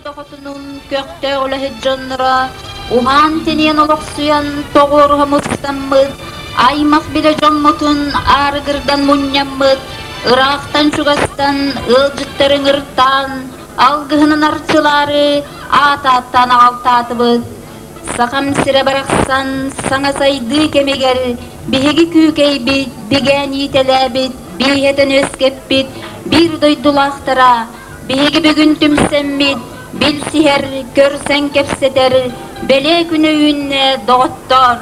Дойду хотунун көхтөөх үлэһит дьонноро уһаан-тэнийэн олохсуйан тоҕуоруһа мустаммыт, аймах-билэ дьоммутун аарыгырдан мунньаммыт, ыраахтан-чугастан ыалдьыттары ыҥыртаан, алгыһынан арчылаары аат-ааттаан аҕалтаатыбыт. Сахам сирэ барахсан саҥа сайдыы кэмигэр биһиги күүкэйбит, бигээн иитэлээбит, бииһэтэн үөскэппит биир дойдулаахтара биһиги бүгүн түмсэммит, билсиһэр, көрсөн кэпсэтэр бэлиэ күнэ үүннэ, доҕоттоор!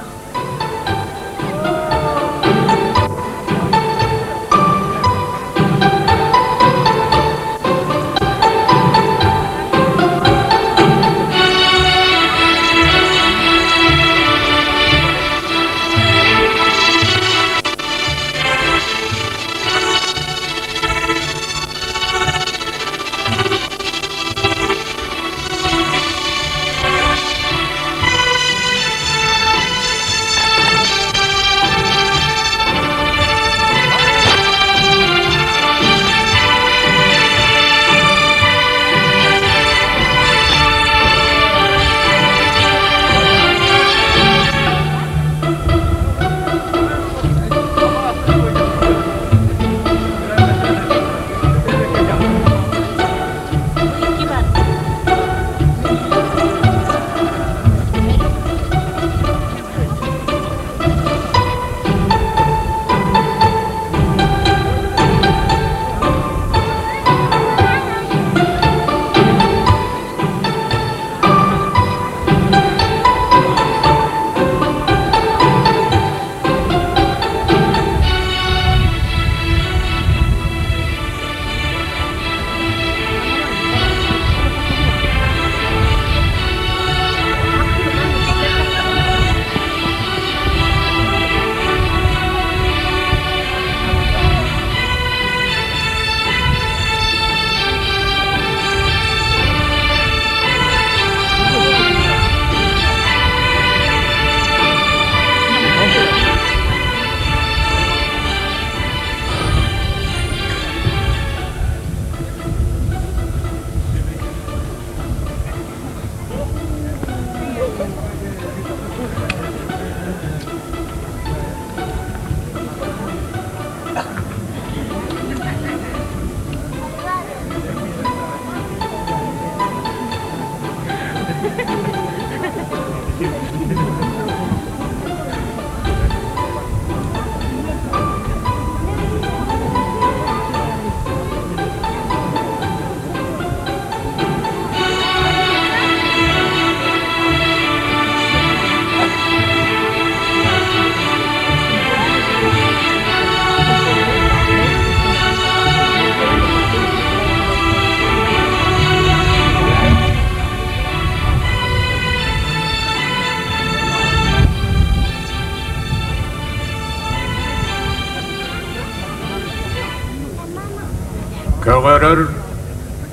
Көҕөрөр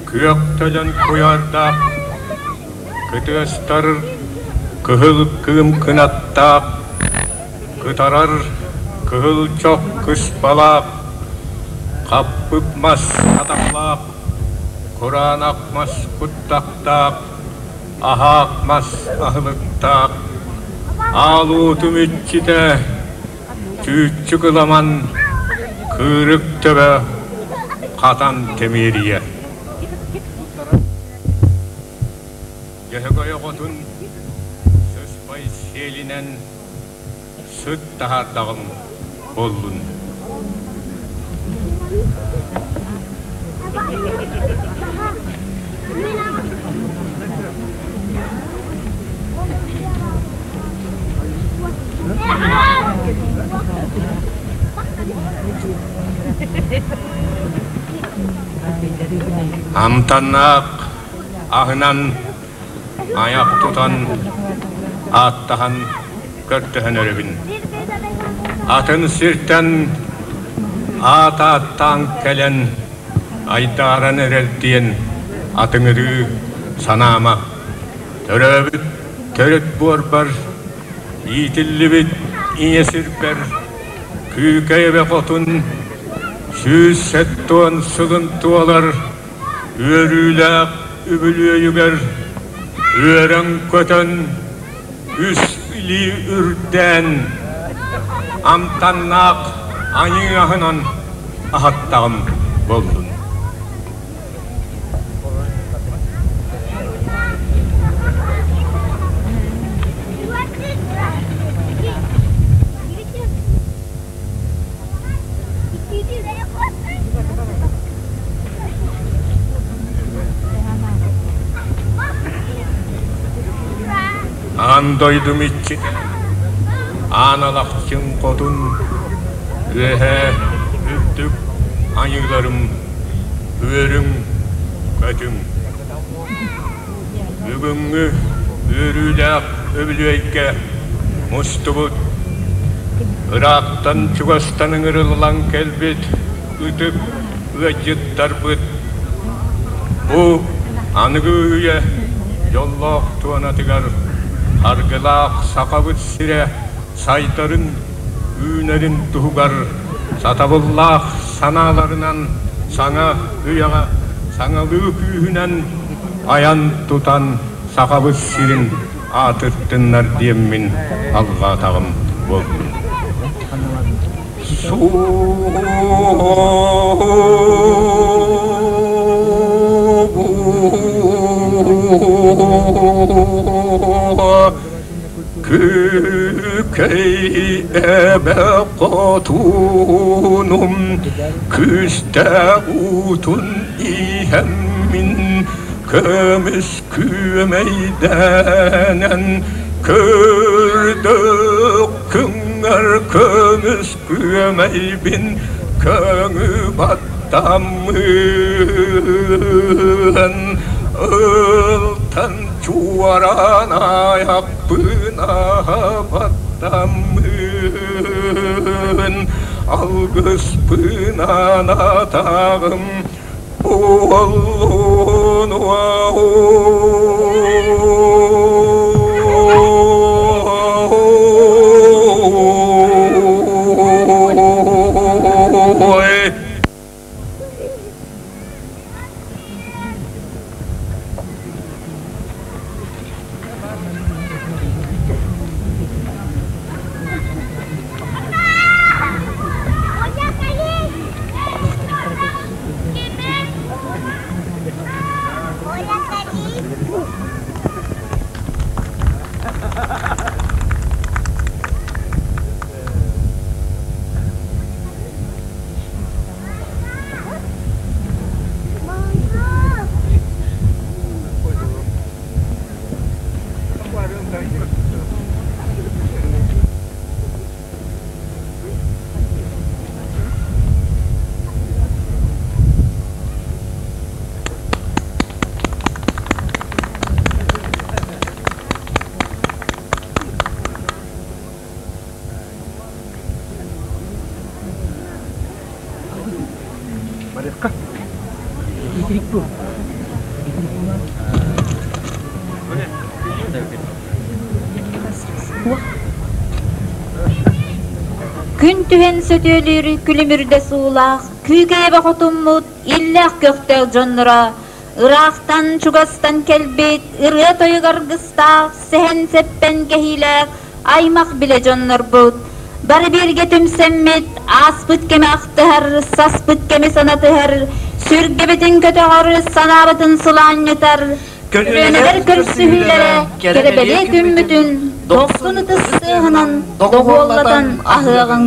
күөх төлөн куйаардаах, кытыастар кыһыл кыым кынаттаах, кытарар кыһыл чох кыспалаах, хаппыт мас атахлаах, кураанах мас куттахтаах, аһаах мас аһылыктаах, аал уотум иччитэ Чүүччүк ыламан, кыырык төбө, хатан тэмиэрийэ. Дьөһөгөй оҕотун сыспай сиэлинэн сыт таһаардаҕым буоллун. Амтаннаах аһынан айах тутан, ааттаһан көрдөһөн эрэбин. Атын сиртэн аат ааттаан кэлэн айдааран эрэр диэн атыҥырыы санаама. Төрөөбүт төрүт буорбар, иитиллибит ийэ сирбэр Күүкэй эбэ хотун 170 сылын туолар үөрүүлээх үбүлүөйүгэр үөрэн-көтөн, үс илии үрдээн, амтаннаах аньыы аһынан аһаттаҕым буоллун. Аан дойдум иччитэ, аан алахчын хотун, үөһээ үрдүк айыыларым үөрүҥ, көтүҥ. Бүгүҥҥү үөрүүлээх үбүлүөйгэ мустубут, ыраахтан чугастан ыҥырыллан кэлбит ытык ыалдьыттарбыт бу аныгы үйэ дьоллоох туонатыгар аргылаах Сахабыт сирэ сайдарын, үүнэрин туһугар сатабыллаах санааларынан саҥа үйэҕэ саҥалыы күүһүнэн айан-тутан Сахабыт сирин аатыртыннар диэммин алҕаатаҕым буоллун. Күүкэй эбэ хотунум күүстээх уутун иһэммин көмүс күөмэйдэнэн көрдөх күҥҥэр көмүс күөмэйбин көҥү баттаммын ылтан чуораан айахпын аһабаттаммын алгыспын анатаҕым уоллун ой. Күн түһэн сөтүөлүүр күлүмүрдэ суулаах, күүкэйэбэ хотуммут иллээх көхтөөх дьонноро ыраахтан чугастан кэлбит ырыа-тойук аргыстаах, сэһэн-сэппэн кэһиилээх аймах билэ дьоннорбут. Бары бииргэ түмсэммит, ааспыт кэми ахтыһар, саспыт кэми санатыһар, сүргэбитин көтөҕөр, санаабытын сылаанньытар, көлүөнэлэр көрсүһүүлэрэ кэрэ-бэлиэ күммүтүн дохсун ытыс тыаһынан доҕуоллатан аһыаҕыҥ.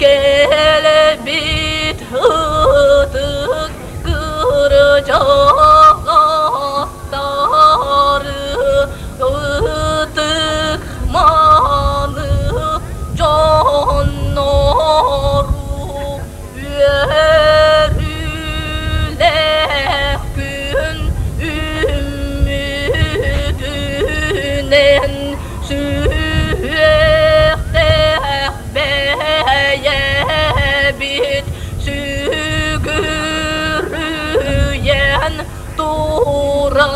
Кэлбит ытык кырдьаҕастары ытык маны дьоннору үөрүүлээх күн үүммүтүнэн сүһүөхтээх бэйэбит сүгүрүйэн тураммыт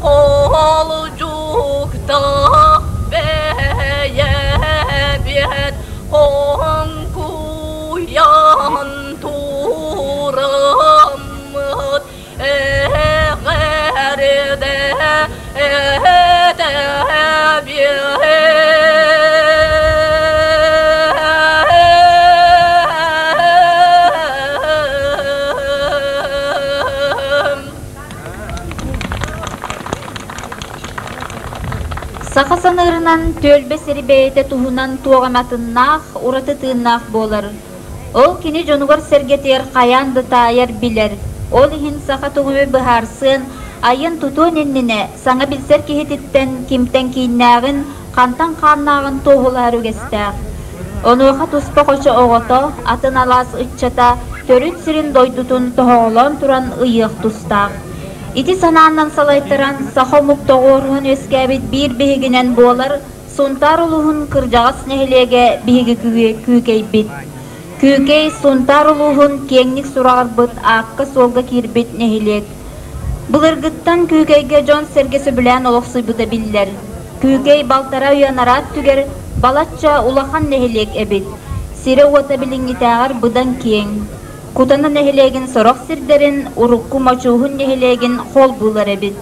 холдьуктаах бэйэбит хоҥкуйан тураммыт эҕэрдэ Саха саныырынан түөлбэ сири бэйэтэ туһунан туох эмэ атыннаах, ураты тыыннаах буолар. Ол кини дьонугар-сэргэтигэр хайаан да таайар, билэр. Ол иһин саха тугу быһаарсыан, айыан-тутуон иннинэ саҥа билсэр киһититтэн кимтэн кииннээҕин, хантан хааннааҕын туоһулаһар үгэстээх. Онуоха туспа хочо оҕото, атын алаас ыччата төрүт сирин дойдутун тоһоҕолоон туран ыйыах тустаах. Ити санаанан салайтаран саха омук тоҕуоруһан үөскээбит биир биһигинэн буолар Сунтаар улууһун кырдьаҕас нэһилиэгэ биһиги Күүкэйбит. Күүкэй Сунтаар улууһун киэҥник сураҕырбыт аакка-суолга киирбит нэһилиэк. Былыргыттан Күүкэйгэ дьон-сэргэ сөбүлээн олохсуйбута биллэр. Күүкэй балтараа үйэ анараа өттүгэр балачча улахан нэһилиэк эбит. Сирэ-уота билиҥҥитээҕэр быдан киэҥ. Кутана нэһилиэгин сорох сирдэрин урукку Мочууһун нэһилиэгин холбуулар эбит.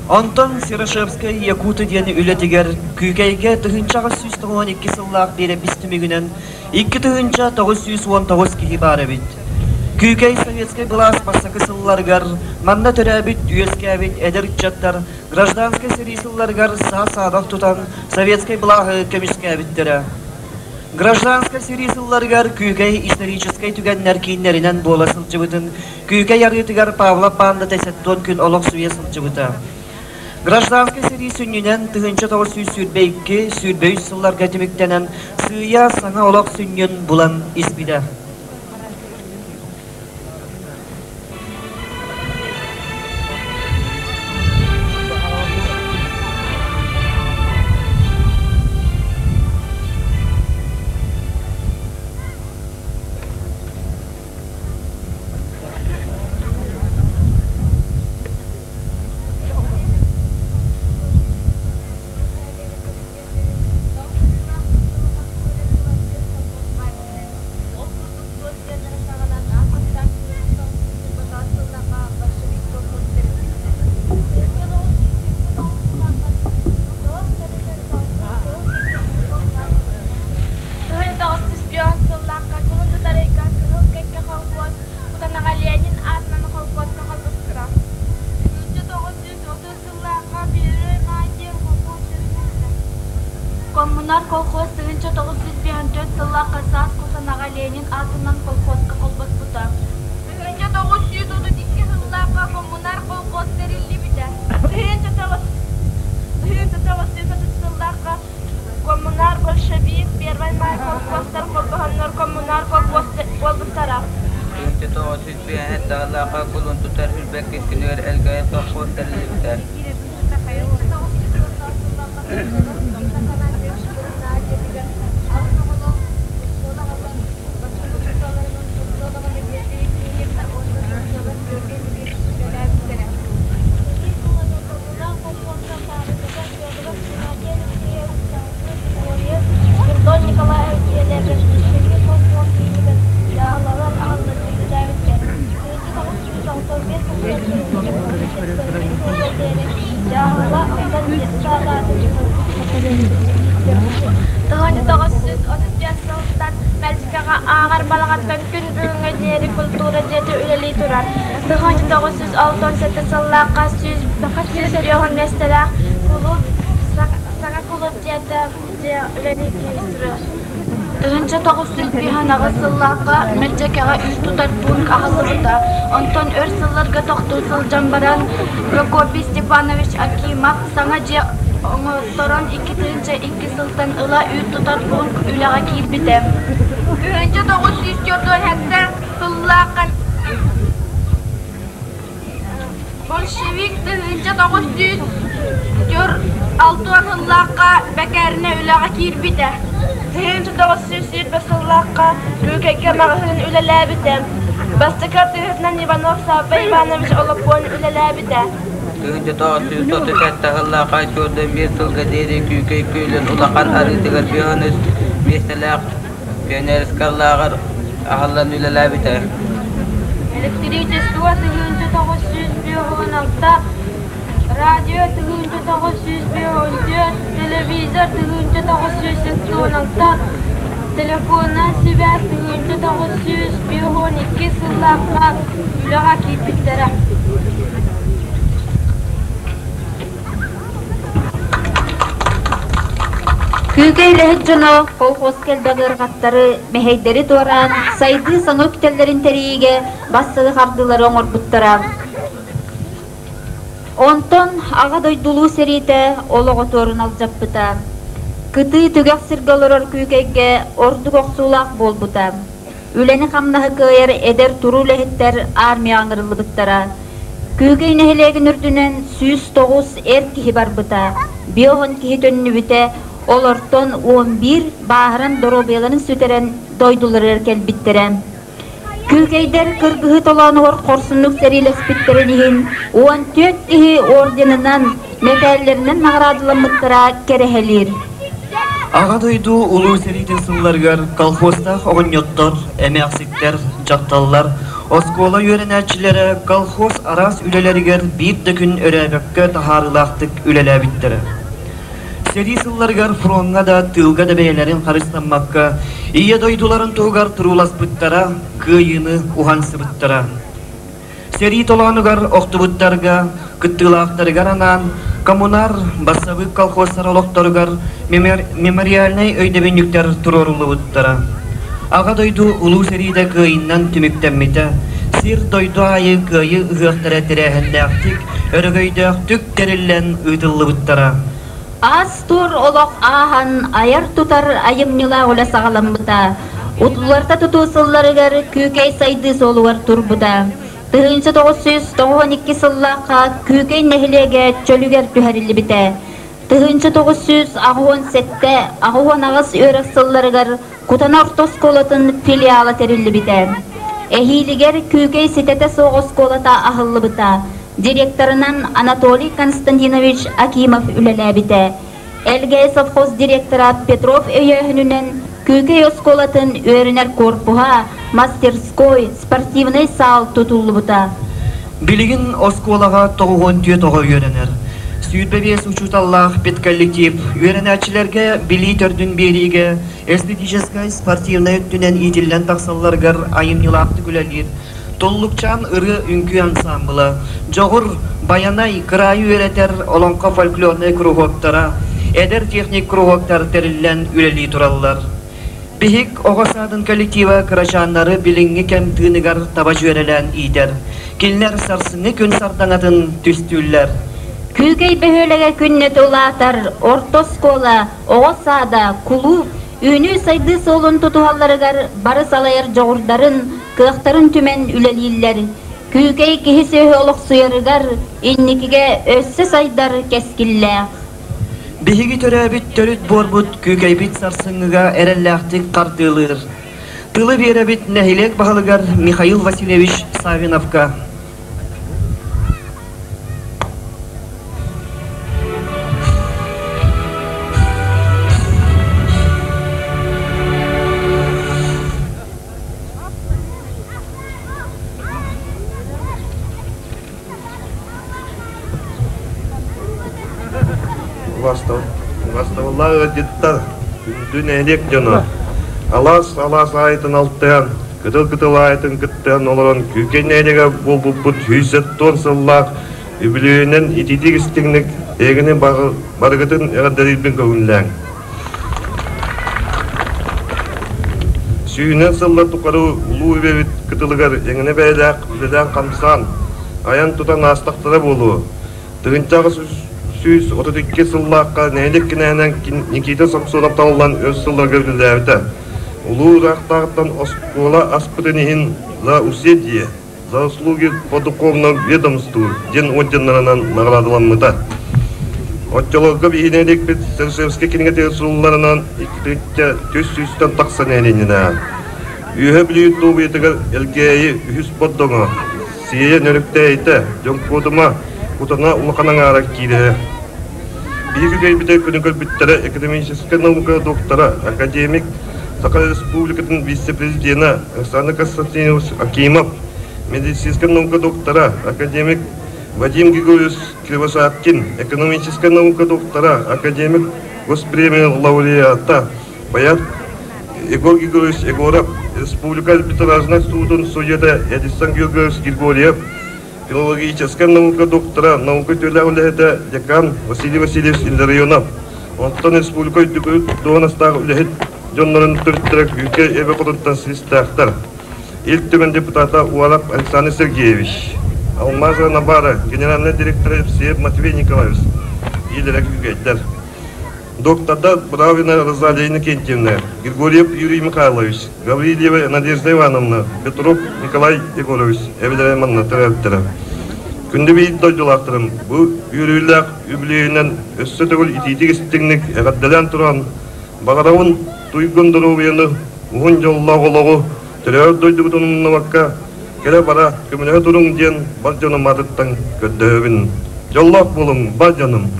Онтон Серошевскай Якуты диэн үлэтигэр Күүкэйгэ 1892 сыллаах биэрэпис түмүгүнэн 2919 киһи баар эбит. Күүкэй советскай былаас бастакы сылларыгар манна төрөөбүт, үөскээбит эдэр ыччаттар гражданскай сэрии сылларыгар саа-саадах тутан советскай былааһы көмүскээбиттэрэ. Гражданскай сэрии сылларыгар Күүкэй историческай түгэннэр кииннэринэн буола сылдьыбытын Күүкэй арыытыгар Павлов баандата сэттион күн олохсуйа сылдьыбыта. Гражданскай сэрии сүнньүнэн 1922-23 сылларга түмүктэнэн сыыйа саҥа олох сүнньүн булан испитэ. Тоҕус сыллаахха кулун тутар ыйга Кыһыл Кэккэ холкуос Кутанаҕа Ленин аатынан холкуоска холбоспута. 1930 сыллаахха Первый Май диэн холкуос тэриллибитэ. Коммунар колхоз 1954 сыллаахха саас Кутанаҕа Ленин аатынан колхозка холбоспута. 1932 сыллаахха Коммунар колхоз тэриллибитэ. 1930 сыллаахха Коммунар большевик, Первый Май колхозтар холбоһоннор Коммунар колхоз буолбуттара. 1935 саҕалаахха кулун тутар үрбэккис күнүгэр Элгээйи сопхуос тэриллибитэ. Платон Николаев дьиэлэригэр Сергей Попов киинигэр дьаһаллар аҕалларын үлэлээбиттэр. Дьаһалла Алдан 1935 сылтан Мэлдьикэҕэ ааҕар балаҕантан күн бүгүҥҥэ диэри култуура дьиэтэ үлэлии турар. 1967 сыллаахха 100 миэстэлээх кулууп саҥа кулууп дьиэтэ дьиэ үлэлии турар. 1958 сыллаахха Мэлдьэкэҕэ үүт тутар пункт аһыллыбыта. Онтон өр сылларга тохтуу сылдьан баран, Прокопий Степанович Акимов саҥа дьиэ оҥотторон 2002 сылтан ыла үүт тутар пункт үлэҕэ киирбитэ. 1947 сыллаахха Большевик 1960 сыллаахха бэкээринэ үлэҕэ киирбитэ. 1920 сыллаахха Күүкэйгэ маҕаһыын үлэлээбитэ. Бастакы атыыһытынан Иванов Савва Иванович Олоппуон үлэлээбитэ. 1937 сыллаахха Чуорда биир сылга диэри Күүкэй күөлүн улахан арыытыгар 53 миэстэлээх пионерскай лааҕыр аһыллан үлэлээбитэ. Электричество 1956, радио 1954, телевизор 1976, телефонунан сибээс 1952 сыллаахха үлэҕэ киирбиттэрэ. Күүкэй үлэһит дьоно колхозка элбэх ыарахаттары, мэһэйдэри туораан, сайдыы саҥа үктэллэрин тэрийиигэ бастакы хардыылары оҥорбуттара. Онтон Аҕа дойду Улуу сэриитэ олоҕо туорун алдьаппыта. Кытыы түгэх сиргэ олорор Күүкэйгэ ордук охсуулаах буолбута. Үлэни-хамнаһы кыайар эдэр туруу үлэһиттэр армияҕа ыҥырыллыбыттара. Күүкэй нэһилиэгин үрдүнэн 109 эр киһи барбыта, 50 киһи төннүбүтэ, олортон 11 бааһыран доруобуйаларын сүтэрэн дойдуларыгар кэлбиттэрэ. Күүкэйдэр кыргыһыы толоонугар хорсуннук сэриилэспиттэрин иһин 14 киһи орденынан, мэтээллэринэн наҕараадаламмыттара кэрэһэлиир. Аҕа дойду Улуу сэриитин сылларыгар колхозтаах оҕонньоттор, эмээхситтэр, дьахталлар, оскуола үөрэнээччилэрэ колхоз араас үлэлэригэр биир да күн өрөөбөккө таһаарыылаахтык үлэлээбиттэрэ. Сэрии сылларыгар фроҥҥа да, тыылга да бэйэлэрин харыстаммакка, Ийэ дойдуларын туһугар турууласпыттара, кыайыыны уһансыбыттара. Сэрии толоонугар охтубуттарга, кыттыылаахтарыгар анаан Коммунар, бассабыык колхозтар олохторугар мемориальнай өйдөбүнньүктэр туруоруллубуттара. Аҕа дойду Улуу сэриитэ кыайыынан түмүктэммитэ. Сир-дойду аайы кыайыы ыһыахтара тэрээһиннээхтик, өрөгөйдөөхтүк тэриллэн ыытыллыбыттара. Аас-туор олох ааһан, айар-тутар айымньылаах үлэ саҕаламмыта. Утулларта тутуу сылларыгар Күүкэй сайдыы суолугар турбута. 1992 сыллаахха Күүкэй нэһилиэгэ чөлүгэр түһэриллибитэ. 1987 88 үөрэх сылларыгар Кутана орто оскуолатын филиала тэриллибитэ. Эһиилигэр Күүкэй ситэтэ суох оскуолата аһыллыбыта. Директорынан Анатолий Константинович Акимов үлэлээбитэ. Элгээйи совхоз директора Петров өйөөһүнүнэн Күүкэй оскуолатын үөрэнэр корпуһа, мастерской, спортивнай саал тутуллубута. Билигин оскуолаҕа 94 оҕо үөрэнэр. 25 учууталлаах педколлектив үөрэнээччилэргэ билии төрдүн биэриигэ эстетическай, спортивнай өттүнэн иитиллэн тахсалларыгар айымньылаахтык үлэлиир Туллукчаан ырыа-үҥкүү ансаамбыла, Дьоҕур, Байанай, кыраайы үөрэтэр олоҥхо фольклорнай куруһуоктара, эдэр техник куруһуоктар тэриллэн үлэлии тураллар. Биһик оҕо саадын коллектива кырачааннары билиҥҥи кэм тыыныгар таба дьүөрэлээн иитэр. Кинилэр сарсыҥҥы күн сардаҥатын түстүүллэр. Күүкэй бөһүөлэгэ күннэтэ улаатар, орто оскуола, оҕо саада, кулууп, үүнүү-сайдыы суолун тутуһалларыгар бары салайар дьоҕурдарын, кыахтарын түмэн үлэлииллэр. Күүкэй киһи-сүөһү олохсуйарыгар инникигэ өссө сайдар кэскиллээх. Биһиги төрөөбүт төрүт буорбут күүкэйбит сарсыҥҥыга эрэллээхтик хардыылыыр. Тылы биэрэбит нэһилиэк баһылыгар Михаил Васильевич Савиновка. Убаастабыллаах ыалдьыттар, күндү нэһилиэк дьоно, алаас-алаас аайытын алтыһан, кытыл-кытыл аайытын кыттыһан олорон Күүкэй нэһилиэгэ буолбуппут 170 сыллаах үбүлүөйүнэн итиитик истиҥник эһигини барыгытын эҕэрдэлиирбин көҥүллээҥ. Сүүнэн сыллар тухары улуу эбэбит кытылыгар эҥинэ бэйэлээх үлэлээн-хамсаан, айан-тутан аастахтара буолуо. Тыһыынчаҕа 132 сыллаахха нэһилиэк кинээһинэн Никита Самсонов талыллан өр сылларга үлэлээбитэ. Улуу ыраахтааҕыттан оскуола аспытын иһин «За усердие, за услуги по духовному ведомству» диэн орденнарынан наҕараадаламмыта. Оччолорго биһиги нэһилиэкпит Сарышевскай кинигэтигэр сурулларынан икки түс сүүстэн тахса нэһилиэнньэлээх. Үөһэ Бүлүү Туобуйатыгар Элгээйи үһүс Бордоҥо, Сиэйэ Нөрүктээйитэ, Дьоҥкуодума, Кутана улахан аҥаара киирэрэ. Биһиги үгэйбитэ күнү көрбүттэрэ экономическай наука доктора, академик, Саха Республикатын вице-президенэ Александр Константинович Акимов, медицинскэй наука доктора, академик Вадим Григорьевич Кривошапкин, экономическай наука доктора, академик Госпремия лауреата, поэт Егор Григорьевич Егоров, Республика арбитражнай суутун судьята Эдисон Георгиевич Григорьев, филологическай наука доктора, наука үтүөлээх үлэһитэ декан Василий Васильевич Илларионов, онтон республика үрдүкү дуоһунастаах үлэһит дьоннорун төрүттэрэ Күүкэй эбэ хотуттан силистээхтэр. Ил Түмэн депутата Уаров Александр Сергеевич, Алмазова Набара, генеральный директор Евсеев Матвей Николаевич, иилэрэ күүкэйдэр. Доктордар Бравина Розалия Иннокентьевна, Григорьев Юрий Михайлович, Гаврильева Надежда Ивановна, Петров Николай Егорович эбэлэрэ манна төрөөбүттэрэ. Күндү биир дойдулаахтарым, бу үөрүүлээх үбүлүөйүнэн өссө төгүл итиитик истиҥник эҕэрдэлээн туран, баҕарабын туйгун доруобуйаны, уһун дьоллоох олоҕу, төрөөбүт дойдубутун умнубакка, кэлэ-бара көмөлөһө туруҥ диэн бар дьонум аатыттан көрдөһөбүн. Дьоллоох буолуҥ, бар дьонум!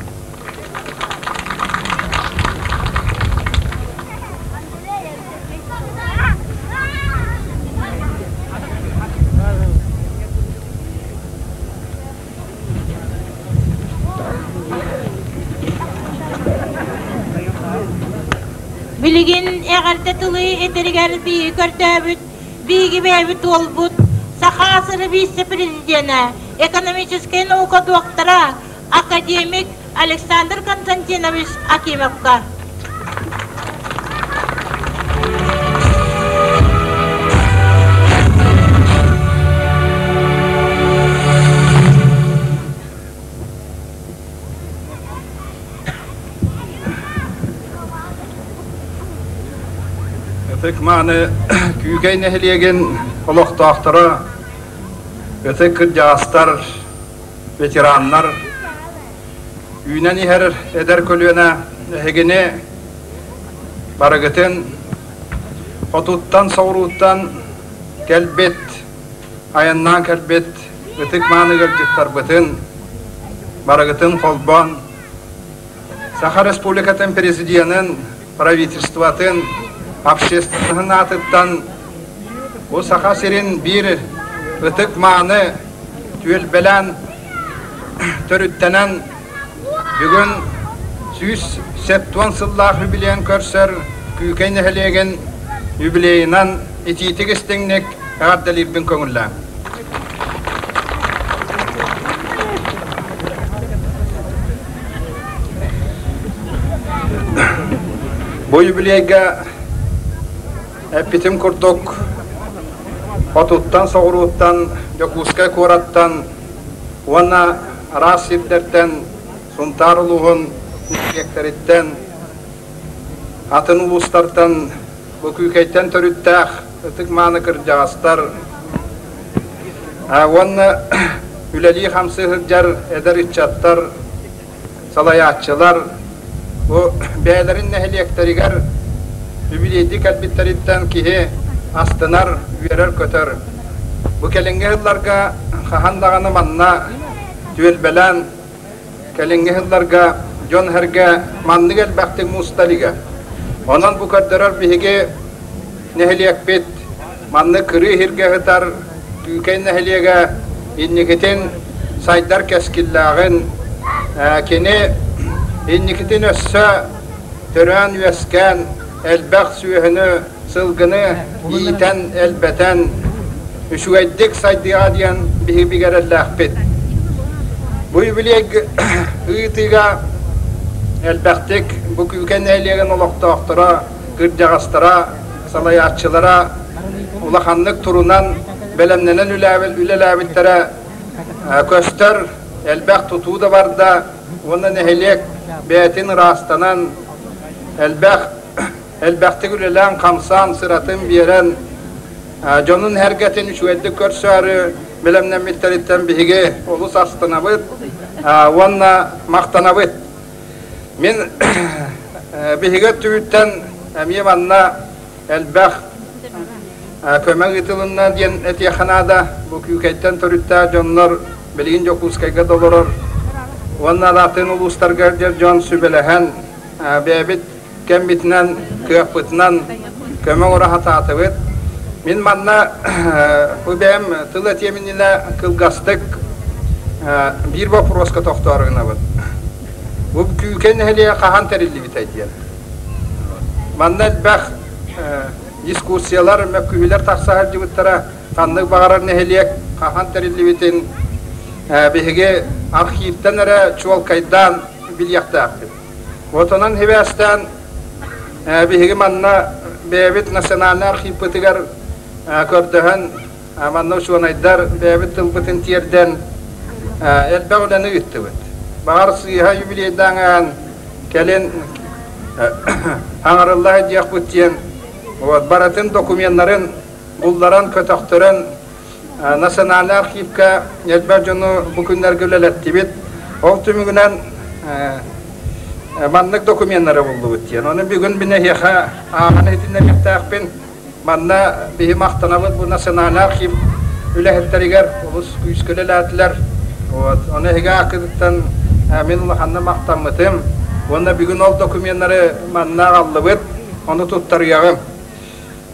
Билигин эҕэрдэ тылы этэригэр биһиги көрдөөбүт, биһиги бэйэбит уолбут, Саха СССР вице-президенэ, экономическай наука доктора, академик Александр Константинович Акимовка. Ытык мааны Күүкэй нэһилиэгин олохтоохторо, ытык кырдьаҕастар, ветераннар, үүнэн иһэр эдэр көлүөнэ эһигини барыгытын хотуттан, соҕурууттан кэлбит, айаннаан кэлбит ытык мааны ыалдьыттарбытын барыгытын холбоон Саха Республикатын Президенин, правительствотын, общественноһын аатыттан бу Саха сирин биир ытык мааны түөлбэлээн төрүттэнэн бүгүн 170 сыллаах юбилейын көрсөр Күүкэй нэһилиэгин юбилейынан итиитик истиҥник эҕэрдэлиирбин көҥүллээҥ. Бу юбилейга эппитим курдук хотуттан, соҕурууттан, Дьокуускай куораттан уонна араас сирдэртэн Сунтаар улууһун нэһилиэктэриттэн, атын улуустартан бу Күүкэйтэн төрүттээх ытык-мааны кырдьаҕастар уонна үлэлии-хамсыы сылдьар эдэр ыччаттар, салайааччылар бу бэйэлэрин нэһилиэктэригэр үбүлүөйдүү кэлбиттэриттэн киһи астынар, үөрэр-көтөр. Бу кэлиҥҥи сылларга хаһан даҕаны манна түөлбэлээн кэлиҥҥи сылларга дьон-сэргэ маннык элбэхтик муста илигэ. Онон бу көрдөрөр биһиги нэһилиэкпит маннык кырыы иһиргэ сытар Күүкэй нэһилиэгэ инникитин сайдар кэскиллээҕин, кини инникитин өссө төрөөн-үөскээн элбэх сүөһүнү, сылгыны иитэн, элбэтэн, үчүгэйдик сайдыаҕа диэн биһиги бигэрэллээхпит. Бу юбилей ыытыыга элбэхтик бу Күүкэй нэһилиэгин олохтоохторо, кырдьаҕастара. салайааччылара улаханнык турунан бэлэмнэнэн үлэлээбиттэрэ көстөр, элбэх тутуу да барда уонна нэһилиэк бэйэтин ыраастанан элбэх элбэхтик үлэлээн-хамсаан сыратын биэрэн дьонун эргэтин үчүгэйдик көрсөөрү бэлэмнэммиттэриттэн биһиги олус астынабыт уонна махтанабыт. Мин биһиги өттүбүттэн эмиэ манна элбэх көмө ыытылынна диэн этиэххэ наада. Бу Күүкэйтэн төрүттээх дьоннор билигин Дьокуускайга да олорор уонна атын улуустарга дьон сүбэлэһэн бэйэбит кэммитинэн, кыахпытынан көмө оҥоро сатаатыбыт. Мин манна бу бэйэм тыл этиэм иннинэ кылгастык биир боппуруоска тохтоору гынабын. Бу Күүкэй нэһилиэгэ хаһан тэриллибитэй диэн. Манна элбэх дискуссиялар, мөккүһүүлэр тахса сылдьыбыттара. Ханнык баҕарар нэһилиэк хаһан тэриллибитин биһиги архивтан эрэ чуолкайдаан билиэхтээхпит. Отонон сибээстээн биһиги манна бэйэбит национальнай архивпытыгар көрдөһөн манна учуонайдар бэйэбит тылбытын тиэрдэн элбэх үлэни ыыттыбыт. Баҕар сыыһа юбилейдаан кэлин аҥарылла сылдьыахпыт диэн вот барытын докуменнарын булларан көтөхтөрөн Национальнай архивка элбэх дьону бу күннэргэ үлэлэттибит. Ол түмүгүнэн маннык докуменнары буллубут диэн. Ону бүгүн мин эһиэхэ ааҕан иһитиннэриэхтээхпин. Манна биһи махтанабыт бу Национальнай архив үлэһиттэригэр олус күүскэ үлэлээтилэр. Вот. Ону эһиги ааккытыттан мин улаханнык махтаммытым. Уонна бүгүн ол докуменнары манна аҕаллыбыт. Ону туттарыаҕым.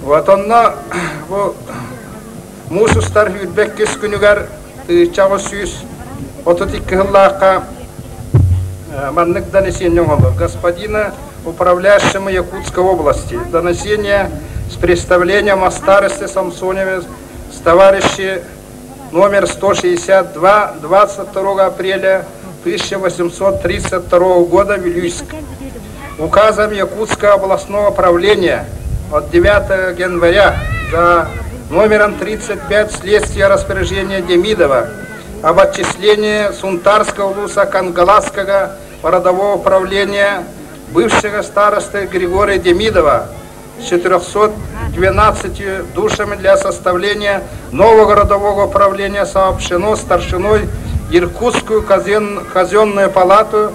Вот онно бу муус устар 22 күнүгэр 1832 сыллаахха маннык донесение оҥолор. Господина управляющему Якутской области донесение с представлением о старости Самсоневе с товарищи номер 162 22 апреля 1832 года Вилюйск. Указом Якутского областного правления от 9 января за номером 35 следствия распоряжения Демидова об отчислении Сунтарского улуса Кангаласского родового правления бывшего старосты Григория Демидова с 412 душами для составления нового родового правления сообщено старшиной Иркутскую казенную палату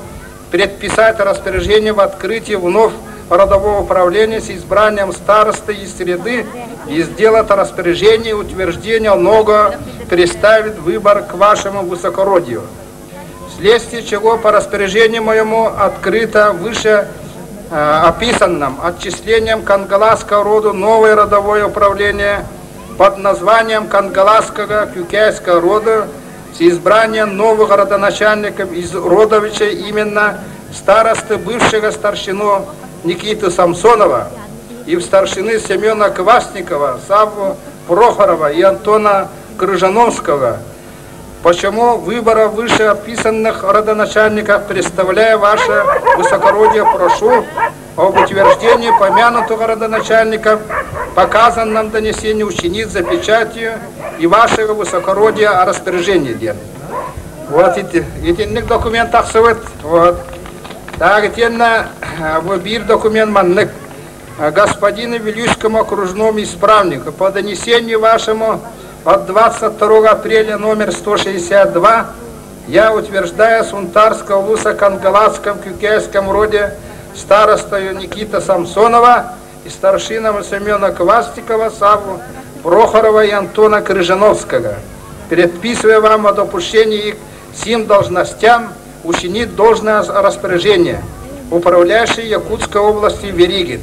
предписать распоряжение в открытии вновь родового правления с избранием старосты из среды и сделать распоряжение утверждение много представит выбор к вашему высокородию. Вследствие чего по распоряжению моему открыто выше описанном отчислением Кангаласского роду новое родовое управление под названием Кангаласского Кюкяйского рода с избранием новых родоначальников из родовичей именно старосты бывшего старшину Никиты Самсонова и в старшины Семена Квасникова, Савву Прохорова и Антона Крыжановского. Почему выбора вышеописанных родоначальников, представляя ваше высокородие, прошу об утверждении помянутого родоначальника, показанном донесении учениц за печатью и вашего высокородия о распоряжении дел. Вот итинник документ тахсыбыт. Вот. Так, итиэннэ биир документ маннык. Господину Вилюйскому окружному исправнику по донесению вашему от 22 апреля номер 162 я утверждаю Сунтарского улуса Кангаласском Кюкейском роде старостою Никита Самсонова и старшинам Семена Квастикова, Савву Прохорова и Антона Крыжановского, предписывая вам о допущении их сим должностям учинить должное распоряжение, управляющий Якутской области Веригин.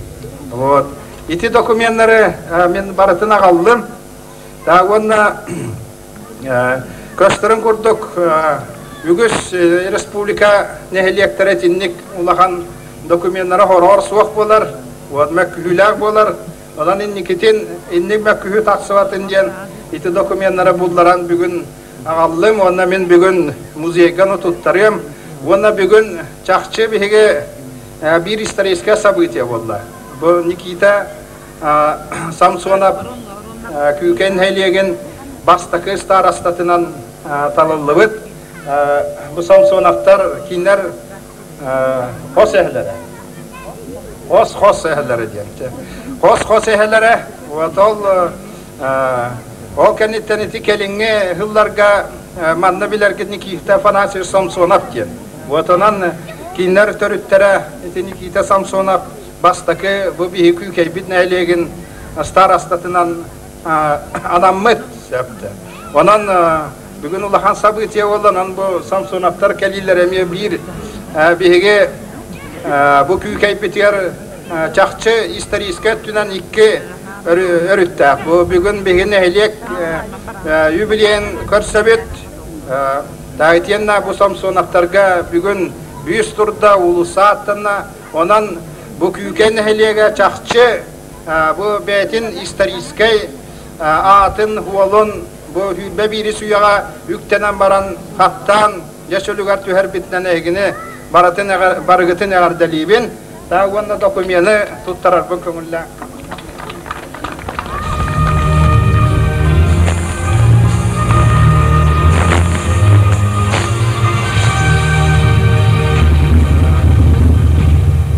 Вот. Ити документтары мин барытын аҕаллым. Так уонна көстөрүн курдук үгүс республика нэһилиэктэрэ итинник улахан докуменнара хороҕор суох буолар, вот мөккүһүүлээх буолар. Онон инникитин инник мөккүһүү тахсыбатын диэн ити докуменнары булларан бүгүн аҕаллым уонна мин бүгүн музейга туттарыам. Уонна бүгүн чахчы биһиги биир историческое событие буолла. Бу Никита Самсонов Күүкэн нэһилиэгин бастакы старостатынан талыллыбыт. Бу Самсоновтар кинилэр хос эһэлэрэ. Хос-хос эһэлэрэ диэн. Хос-хос эһэлэрэ. Вот ол ол кэнниттэн ити кэлиҥҥи сылларга манна билэргит Никита Афанасьевич Самсонов диэн. Вот онон кинилэр төрүттэрэ ити Никита Самсонов бастакы бу биһи күүкэйбит нэһилиэгин старостатынан анаммыт сөптө. Онон бүгүн улахан событие буолла, онон бу Самсоновтар кэлиилэр эмиэ биир биһиги бу күүкэйбитигэр чахчы историческай өттүнэн икки өрүттээх. Бу бүгүн биһиги нэһилиэк юбилейын көрсөбүт. Таайтиэнна бу Самсоновтарга бүгүн бүүс турда, уулусса аттанна. Онон бу Күүкэй нэһилиэгэ чахчы бу бэйэтин историческай аатын, уолун бу сүүрбэ биирис үйэҕэ үктэнэн баран хаттаан дьэ чөлүгэр түһэрбитинэн эһигини барытын барыгытын эҕэрдэлиибин. Та уонна докумены туттарарбын көҥүллээҥ.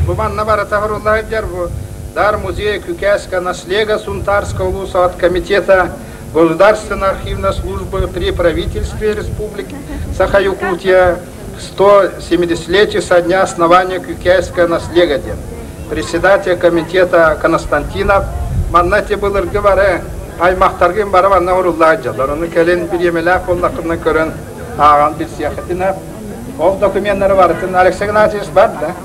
Бу манна барыта хорулла сылдьар бу Дар музея Кюкяска наслега Сунтарского улуса от комитета Государственной архивной службы при правительстве Республики Саха-Якутия 170-летию со дня основания Кюкяйского наслега диэн. Председатель комитета Константинов манна те былыргы бары аймахтаргын бары манна уруллаах дьаллар. Ону кэлин бириэмэлээх буоллаххына көрөн ааҕан билсиэххитинэ. Ол докуменнары барытын Алексей Игнатьевич бар да.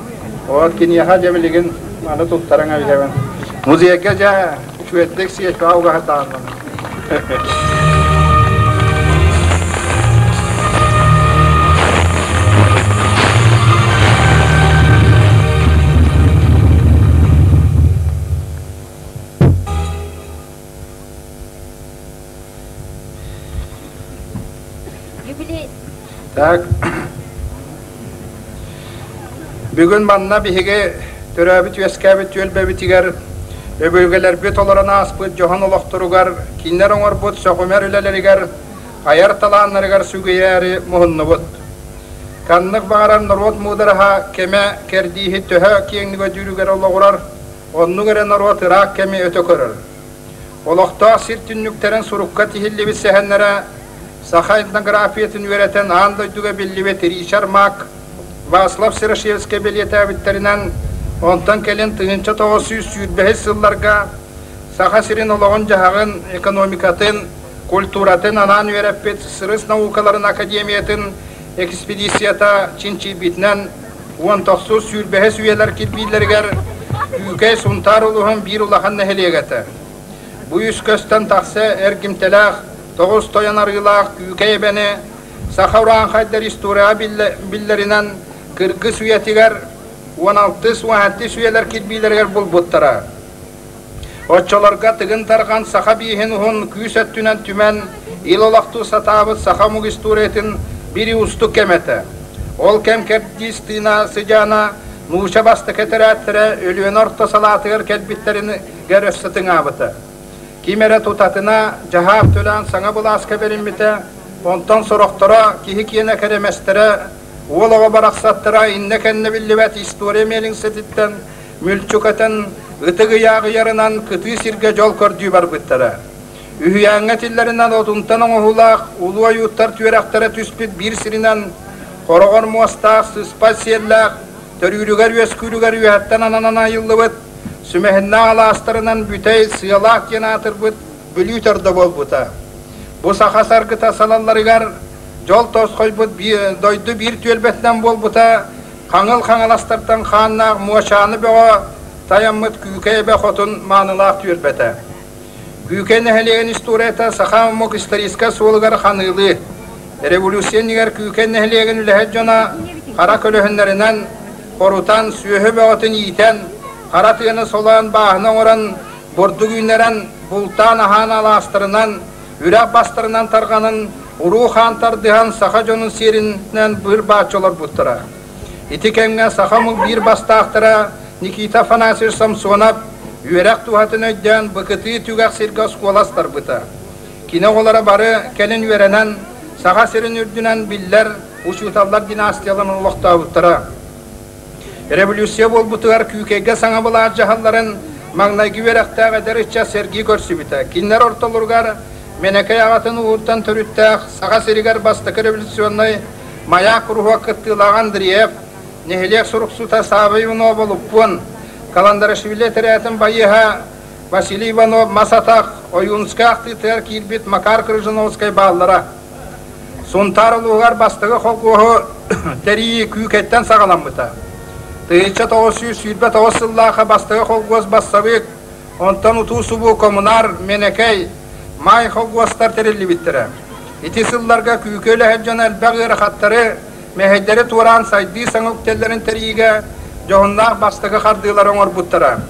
Вот киниэхэ дьэ билигин маны туттаран эбиһэбин. Музейга дьэ үчүгэйдик сиэчпэҕэ угаһытааннан. Так. Бүгүн манна биһиги төрөөбүт-үөскээбит түөлбэбитигэр өбүгэлэрбит олорон ааспыт дьоһун олохторугар, кинилэр оҥорбут сөҕүмэр үлэлэригэр, айар талааннарыгар сүгүйээри муһуннубут. Ханнык баҕарар норуот муудараһа кэмэ кэрдииһи төһө киэҥник өйдүүрүгэр олоҕурар, оннук эрэ норуот ыраах кэми өтө көрөр. Олохтоох сир түннүктэрин сурукка тиһиллибит сэһэннэрэ саха этнографиятын үөрэтэн аан дойдуга биллибит Ричард Мак, Васлав Серошевскай бэлиэтээбиттэринэн, онтон кэлин 1925 сылларга Саха сирин олоҕун-дьаһаҕын, экономикатын, культуратын анаан үөрэппит СРС наукаларын академиятын экспедицията чинчийбитинэн 19-сүүрбэһис үйэлэр кирбиилэригэр Күүкэй Сунтаар улууһун биир улахан нэһилиэгэ этэ. Бу үс көстөн тахса эргимтэлээх, тоҕус тойон арыылаах Күүкэй эбэни саха урааҥхайдар историяҕа биллэринэн кыргыс үйэтигэр 16-17 үйэлэр кирбиилэригэр булбуттара. Оччолорго Тыгын Тарҕан саха бииһин уһун күүс өттүнэн түмэн, ил олохтуу сатаабыт саха омук историятын биир уустук кэм этэ. Ол кэм кэрдиис тыына сыдьаана нууча бастакы этэрээттэрэ Өлүөнэ орто салаатыгар кэлбиттэригэр өссө тыҥаабыта. Ким эрэ тутатына дьаһаах төлөөн саҥа былааска бэриммитэ, онтон сорохторо киһи киэнэ кэрэмэстэрэ, уол оҕо барахсаттара иннэ-кэннэ биллибэт история миэлиҥсэтиттэн мүлчүкэтэн ытык ыйаах ыйарынан кытыы сиргэ дьол көрдүү барбыттара. Үһүйээҥҥэ тиллэринэн отунтан оҥоһуулаах улуу ойууттар түөрэхтэрэ түспүт биир сиринэн хороҕор муостаах, сыспай сиэллээх, төрүүрүгэр-үөскүүрүгэр үөһэттэн ананан айыллыбыт, сүмэһиннээх алаастарынан бүтэй сыалаах диэн аатырбыт Бүлүү төрдө буолбута. Бу саха саргыта салалларыгар дьол тосхойбут дойду биир түөлбэтинэн буолбута Хаҥыл Хаҥаластартан хааннаах Муочааны бөҕө тайаммыт Күүкэй эбэ хотун маанылаах түөлбэтэ. Күүкэй нэһилиэгин историята саха омук историческай суолугар ханыылыы. Революция иннигэр Күүкэй нэһилиэгин үлэһит дьоно хара көлөһүннэринэн хорутан, сүөһү бөҕөтүн иитэн, хара тыаны солоон бааһына оҥорон, бурдук үүннэрэн, бултаан аһаан алаастарынан, үрэх бастарынан тарҕанан, уруу-хаан тардыһан саха дьонун сиэринэн быр-бааччы олорбуттара. Ити кэмҥэ саха омук биир бастаахтара Никита Афанасьевич Самсонов Үөрэх туһатын өйдөөн быкытыы түгэх сиргэ оскуола астарбыта. Кини оҕолоро бары кэлин үөрэнэн, Саха сирин үрдүнэн биллэр учууталлар династияларын олохтообуттара. Революция буолбутугар Күүкэйгэ саҥа былаас дьаһалларын маҥнайгы үөрэхтээх эдэр ыччат сэргии көрсүбүтэ. Кинилэр ортолоругар Мэнэкэй аҕатын ууһуттан төрүттээх Саха сиригэр бастакы революционнай маяк куруһуок кыттыылааҕа Андреев, нэһилиэк суруксута Савва Иванова Луппуон, Каландарашвили этэрээтин байыаһа Василий Иванов мас атах, Ойуунскай ахтыытыгар киирбит Макар Крыжиновскай бааллара. Сунтаар улууһугар бастакы холкуоһу тэрийии Күүкэттэн саҕаламмыта. 1929 сыллаахха бастакы холкуос бассабыык, онтон утуу-субуу коммунар, Мэнэкэй, Маай холкуостар тэриллибиттэрэ. Ити сылларга Күүкэ үлэһит дьоно элбэх ыарахаттары, мэһэйдэри туораан сайдыы саҥа үктэллэрин тэрийиигэ дьоһуннаах бастакы хардыылары оҥорбуттара.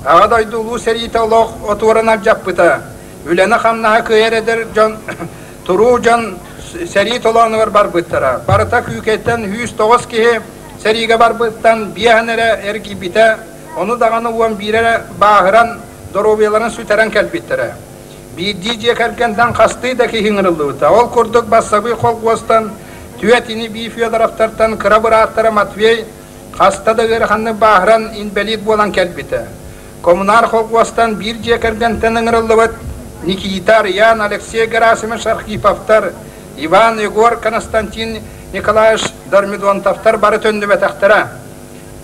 Аҕа дойду Улуу сэриитэ олох отуорун алдьаппыта. Үлэни-хамнаһы кыайар эдэр дьон туруу дьон сэрии толоонугар барбыттара. Барыта Күүкэйтэн 109 киһи сэриигэ барбыттан биэһин эрэ эргийбитэ, ону даҕаны 11 эрэ бааһыран, доруобуйаларын сүтэрэн кэлбиттэрэ. Биирдии дьиэ кэргэнтэн хастыы да киһи ыҥырыллыбыта. Ол курдук бассабыый холкуостан түөрт ини-бии Федоровтартан кыра бырааттара Матвей хаста да ыараханнык бааһыран инбэлиит буолан кэлбитэ. Коммунар холкуостан биир дьиэ кэргэнтэн ыҥырыллыбыт Никита, Арыйаан, Алексей Герасимович Архиповтар, Иван, Егор, Константин Николаевич Дормидонтовтар бары төннүбэтэхтэрэ.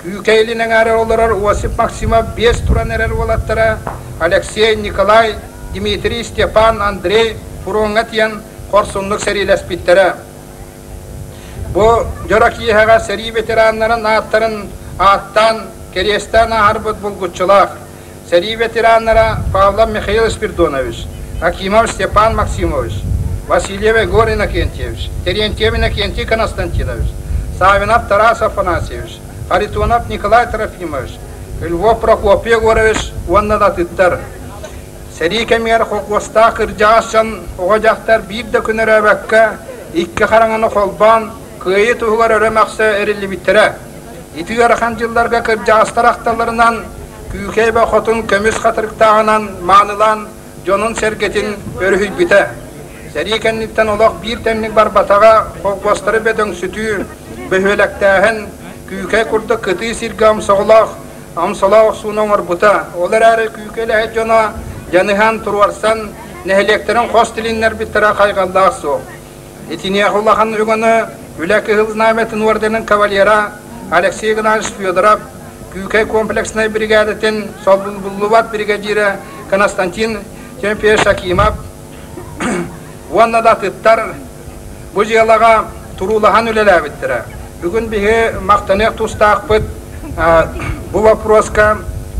Күүкэй илин эҥээрэ олорор Осип Максимов биэс туран эрэр уолаттара Алексей, Николай, Дмитрий, Степан, Андрей фроҥҥа тиийэн хорсуннук сэриилэспиттэрэ. Бу дьоро киэһэҕэ сэрии ветераннарын ааттарын ааттаан, кэриэстээн ааһарбыт булгуччулаах. Сэрии ветераннара Павлов Михаил Спирдонович, Акимов Степан Максимович, Васильев Егор Иннокентьевич, Терентьев Иннокентий Константинович, Савинов Тарас Афанасьевич, Харитонов Николай Трофимович, Львов Прокопий Егорович уонна да атыттар. Сэрии кэмигэр холкуостаах кырдьаҕас дьон, оҕо-дьахтар биир да күн өрөөбөккө, икки хараҥаны холбоон, кыайыы туһугар өрө мөхсө эриллибиттэрэ. Ити ыарахан дьылларга кырдьаҕастар ахталларынан, Күүкэй Хотун көмүс хатырыктааҕынан маанылаан дьонун-сэргэтин өрүһүйбүтэ. Сэрии кэнниттэн олох биир тэҥник барбатаҕа, холкуостары бөдөҥсүтүү, бөһүөлэктээһин, Күүкэй курдук кытыы сиргэ омсоҕолоох омсолоох охсууну оҥорбута. Ол эрээри Күүкэ үлэһит дьоно дьаныһан, туруорсан, нэһилиэктэрин хос тилиннэрбиттэрэ хайҕаллаах суох. Итиниэхэ улахан үгүнү Үлэ Кыһыл Знамятын орденын кавалера Алексей Игнатьевич Федоров, Күүкэй комплекснай бригадатын солбуллубат бригадира Константин Тимофеевич Акимов уонна да атыттар бу дьыалаҕа туруулаһан үлэлээбиттэрэ. Бүгүн биһи махтаныах тустаахпыт бу вопроска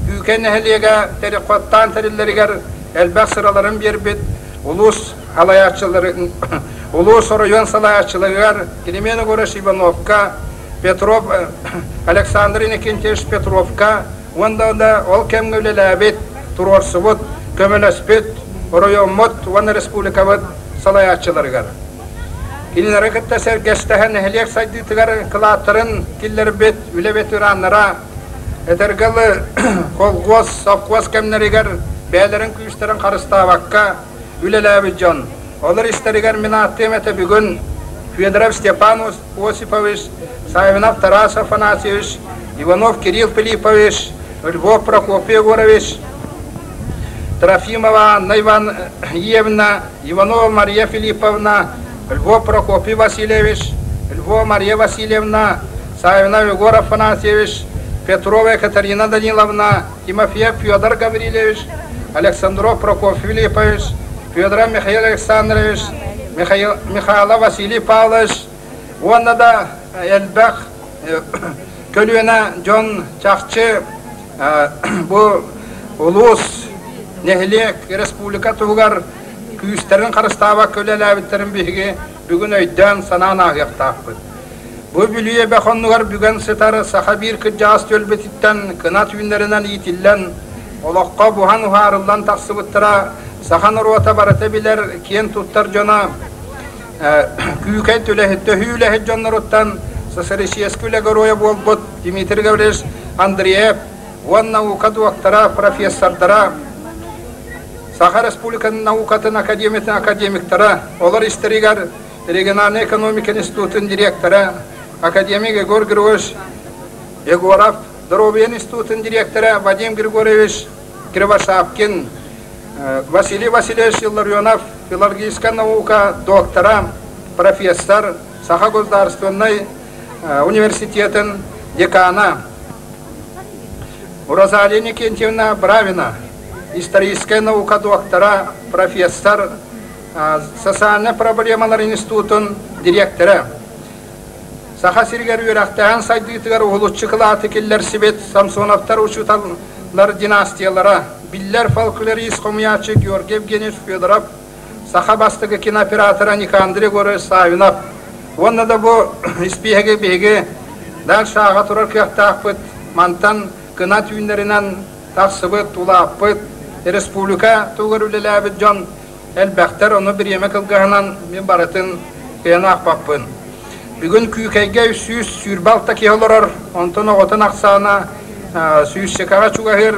Күүкэй нэһилиэгэ хоттаан тэриллэригэр элбэх сыраларын биэрбит улуус салайааччыларын улуус оройуон салайааччыларыгар Климент Егорович Ивановка, Петров Александр Иннокентьевич Петровка уонна да ол кэмҥэ үлэлээбит, туруорсубут, көмөлөспүт оройуоммут уонна республикабыт салайааччыларыгар. Кинилэри кытта сэргэстэһэн нэһилиэк сайдыытыгар кылааттарын киллэрбит үлэ ветераннара, этэргэ дылы, колхуос, совхоз кэмнэригэр бэйэлэрин күүстэрин харыстаабакка үлэлээбит дьон. Олор истэригэр мин ааттыам этэ бүгүн Федоров Степан Осипович, Савинов Тарас Афанасьевич, Иванов Кирилл Филиппович, Львов Прокопий Егорович, Трофимова Анна Ивановна, Иванова Мария Филипповна, Львов Прокопий Васильевич, Львова Мария Васильевна, Савина Егор Афанасьевич, Петрова Екатерина Даниловна, Тимофеев Федор Гаврильевич, Александров Прокофий Филиппович, Федоров Михаил Александрович, Михаил, Михайлов Василий Павлович уонна да элбэх көлүөнэ дьон чахчы бу улуус, нэһилиэк, республика туһугар күүстэрин харыстаабакка үлэлээбиттэрин биһиги бүгүн өйдөөн санаан ааһыахтаахпыт. Бу Бүлүү эбэ хоннугар бүгэн сытар саха биир кырдьаҕас түөлбэтиттэн кынат үүннэринэн иитиллэн, олоххо буһан уһаарыллан тахсыбыттара саха норуота барыта билэр, киэн туттар дьоно Күүкэй үлэһит, төһүү үлэһит дьонноруттан СССР үлэ геройа буолбут Дмитрий Гаврилович Андреев. уон наука доктора, профессордара, Саха Республикатын наукатын академиятын академиктара, олор истэригэр региональнай экономика институтун директора, академик Егор Григорьевич Егоров, Доруобуйа институтун директора Вадим Григорьевич Кривошапкин, Василий Васильевич Илларионов, филологическая наука доктора, профессор, Саха государственнай университетын декана Розалия Никентьевна Бравина, историческая наука доктора, профессор, социальнай проблемалар институтун директора. Саха сиригэр үөрэхтээн сайдыытыгар уһулуччу кылааты киллэрсибит Самсоновтар учууталлар династиялара, биллэр фольклорист хомуйааччы Георгий Евгеньевич Федоров, саха бастакы кинооператора Никандр Егорович Савинов уонна да бу испииһэги биһиги дальше ааҕа турар кыахтаахпыт. Мантан кынат үүннэринэн тахсыбыт, улааппыт, республика тугар үлэлээбит дьон элбэхтэр, ону бириэмэ кылгаһынан мин барытын кыайан аахпаппын. Бүгүн Күүкэйгэ 326 киһи олорор, онтон оҕотун ахсаана сүүсчэкэҕэ чугаһыыр.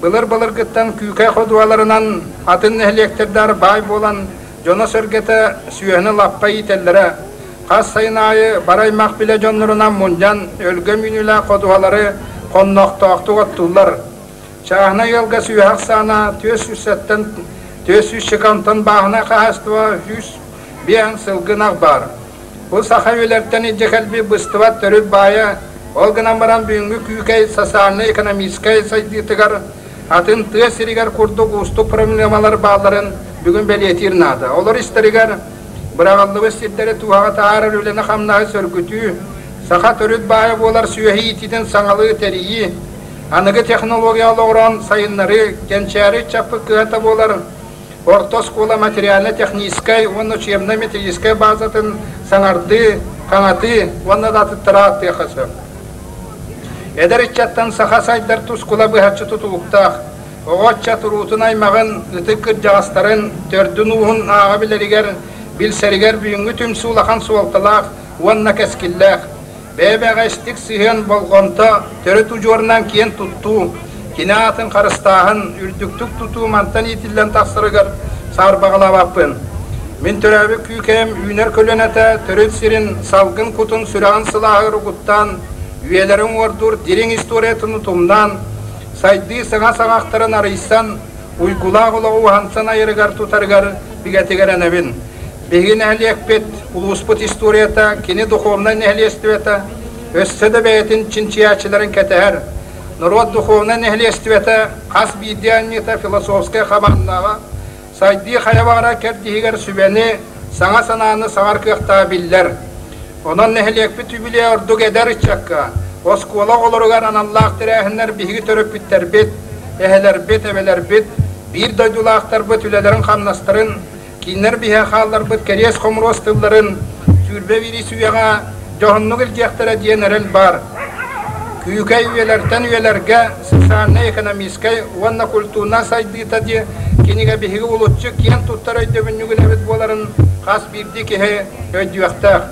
Былыр-былыргыттан Күүкэй ходуһаларынан атын нэһилиэктэрдээр баай буолан, дьоно-сэргэтэ сүөһүнү лаппа иитэллэрэ. Хас сайын аайы бары аймах билэ дьоннорунан мунньан, өлгөм үүнүүлээх ходуһалары хоннохтоохтук оттууллар. Чааһынай ыалга сүөһү ахсаана 400-ттэн 400 онтон бааһынай хаһаайыстыба 105 сылгы ынах баар. Бу саха үйэлэртэн илдьэ кэлбит быстыбат төрүт баайа, ол гынан баран бүгүҥҥү күүкэй социальнай-экономическай сайдыытыгар атын тыа сиригэр курдук уустук проблемалар баалларын бүгүн бэлиэтиир наада. Олор истэригэр быраҕыллыбыт сирдэри туһаҕа таһаарар үлэни-хамнаһы сөргүтүү, саха төрүт баайа буолар сүөһү иитиитин саҥалыы тэрийии, аныгы технология олоҕуран сайыннарыы, кэнчээри ыччаппыт кыһата буолар орто оскуола материально-техническай уонна учебно-методическай базатын саҥардыы, хаҥатыы уонна да атыттара ааттыахха сөп. Эдэр ыччаттан саха сайдар тускула быһаччы тутулуктаах. Оҕо ыччат уруутун аймаҕын, ытык кырдьаҕастарын, төрдүн-ууһун ааҕа билэригэр, билсэригэр бүгүҥҥү түмсүү улахан суолталаах уонна кэскиллээх. Бэйэ-бэйэҕэ истик сыһыан, болҕомто, төрүт удьуорунан киэн туттуу, кини аатын харыстааһын, үрдүктүк тутуу мантан иитиллэн тахсарыгар саарбаҕалаабаппын. Мин төрөөбүт күүкэйим үүнэр көлүөнэтэ төрүт сирин, салгын кутун сүрэҕин сылааһыгар угуттаан, үйэлэрин уордуур дириҥ историятын утумнаан, сайдыы саҥа саҕахтарын арыйсан, уйгулаах олоҕу уһансан айарыгар-тутарыгар бигэтик эрэнэбин. Биһиги нэһилиэкпит, улууспут историята, кини духовнай нэһилиэстибэтэ өссө да бэйэтин чинчийээччилэрин кэтэһэр. Норуот духовнай нэһилиэстибэтэ хас биирдии анньыыта философскай хабааннааҕа, сайдыы хайа баҕарар кэрдииһигэр сүбэни, саҥа санааны саҕар кыахтааҕа биллэр. Онон нэһилиэкпит үбүлүөйэ ордук эдэр ыччакка, оскуола оҕолоругар аналлаах тэрээһиннэр биһиги төрөппүттэрбит, эһэлэрбит, эбэлэрбит, биир дойдулаахтарбыт үлэлэрин-хамнастарын Кинилэр биһиэхэ хаалларбыт кэриэс-хомуруос тылларын 21 үйэҕэ дьоһуннук илдьиэхтэрэ диэн эрэл баар. Күүкэй үйэлэртэн үйэлэргэ социальнай-экономическай уонна культурнай сайдыыта диэн кинигэ биһиги улуччу киэн туттар өйдөбүнньүгүн эбит буоларын хас биирдии киһи өйдүөхтээх.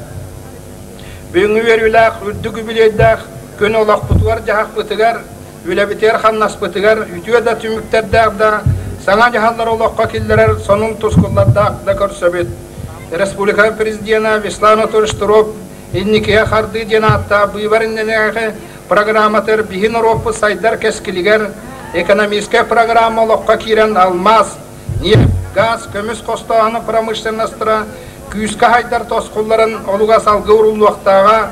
Бүгүҥҥү үөрүүлээх, үрдүк үбүлүөйдээх күн олохпутугар-дьаһахпытыгар Үлэбитигэр-хамнаспытыгар үтүө да түмүктэрдээх да, саҥа дьаһаллары олоххо киллэрэр сонун тускуллардаах да көрсөбүт. Республика президена Вячеслав Анатольевич Штыров инникигэ хардыы диэн ааттаах быыбар иннинээҕи программатыгар биһи норуоппут сайдар кэскилигэр экономическай программа олоххо киирэн алмаас, нефть, газ, көмүс хостооһуна промышленностара күүскэ хайдар тосхулларын олуга салгыы уруллуохтааҕа,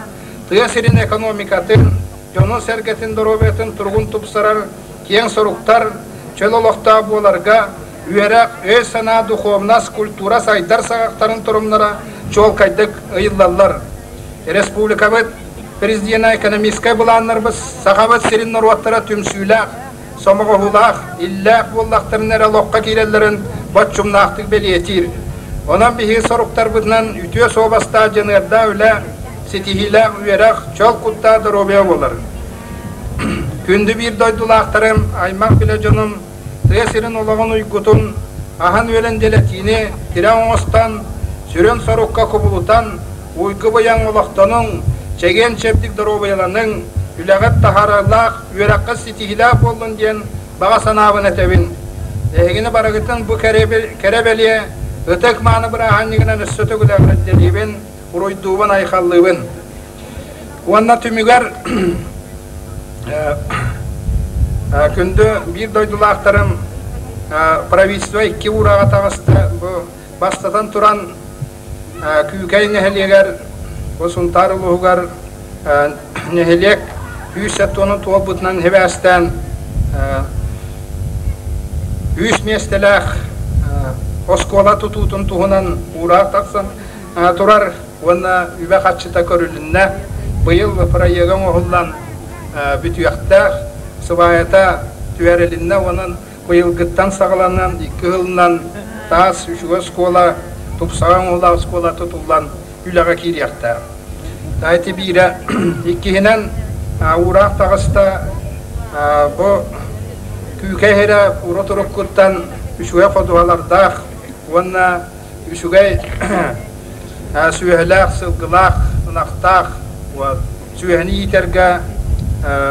тыа сирин экономикатын, дьонун-сэргэтин доруобуйатын туругун тупсарар киэҥ соруктар, чөл олохтоох буоларга үөрэх, өй-санаа, духовнас, культура сайдар саҕахтарын торумнара чуолкайдык ыйыллаллар. Республикабыт президена экономическай былааннарбыт Сахабыт сирин норуоттара түмсүүлээх, сомоҕоһуулаах, иллээх буоллахтарына эрэ олоххо киирэллэрин боччумнаахтык бэлиэтиир. Онон биһиги соруктарбытынан үтүө суобастаах дьаныардаах үлэ, ситиһиилээх үөрэх, чөл куттаах доруобуйа буолар. Күндү биир дойдулаахтарым, аймах-билэ дьонум тыа сирин олоҕун уйгутун аһан-үөлэн дэлэтиини тирэх оҥостон, сүрүн сорукка кубулутан, уйгу-быйаҥ олохтонуҥ, чэгиэн-чэбдик доруобуйаланыҥ! үлэҕит таһаарыылаах, үөрэххит ситиһиилээх буоллун диэн баҕа санаабын этэбин. Эһигини барыгытын бу кэрэ бэлиэ ытык мааны бырааһынньыгынан өссө төгүл эҕэрдэлиибин, уруйдуубун, айхаллыыбын. Уонна түмүгэр күндү биир дойдулаахтарым правительство икки уураҕа таҕыста. Бу бастатан туран Күүкэй нэһилиэгэр, бу Сунтаар улууһугар нэһилиэк 170 туолбутунан сибээстээн үс миэстэлээх оскуола тутуутун туһунан уураах тахсан турар уонна үбэ-харчыта көрүлүннэ. Быйыл проега оҥоһуллан бүтүөхтээх, сыбаайата түһэрилиннэ уонна быйылгыттан саҕаланан икки сылынан таас үчүгэй оскуола, тупсаҕай оҥоһуулаах оскуола тутуллан үлэҕэ киириэхтээх. Ити биирэ. Иккиһинэн, уураах таҕыста бу Күүкэй иһэрэ урут уруккуттан үчүгэй ходуһалардаах уонна үчүгэй сүөһүлээх, сылгылаах, ынахтаах сүөһүнү иитэргэ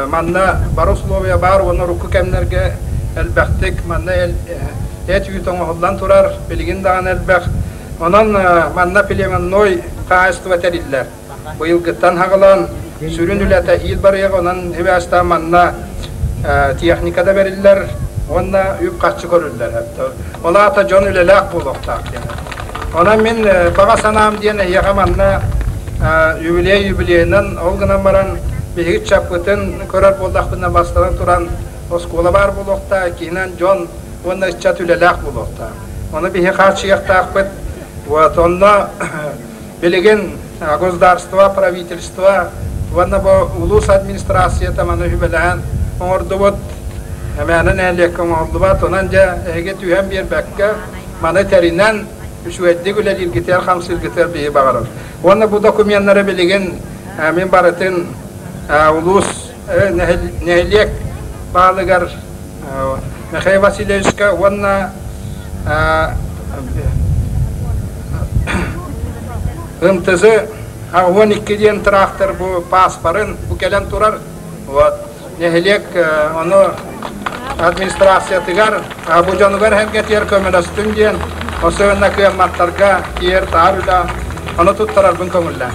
манна бары условия баар уонна урукку кэмнэргэ элбэхтик манна эт-үүт оҥоһуллан турар, билигин даҕаны элбэх. Онон манна племенной хаһаайыстыба тэриллэр. Быйылгыттан хаҕылаан сүрүн үлэтэ иил барыаҕа, онон сибээстээн манна техника да бэриллэр уонна үп-харчы көрүллэр. Ол аата дьон үлэлээх буолуохтаах диэн. Онон мин баҕа санаам диэн эһиэхэ манна юбилей юбилейынан ол гынан баран биһиги чаппытын көрөр буоллахпына бастатан туран оскуола баар буолуохтаах, иккиһинэн дьон уонна ыччат үлэлээх буолуохтаах. Ону биһи хааччыйыахтаахпыт. Вот онно билигин государство, правительство уонна бу улуус администрацията маны үбэлэһэн оҥордубут. Эмээнэ нэһилиэккэ оҥоһуллубат. Онон дьэ эһиги түһэн биэрбэккэ маны тэринэн үчүгэйдик үлэлииргитигэр, хамсыыргытыгар биһи баҕарабыт. Уонна бу докуменнары билигин мин барытын улуус нэһилиэк баалыгар Михаил Васильевичка уонна МТЗ 12 диэн трактор бу паспорын бу кэлэн турар. Вот нэһилиэк ону администрациятыгар бу дьонугар эргэтигэр көмөлөстүн диэн особенно кыамматтарга тиэр таар үлэ ону туттарарбын көҥүллээн.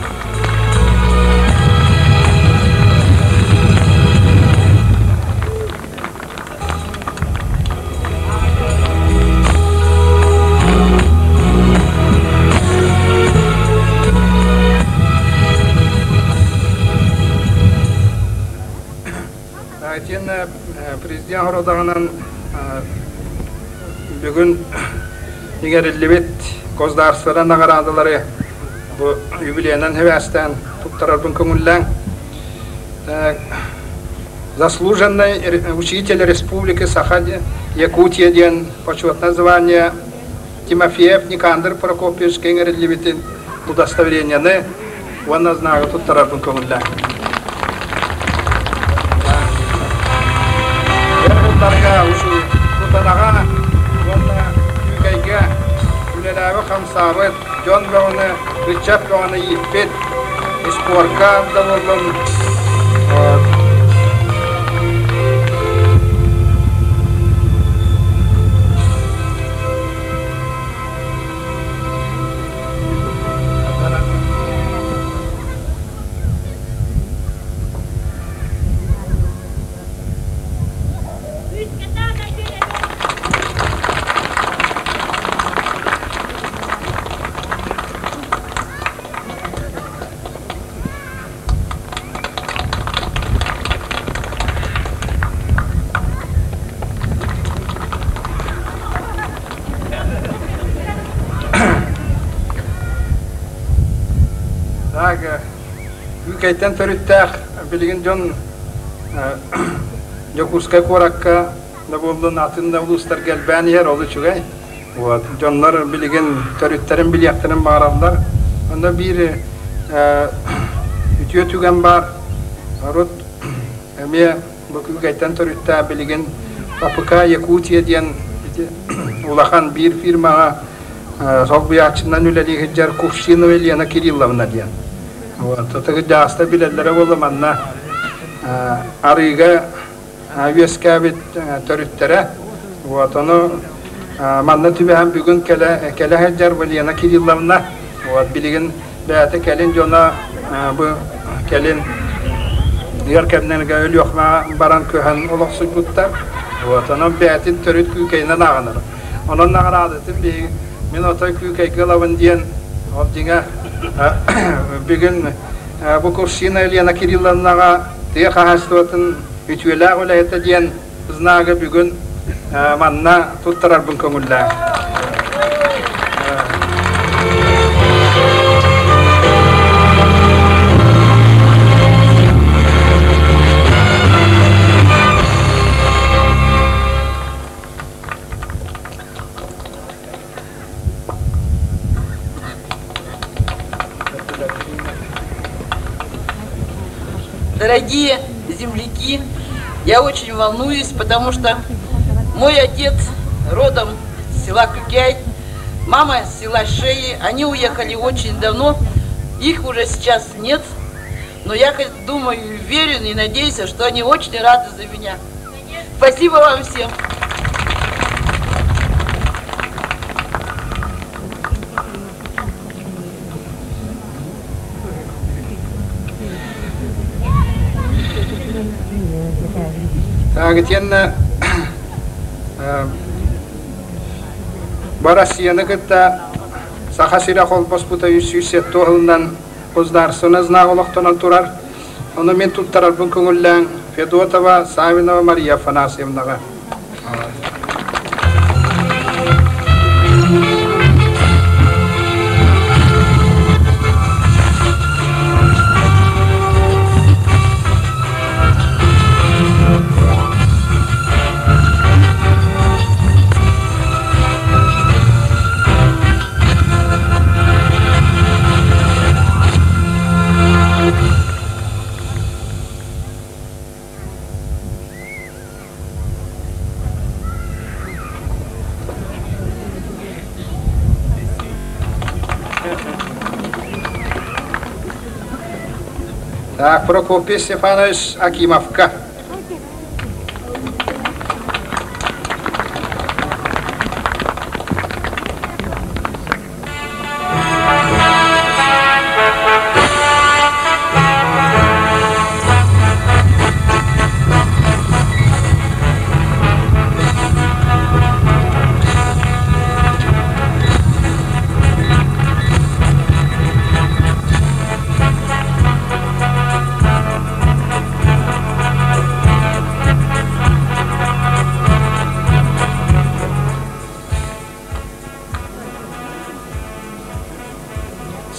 Итиэннэ президент хорудаҕынан бүгүн иҥэриллибит государственнай наҕараадалары бу юбилейынан сибээстээн туттарарбын көҥүллээҥ. Заслуженный учитель Республики Саха Якутия диэн почетное звание Тимофеев Никандр Прокопьевич иҥэриллибитин удостоверениены уонна знагы туттарарбын көҥүллээн. Эр Кутанаҕа уонна Күүкэйгэ үлэлээбит хамсаабыт дьон бөҕөнү, ыччат бөҕөнү ииппит, спорка да буоллун Так, Күүкэйтэн төрүттээх билигин дьон Дьокуускай куоракка да буоллун, атын да улуустарга элбээн иһэр, ол үчүгэй. Вот, дьоннор билигин төрүттэрин билиэхтэрин баҕараллар. Онно биир үтүө түгэн баар. Урут эмиэ бу Күүкэйтэн төрүттээх билигин АПК Якутия диэн улахан биир фирмаҕа солбуйааччынан үлэлии сылдьар Кувшинова Елена Кирилловна диэн. Вот, ытыгы дьаастар билэллэрэ буолла манна. арыыга үөскээбит төрүттэрэ. Вот ону манна түбэһэн бүгүн кэлэ кэлэ сылдьар Валена Кирилловна. Вот билигин бэйэтэ кэлин дьоно бу кэлин ыар кэмнэргэ Өлүөхүмэҕэ баран көһөн олохсуйбуттар. Вот онон бэйэтин төрүт күүкэйинэн ааҕынар. Онон наҕараадатын биһиги мин отой күүкэйгэ ылабын диэн ол дьиҥэ бүгүн бу Кувшина Елена Кирилловнаҕа тыа хаһаайыстыбатын үтүөлээх үлэһитэ диэн знагы бүгүн манна туттарарбын көҥүллээх. Дорогие земляки, я очень волнуюсь, потому что мой отец родом с села Кукяй, мама с села Шеи, они уехали очень давно, их уже сейчас нет, но я думаю, верю и надеюсь, что они очень рады за меня. Спасибо вам всем. Итиэннэ бу Россияны кытта Саха сирэ холбоспута 307 сылынан Государственный знак олохтонон турар. Ону мин туттарарбын көҥүллээҥ Федотова Савинова Мария Афанасьевнаҕа. Так, Прокопий Степанович Акимовка.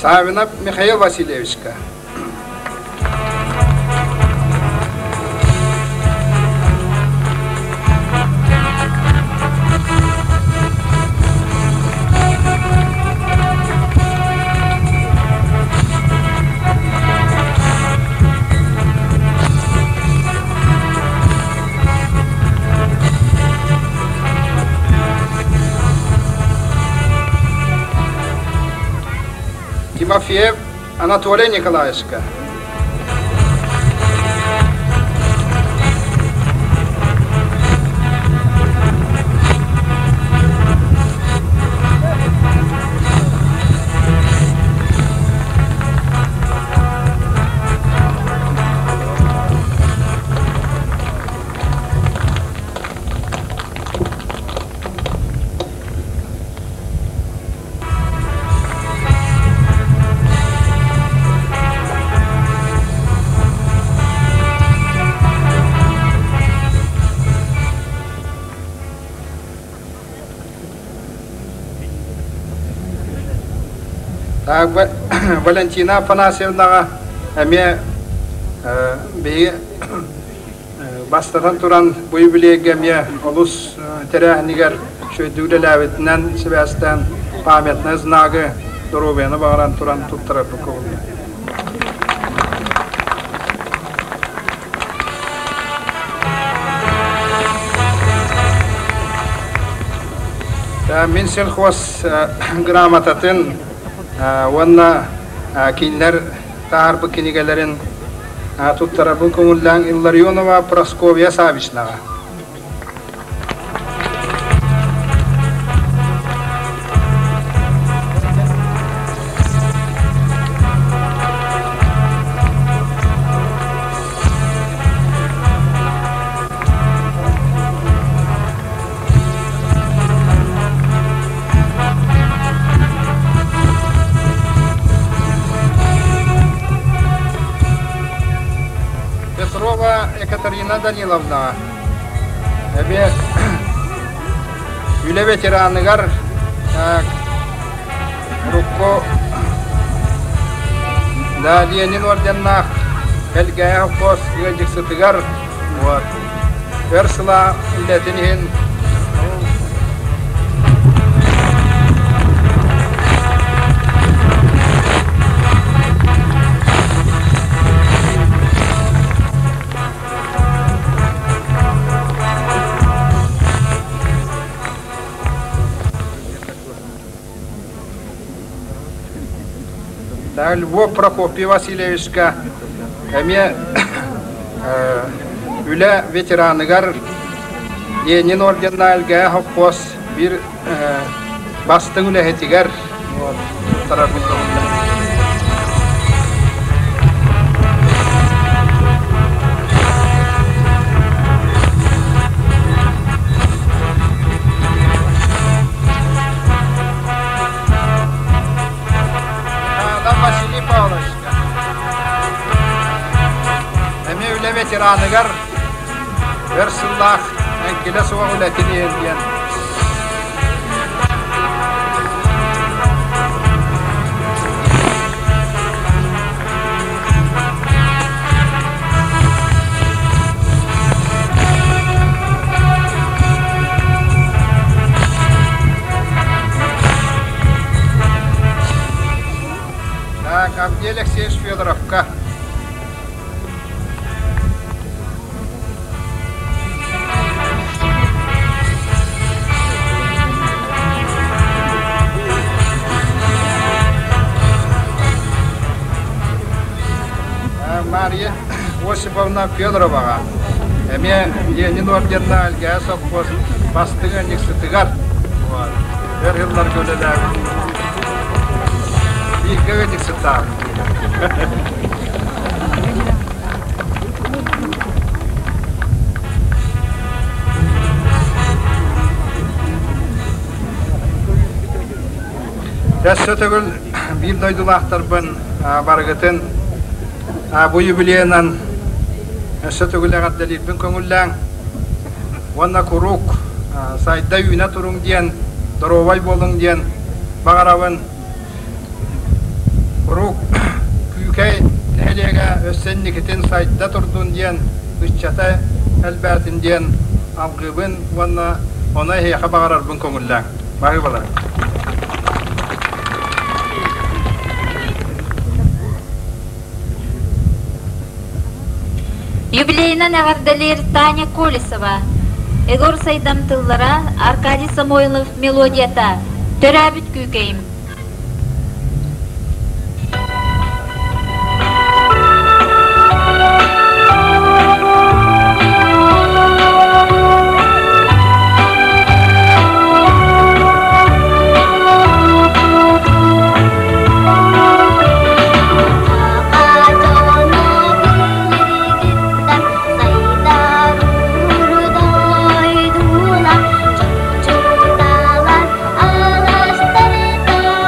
Савинов Михаил Васильевичка. Тимофеев Анатолий Николаевичка. Валентина Афанасьевнаҕа эмиэ биһиги бастатан туран бу юбилейга эмиэ олус тэрээһинигэр үчүгэйдик үлэлээбитинэн сибээстээн памятнай знагы доруобуйаны баҕаран туран туттарарбыт көҥүллэ. Мин сельхоз грамотатын уонна кинилэр таһаарбыт кинигэлэрин. Туттарабын көҥүллээн Илларионова Прасковья Савичнаҕа. Петрова Екатерина Даниловна эмиэ үлэ ветераныгар урукку да Ленин орденнаах Элгээйи холкуос ыалдьыксытыгар вот өр сыла үлэтин иһин Львов Прокопий Васильевичка эмиэ үлэ ветераныгар Ленин орденнаах Элгээйи хоппуос биир бастыҥ үлэһитигэр Василий Павловичка эмиэ үлэ ветераныгар өр сыллаах эҥкилэ суох үлэтин иһин диэн Так, Авдей Алексеевич Федоровка. Мария Осиповна Федороваҕа эмиэ Ленин орденнаах Элгээйи сопхуос бастыҥ ыанньыксытыгар өр сылларга үлэлээбит бииргэ ыанньыксыттаах. Өссө төгүл биир дойдулаахтарбын барыгытын бу юбилейынан өссө төгүл эҕэрдэлиирбин көҥүллээҥ уонна куруук сайда үүнэ туруҥ диэн, доруобай буолуҥ диэн баҕарабын. Куруук Күүкэй нэһилиэгэ өссө инникитин сайда турдун диэн, ыччата элбээтин диэн алгыыбын уонна ону эһиэхэ баҕарарбын көҥүллээҥ. Баһыыбалар. Юбилейынан эҕэрдэлиир Таня Колесова, Егор Сайдам тыллара, Аркадий Самойлов мелодията «Төрөөбүт күүкэйим». Сайдар урдойдуна, чочуталар аластарда.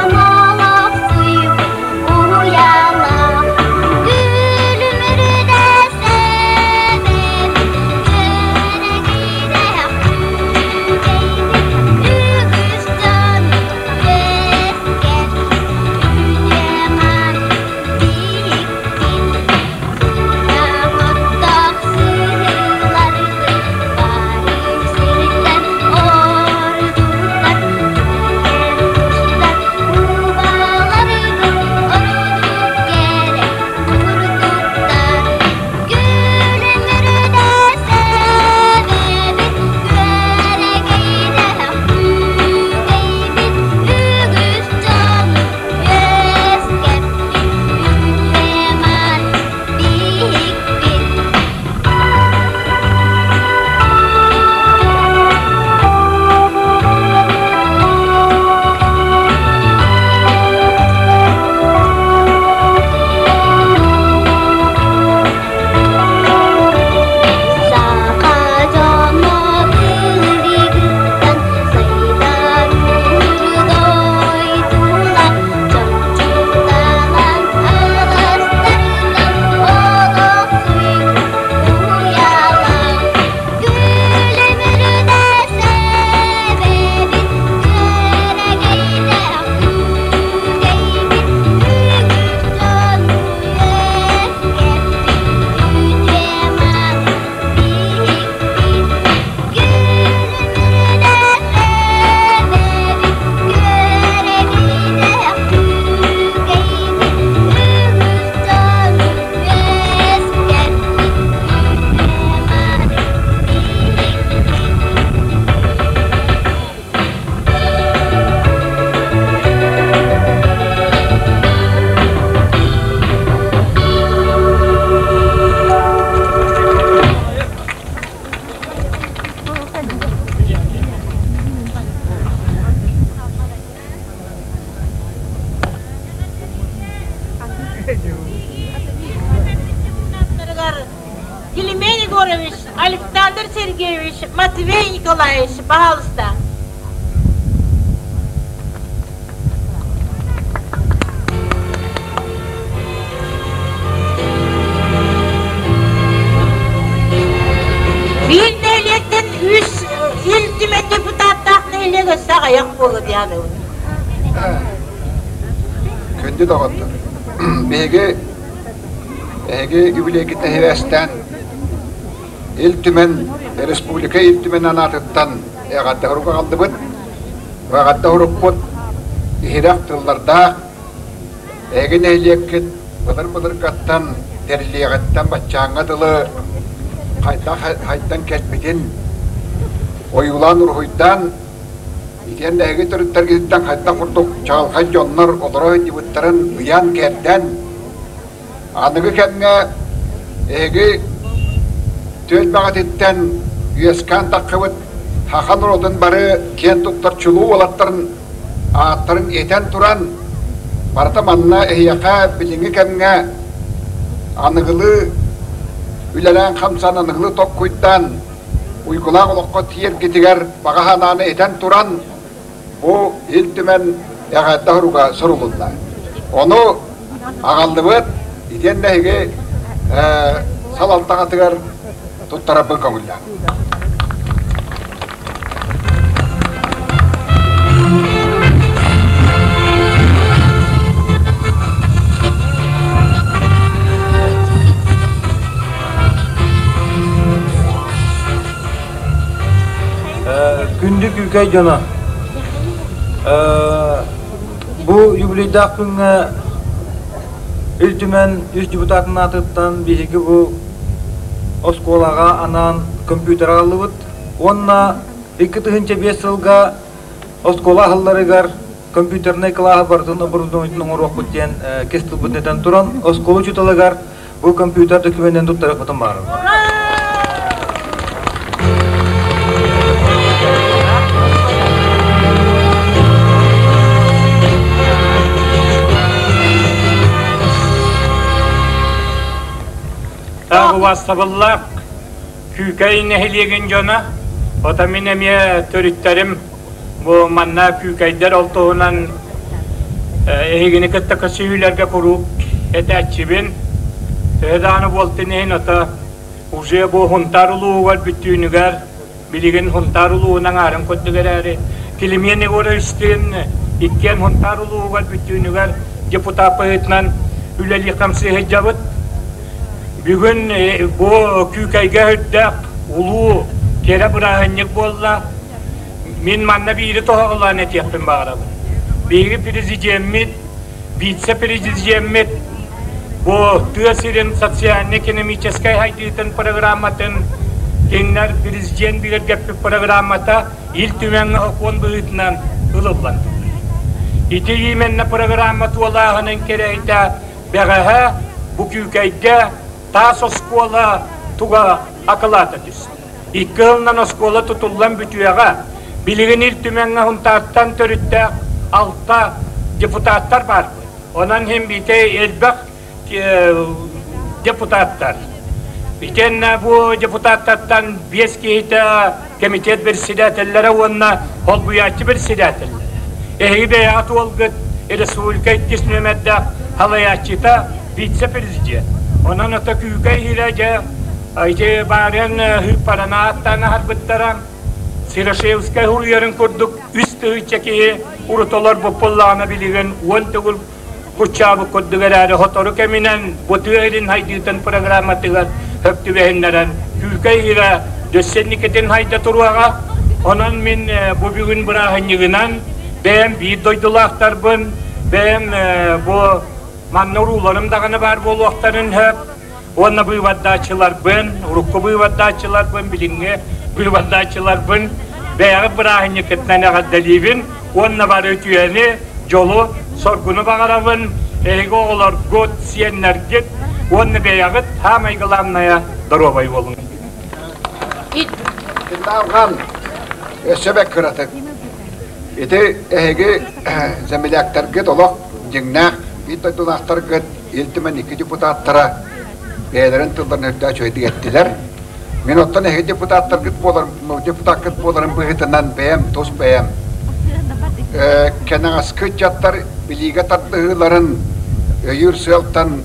Егорович, Александр Сергеевич, Матвей Николаевич, пожалуйста. Биир нэһилиэктэн үс Ил Түмэн депутаттаах нэһилиэк өссө аҕыйах буолуо дианыбын. Күндү доҕоттор, биһиги эһиги юбилейгитин эһибэстээн Ил Түмэн, республика Ил Түмэн анаатыттан эҕэрдэ сурук аҕаллыбыт. Эҕэрдэ сурукпут иһирэх тыллардаах эһиги нэһилиэккит былыр-былыргаттан тэриллиэҕиттэн баччааҥҥа дылы хайдах хайдан кэлбитин ойуулаан уруһуйдаан итиэннэ эһиги төрүттэргититтэн хайдах курдук чаҕылхай дьоннор олоро сылдьыбыттарын ыйан-кэрдэн Аныгы кэмҥэ эһиги түөлбэҕититтэн үөскээн таххыбыт саха норуотун бары киэн туттар чулуу уолаттарын ааттарын этэн туран, барыта манна эһиэхэ билиҥҥи кэмҥэ аныгылыы үлэлээн-хамсаан, аныгылыы толкуйдаан, уйгулаах олоххо тиийэргитигэр баҕа санааны этэн туран, Бу Ил Түмэн эҕэрдэ суруга сурулунна. Ону аҕаллыбыт итиэннэ эһиги салалтаҕытыгар туттарарбын көҥүллээх. Күндү күүкэй дьоно, бу юбилейдаах күҥҥэ Ил Түмэн үс депутатын аатыттан биһиги бу оскуолаҕа анаан компьютер аҕаллыбыт уонна 2005 сылга оскуола аһылларыгар компьютернай кылааһы барытын оборудованиетын оҥоруохпут диэн кэс тылбытын этэн туран оскуола учууталыгар Бу компьютер документын туттарыахпытын баарым. Убаастабыллаах Күүкэй нэһилиэгин дьоно, ото мин эмиэ төрүттэрим бу манна күүкэйдэр ол туһунан эһигини кытта көрсүһүүлэргэ куруук этээччибин. Төһө даҕаны буолтун иһин ото уже бу Хунтаар улууһугар бүттүүнүгэр билигин Хунтаар улууһун аҥаарын курдук эрээри Климент Егоровичтыын иккиэн Хунтаар улууһугар бүттүүнүгэр депутат быһыытынан үлэлии хамсыы сылдьабыт. Бүгүн бу Күүкэйгэ үрдээх улуу кэрэ бырааһынньык буолла. Мин манна биири тоһоҕолоон этиэхпин баҕарабын. Биһиги президеммит, вице-президеммит бу тыа сирин социально-экономическай сайдыытын программатын кинилэр президент бигэргэппит программата Ил Түмэҥҥэ сокуон быһыытынан ылыллан турар. Ити именно программа туолааһынын кэрэһитэ бэҕэһээ бу Күүкэйгэ таас оскуола туга акылаата түстэ. Икки сылынан оскуола тутуллан бүтүөҕэ. Билигин Ил Түмэҥҥэ Сунтаартан төрүттээх алта депутаттар баарбыт. Онон иһин биитэ элбэх депутаттар. Итиэннэ бу депутаттартан биэс киһитэ комитет председателлэрэ уонна холбуйааччы председателлэрэ. Эһиги бэйэҕит уолгыт республика иккис нүөмэрдээх салайааччыта вице-президент. Онон ото Күүкэй иһирэ дьэ ити баарыан ыыппарана ааттаан аһарбыттара. Серошевскай суруйарын курдук үс тыһыынча киһи урут олорбут буоллаҕына билигин уон төгүл куччаабыт курдук эрээри сотору кэминэн бу тыа илин хайдыытын программатыгар сөп түбэһиннэрэн Күүкэй иһирэ дөссө инникитин хайда туруоҕа. Онон мин бу бүгүн бырааһынньыгынан бэйэм биир дойдулаахтарбын, бэйэм бу манна урууларым даҕаны баар буолуохтарын сөп. Уонна быыбардааччыларбын, урукку быыбардааччыларбын, билиҥҥи быыбардааччыларбын бэйэҕит бырааһынньыккытынан эҕэрдэлиибин уонна бары үтүөнү, дьолу, соргуну баҕарабын. Эһиги оҕолоргут, сиэннэргит уонна бэйэҕит саамай главное доруобай буолуҥ. Алҕан өссө бэк кыратык. Ити эһиги землячтаргыт олох дьиҥнээх биир дойдулаахтаргыт Ил Түмэн икки депутаттара бэйэлэрин тылларын үрдэ үчүгэйдик эттилэр. Мин оттон эһиги депутаттаргыт буолар депутаккыт буоларын быһыытынан бэйэм тус бэйэм кэнэҕэски ыччаттар билиигэ тардыһыыларын өйүүр сыалтан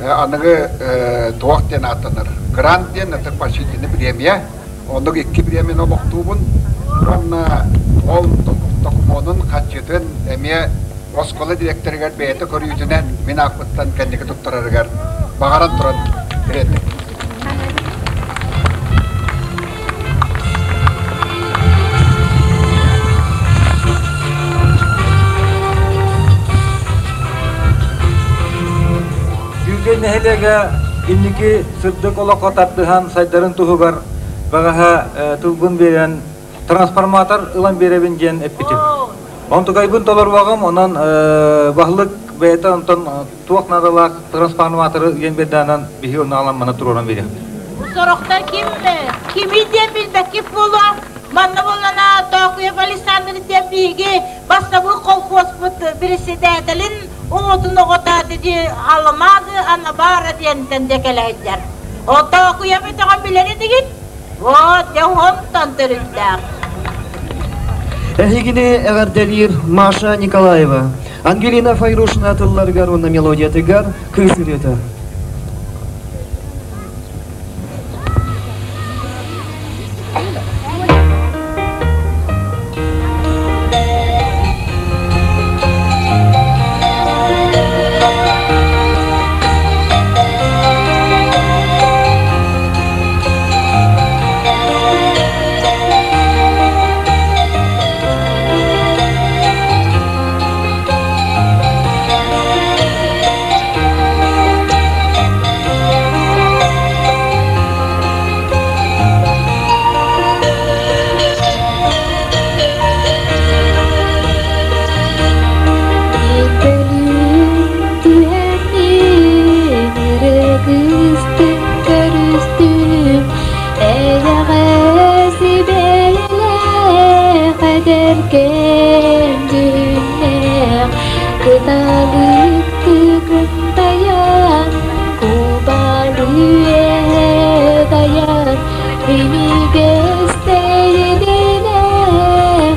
аныгы туох диэн ааттанар грант диэн это поощрительный премия оннук икки бириэмэни олохтуубун уонна ол докумуонун хаччытын эмиэ оскуола дириэктэригэр бэйэтэ көрүүтүнэн мин ааппыттан кэнники туттарарыгар баҕаран туран тириэрдим. Күүкэй нэһилиэгэ инники сырдык олоххо тардыһан сайдарын туһугар бэҕэһээ тылбын биэрэн трансформатор ылан биэрэбин диэн эппитим. Онтукайбын толорбоҕум, онон баһылык бэйэтэ онтон туох наадалаах трансформаторы диэн биэрдээнэн биһи онно аҕалан маны туруоран биэриэхпит. Сорохтор ким кими диэн билбэккит буолуо. Манна буоллана Тоокуев Александр диэн биһиги бастабыл колхозпут председателин оҕотун оҕото диди Алмазы Анабара диэнтэн де кэлэһиддэр. О Тоокуев өтөҕөн билэр этигит? Вот, дьэ онтон төрүттээх. Эһигини эҕэрдэлиир Маша Николаева, Ангелина Файрушина тылларыгар уонна мелодиятыгар кыыс ырыата. Кыталык тыгын кубалыы дайан, Имигэстэй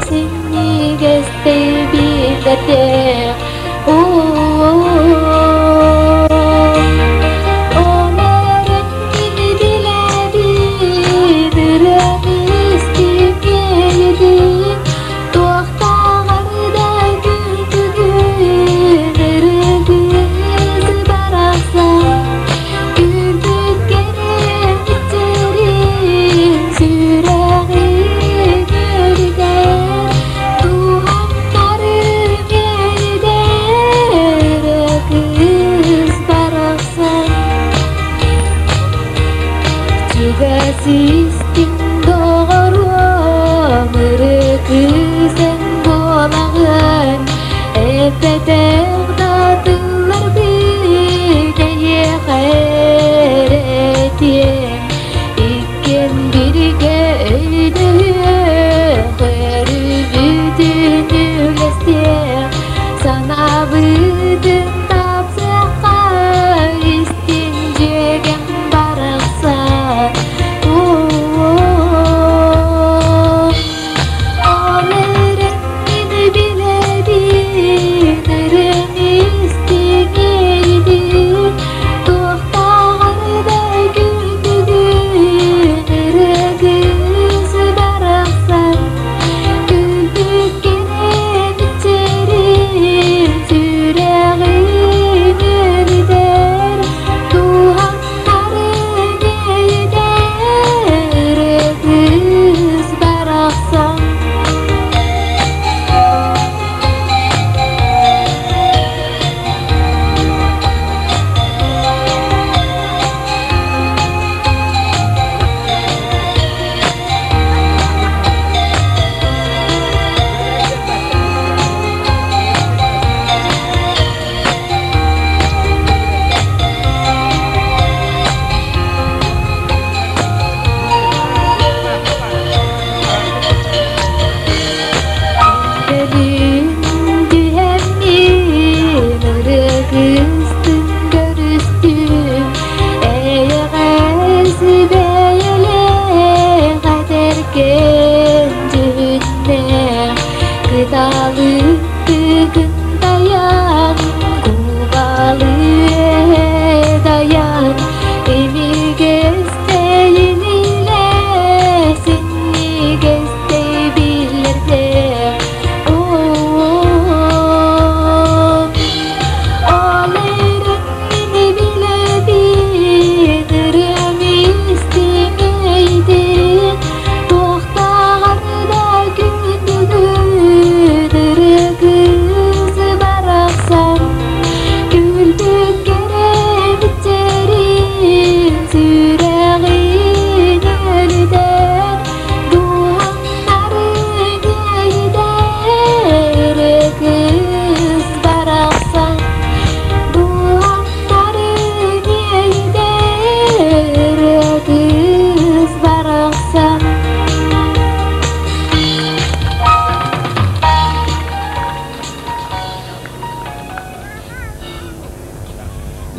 синньигэстэй билэрдээх Ол эрэн мин билэбин ырыам истиҥ иэйиитин туохтааҕар да күндүгүн ырыгыз барахсан Күлбүт кэрэ сүрэҕин өрүтэр Туһахтарым эйдэр кыыс барахсан Чугас истиҥ доҕоруом ыры кыыс эн буолаҕын Эппэтэх да тылларбын эйиэхэ эрэ этиэм Иккиэн бииргэ өйдөһүөх, өрүбүтүн үллэстиэх, санаабытын тапсыахха истиҥ дьүөгэм барахсан. Ол эрэн мин билэбин, ырыам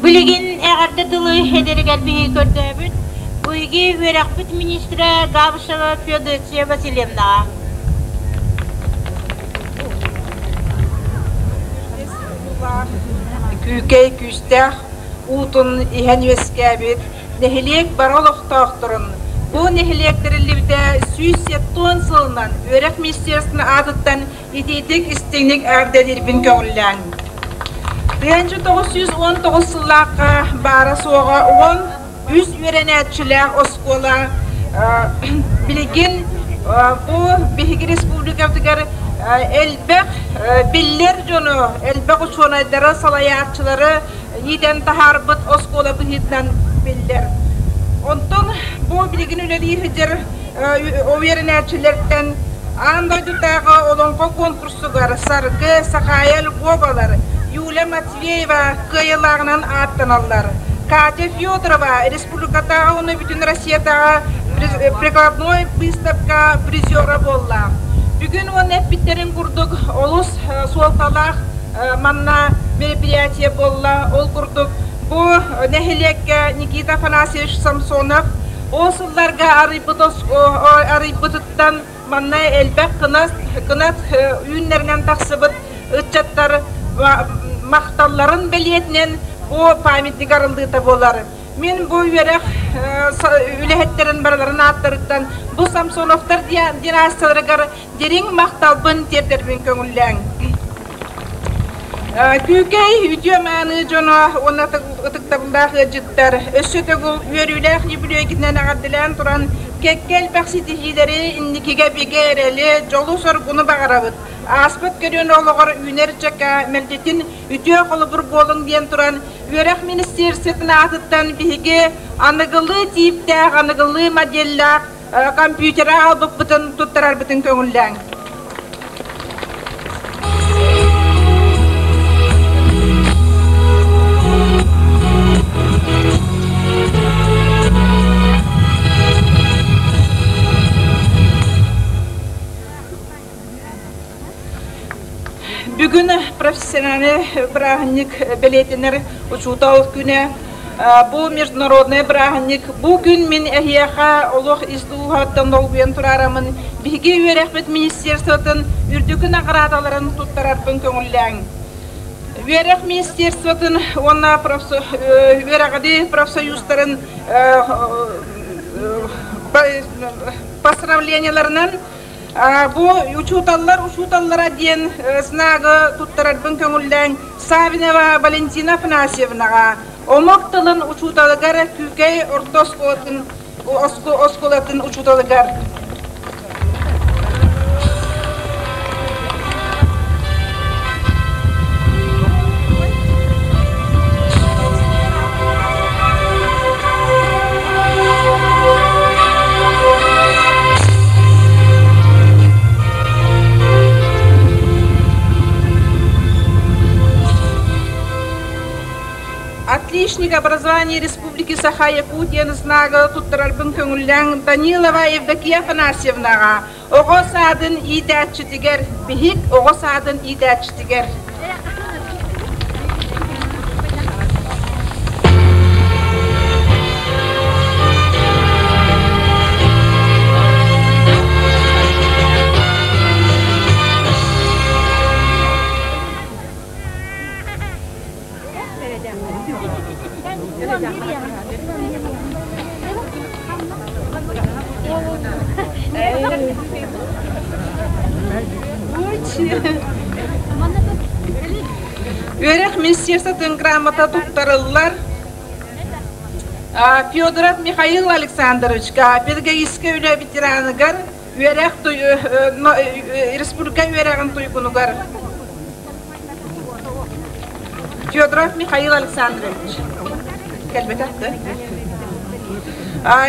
Билигин эҕэрдэ тылы эдэригэр биһиги көрдөөбүт Биһиги үөрэхпит министрэ Габышева Феодосия Васильевнаҕа. Күүкэй күүстээх уутун иһэн үөскээбит нэһилиэк бары олохтоохторун бу нэһилиэк тэриллибитэ 170 сылынан үөрэх министерствотын аатыттан итиитик истиҥник эҕэрдэлиирбин көҕүллээн. 1919 сыллаахха баара-суоҕа 13 үөрэнээччилээх оскуола билигин бу биһиги республикабытыгар элбэх биллэр дьону, элбэх учуонайдары, салайааччылары иитэн таһаарбыт оскуола быһыытынан биллэр. Онтон бу билигин үлэлии сылдьар үөрэнээччилэртэн аан дойдутааҕы олоҥхо конкурсугар Саргы, Сахаайа Львовалар, Юля Матвеева кыайыылааҕынан ааттаналлар. Катя Федорова республикатааҕы уонна бүтүн Россиятааҕы прикладной выставка призера буолла. Бүгүн уонна эппиттэрин курдук олус суолталаах манна мероприятие буолла. Ол курдук бу нэһилиэккэ Никита Афанасьевич Самсонов ол сылларга арыйбыт арыйбытыттан манна элбэх кынат кынат үүннэринэн тахсыбыт ыччаттар махталларын бэлиэтинэн бу памятник арыллыыта буолар. Мин бу үөрэх үлэһиттэрин барыларын ааттарыттан бу Самсоновтар династияларыгар дириҥ махталбын тиэрдэрбин көҥүллээҥ. Күүкэй үтүө-мааны дьоно уонна ытыктабыллаах ыалдьыттар өссө төгүл үөрүүлээх үбүлүөйгүтүнэн эҕэрдэлээн туран кэккэ элбэх ситиһиилэри, инникигэ бигэ эрэли, дьолу-соргуну баҕарабыт. Ааспыт көлүөнэ олоҕор үүнэр ыччакка мэлдьитин үтүө холобур буолуҥ диэн туран, үөрэх министерствотын аатыттан биһиги аныгылыы тииптээх, аныгылыы моделлаах компьютера аҕалбыппытын туттарарбытын көҥүллээҥ. Бүгүн профессиональный бырааһынньык бэлиэтэнэр учуутал күнэ. Бу международный бырааһынньык. Бу күн мин эһиэхэ олох ис дууһаттан долгуйан тураарамын биһиги үөрэхпит министерствотын үрдүкү наҕараадаларын туттарарбын көҥүллээҥ. Үөрэх министерствотын уонна үөрэҕи профсоюзтарын поздравлениеларынан Бу учууталлар учууталлара диэн знагы туттарарбын көҥүллээн Савинова Валентина Афанасьевнаҕа омук тылын учууталыгар Күүкэй орто оскуолатын оскуолатын учууталыгар Отличник образования Республики Саха-Якутия знагы туттарарбын көҥүллээн Данилова Евдокия Афанасьевнаҕа оҕо саадын иитээччитигэр, биһик оҕо саадын иитээччитигэр. Үөрэх министерствотын грамота туттарыллар Федоров Михаил Александровичка, педагогическай үлэ ветераныгар, үөрэх республика үөрэҕин туйгунугар Федоров Михаил Александрович. Кэлбэтэх да.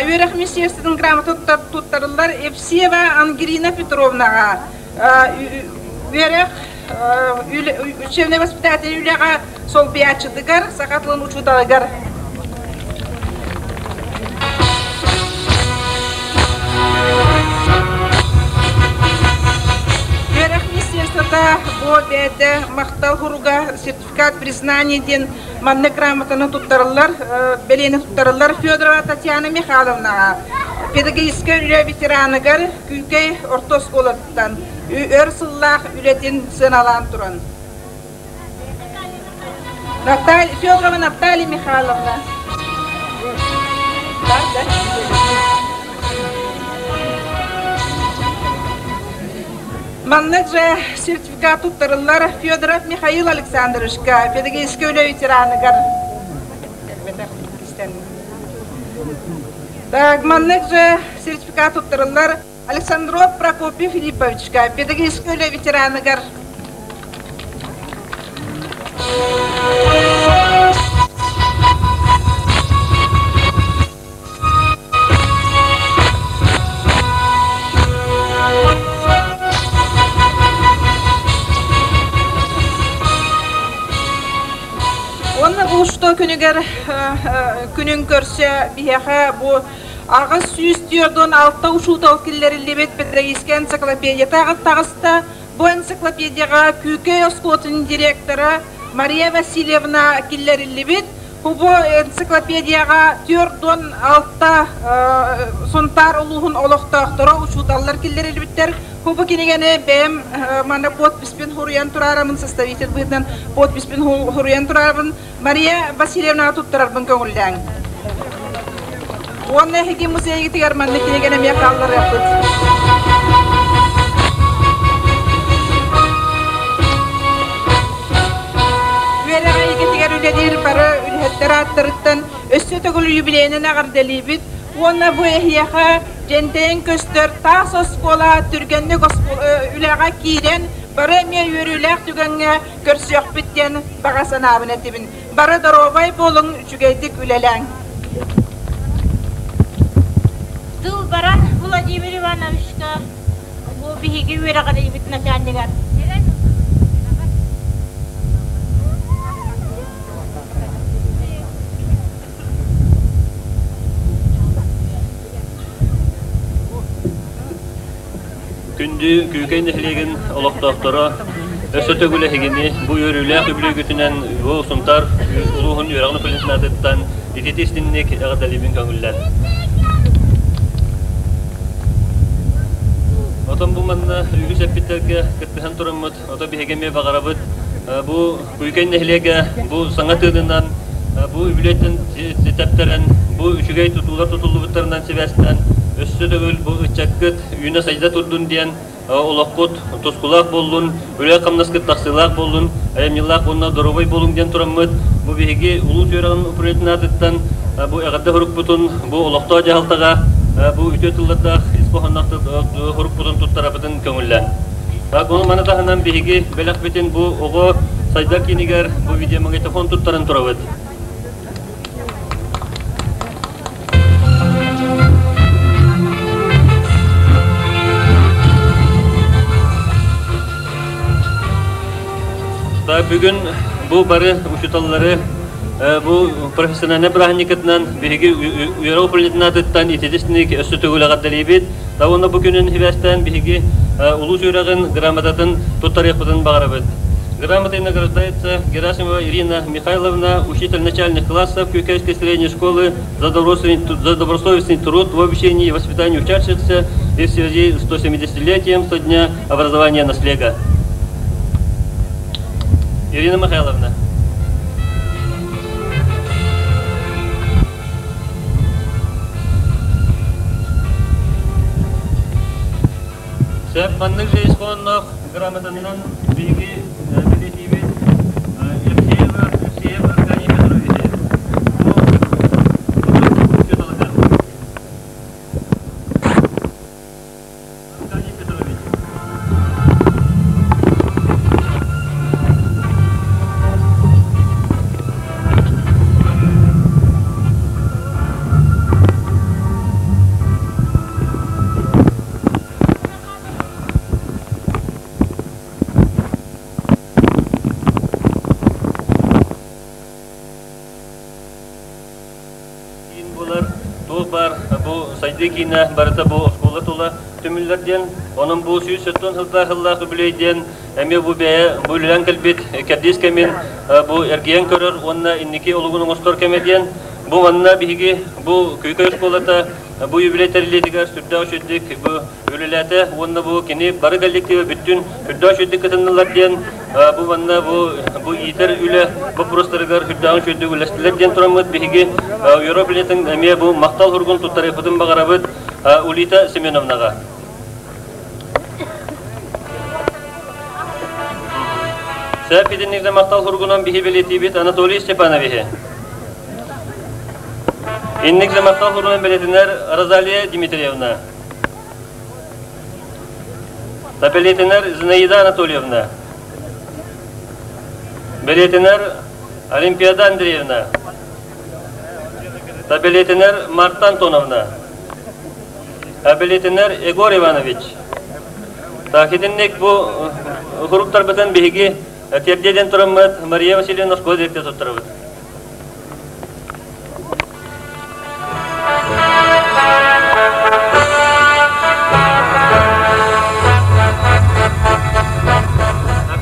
Үөрэх министерствотын грамота туттарыллар Евсеева Ангелина Петровнаҕа үөрэх учебный воспитатель үлэҕэ солбуйааччытыгар, саха тылын учууталыгар. Үөрэх министерствотын грамотата бу бэйэтэ махтал хуруга сертификат признания диэн маннык грамотаны туттарыллар, бэлиэни туттарыллар Федорова Татьяна Михайловнаҕа, педагогическай үлэ ветераныгар Күүкэй орто оскуолатыттан өр сыллаах үлэтин сыаналаан туран. Наталья, Федорова Наталья Михайловна. Манна же сертификат туттарыллар Федоров Михаил Александровичка, педагогическай үлэ ветераныгар. Так, маннык же сертификат туттарыллар Александров Прокопий Филипповичка, педагогическай үлэ ветераныгар. Уонна бу что күнүгэр күнүн көрсө биһиэхэ бу 846 учуутал киллэриллибит педагогическай энциклопедията таҕыста. Бу энциклопедияҕа Күүкэй оскуолатын директора Мария Васильевна киллэриллибит. Бу энциклопедияҕа 46 Сунтаар улууһун олохтоохторо учууталлар киллэриллибиттэр. Бу кинигэни бэйэм манна подписпин хуруйан тураарабын, составитель быһыытынан подписпин хуруйан тураарабын. Мария Васильевнаҕа туттарарбын көҥүллээҥ. Уонна эһиги музейгытыгар маннык кинигэни эмиэ хаалларыахпыт. Үөрэх эйгэтигэр үлэлиир бары үлэһиттэр ааттарыттан өссө төгүл юбилейынан эҕэрдэлиибит уонна бу эһиэхэ дьэнтэйэн көстөр таас оскуола түргэнник үлэҕэ киирэн бары эмиэ үөрүүлээх түгэҥҥэ көрсүөхпүт диэн баҕа санаабын этибин. Бары доруобай буолуҥ, үчүгэйдик үлэлээҥ. Тыл баран Владимир Ивановичка бу биһиги үөрэҕириибит начальнигар. Күндү Күүкэй нэһилиэгин олохтоохторо, өссө төгүл эһигини бу үөрүүлээх үбүлүөйгүтүнэн бу Сунтаар улууһун үөрэҕин управлениетыттан итити истинник эҕэрдэлиибин көҥүллээн. Отон бу манна үгүс эппиттэргэ кыттыһан тураммыт, ото биһиги эмиэ баҕарабыт бу Күүкэй нэһилиэгэ бу саҥа тыынынан, бу үбүлүөйтэн тэптэрэн, бу үчүгэй тутуулар тутуллубуттарынан сибээстээн, өссө төгүл бу ыччаккыт үүнэ-сайда турдун диэн олоххут тускулаах буоллун, үлэ-хамнаскыт тахсыылаах буоллун, айымньылаах уонна доруобай буолуҥ диэн тураммыт, бу биһиги улуус үөрэҕин управлениетын аатыттан бу эҕэрдэ сурукпутун бу олохтоох дьаһалтаҕа бу үтүө тыллардаах ис хоһоонноох сурукпутун туттарабытын көҥүллээн. Так, ону маны таһынан биһиги бэлэхпитин бу оҕо сайдар киинигэр бу видеомагнитофон туттаран турабыт. Так, бүгүн бу бары учууталлары бу профессиональный бырааһынньыкытынан биһиги үөрэх управлениетын аатыттан ититисник өссө төгүл эҕэрдэлиибит. Да уонна бу күнүн хибээстээн биһиги улуус үөрэҕин грамотатын туттарыахпытын баҕарабыт. Грамотой награждается Герасимова Ирина Михайловна, учитель начальных классов Кюкайской средней школы за добросовестный труд в обучении и воспитании учащихся и в связи с 170-летием со дня образования наслега. Ирина Михайловна. Сөп маннык же исхоннох грамотанынан биһиги бэлиэтиибит Евсеева Евсеев Аркадий Петрович. Бу учууталыгар. Аркадий Петрович. Киин буолар, туох баар бу сайдыы киинэ барыта бу оскуола тула түмүллэр диэн, онон бу 170 сыллаах сыллаах үбүлүөй диэн эмиэ бу бэйэ бу үлэлээн кэлбит кэрдиис кэмин бу эргийэн көрөр уонна инники олугун оҥостор кэмэ диэн бу манна биһиги бу Күүкэй оскуолата бу юбилей тэриллиитигэр сүрдээх үчүгдүк бу үлэлээтэ уонна бу кини бары коллектива бүттүн сүрдээх үчүгдүк кытыннылар диэн бу манна бу бу иитэр үлэ боппуруостарыгар сүрдээх үчүгдүк үлэстилэр диэн тураммыт биһиги Европа планетын эмиэ бу махтал суругун туттарыахпытын баҕарабыт Улита Семеновнаҕа. Сөп итинник махтал суругунан биһи бэлиэтиибит Анатолий Степановиһы. Инник махтал суругунан бэлиэтинэр Розалия Дмитриевна. Бэлиэтинэр Зинаида Анатольевна. Бэлиэтинэр Олимпиада Андреевна. Бэлиэтинэр Марта Антоновна. Бэлиэтинэр Егор Иванович. Так, итинник бу суруктарбытын биһиги тиэрдиэдэн тураммыт Мария Васильевна оскуола директор туттарабыт.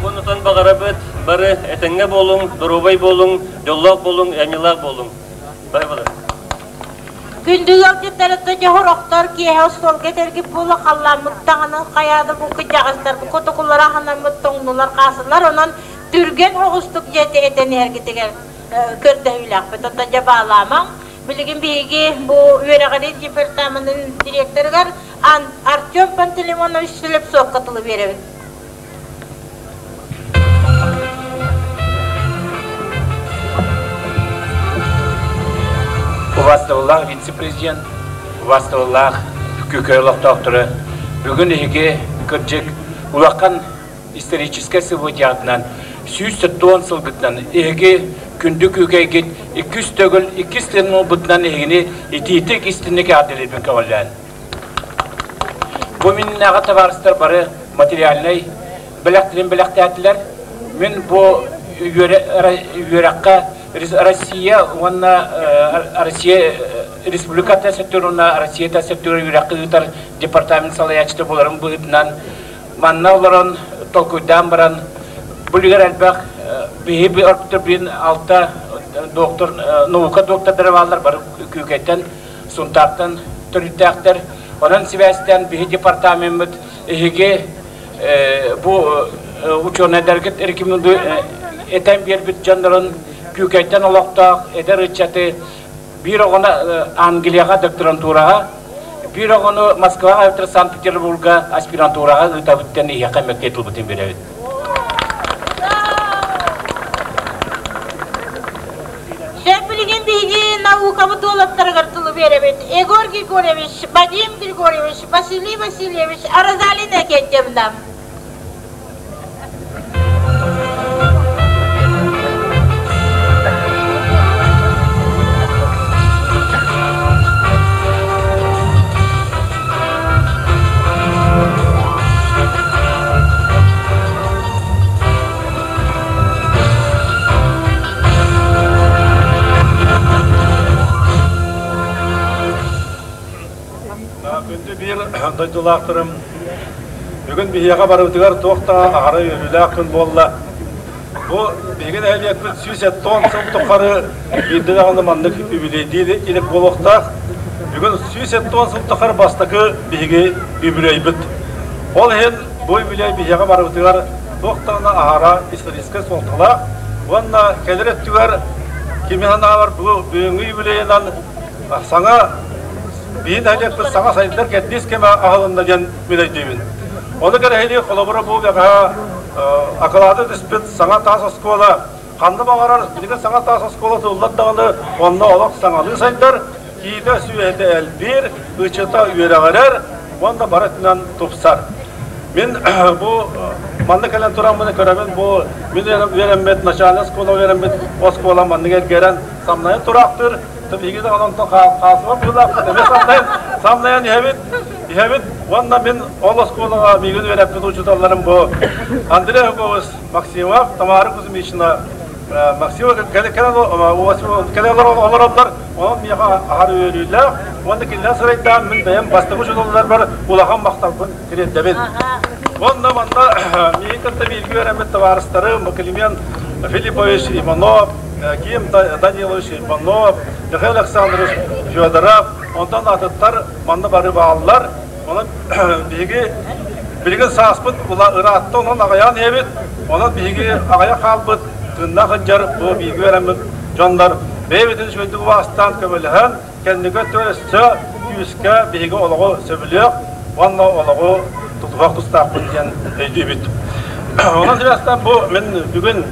Онутан баҕарабыт бары этэҥҥэ буолуҥ, доруобай буолуҥ, дьоллоох буолуҥ, айымньылаах буолуҥ. Бай балар. Күндү ыалдьыттарыттан дьоһор охтор киэһэ остуолга этэргит буола халлааммыт таҥанан хайаада бу кыдьаҕастарбыт котокуллара аһанаммыт тоҥнулар хаасылар онон түргэн оҕустук дьиэтэ этэн иһэргитигэр көрдөһүүлээхпит. Оттон дьэ баалаамаҥ. Билигин биһиги бу үөрэҕирии департаменын директорыгар Артем Пантелеймонович Слепцовка тылы биэрэбин. Убастабыллаах вице-президент, убастабыллаах Күкөй олохтоохторо, бүгүн эһиги кырдьык улахан историческай событиятынан 140 сылгытынан эһиги күндү күүкэйгит иккис төгүл иккис тыын буолбутунан эһигини итиитик истинник эҕэрдэлиирбин көҕүлээн. Бу миннээҕи табаарыстар бары материальнай бэлэхтэрин бэлэхтээтилэр. Мин бу үөрэххэ Россия уонна Россия Республиката сөптүөр уонна Россията сөптүөр үөрэххэ ыытар департамент салайааччыта буоларым быһыытынан Манна олорон толкуйдаан баран, бу үлүгэр элбэх биһи орто алта доктор, наука доктордара бааллар, бары Күүкэйтэн, Сунтаартан төрүттээхтэр. Онон сибээстээн биһи департамеммыт эһиги бу учуонайдаргыт рекомендую этэн биэрбит дьоннорун Күүкэйтэн олохтоох эдэр ыччаты биир оҕону Англияҕа докторантураҕа, биир оҕону Москваҕа эбэтэр Санкт-Петербурга аспирантураҕа ыытабыт диэн эһиэхэ мэктиэ тылбытын биэрэбит. Сөп билигин биһиги наукабыт уолаттарыгар тылы биэрэбит. Егор Григорьевич, Вадим Григорьевич, Василий Васильевич, Розалина Кентьевна. Күндү биир дойдулаахтарым, бүгүн биһиэхэ барыбытыгар туох да аһара үөрүүлээх күн буолла. Бу биһиги нэһилиэкпит 170 сыл тухары биирдэ даҕаны маннык үбүлүөйдии илик буолуохтаах. Бүгүн 170 сыл тухары бастакы биһиги үбүлүөйбүт. Ол иһин бу үбүлүөй биһиэхэ барыбытыгар туох даҕаны аһара историческай суолталаах уонна кэлэр өттүгэр кими санаабар бу бүгүҥҥү юбилейынан саҥа биһи нэһилиэкпит саҥа сайдар кэрдиис кэмэ аһылынна диэн мин өйдүүбүн. Ону кэрэһилии холобура бу бэҕэһээ акылааты түспүт саҥа таас оскуола ханна баҕарар билигин саҥа таас оскуола тыллар даҕаны онно олох саҥалыы сайдар, киитэ сүөһүтэ элбиир, ыччата үөрэҕирэр уонна бары өттүнэн тупсар. Мин бу манна кэлэн тураммын көрөбүн бу мин үөрэммит начальнай оскуола үөрэммит оскуола маннык эргэрэн самнайан тураахтыыр Биһиги даҕаны онтон хаалсыбат быһыылаахпыт, эмиэ самнайан, самнайан иһэбит, иһэбит. Уонна мин ол оскуолаҕа миигин үөрэппит учууталларым бу Андрей Хугович Максимов, Тамара Кузьмична. Максим кэлэн олороллор, онон миэхэ аһар үөрүүлээх уонна кинилэр сырайдаан мин бэйэм бастакы учууталларбар улахан махталбын тириэрдэбин. Уонна манна миигин кытта бииргэ үөрэммит табаарыстарым Климент Филиппович Иванов, Ким Данилович Иванов, Михаил Александрович Федоров, онтон атыттар манна бары бааллар. Онон биһиги билигин сааспыт ыраатта, онон аҕыйаан иһэбит. Онон биһиги аҕыйах хаалбыт тыыннаах сылдьар бу бииргэ үөрэммит дьоннор бэйэбитин үчүгэйдик убаастаан көмөлөһөн, кэнники өттүгэр өссө күүскэ биһиги олоҕу сөбүлүөх уонна олоҕу тутуһуох тустаахпыт диэн өйдүүбүт. Онон сибээстээн бу мин бүгүн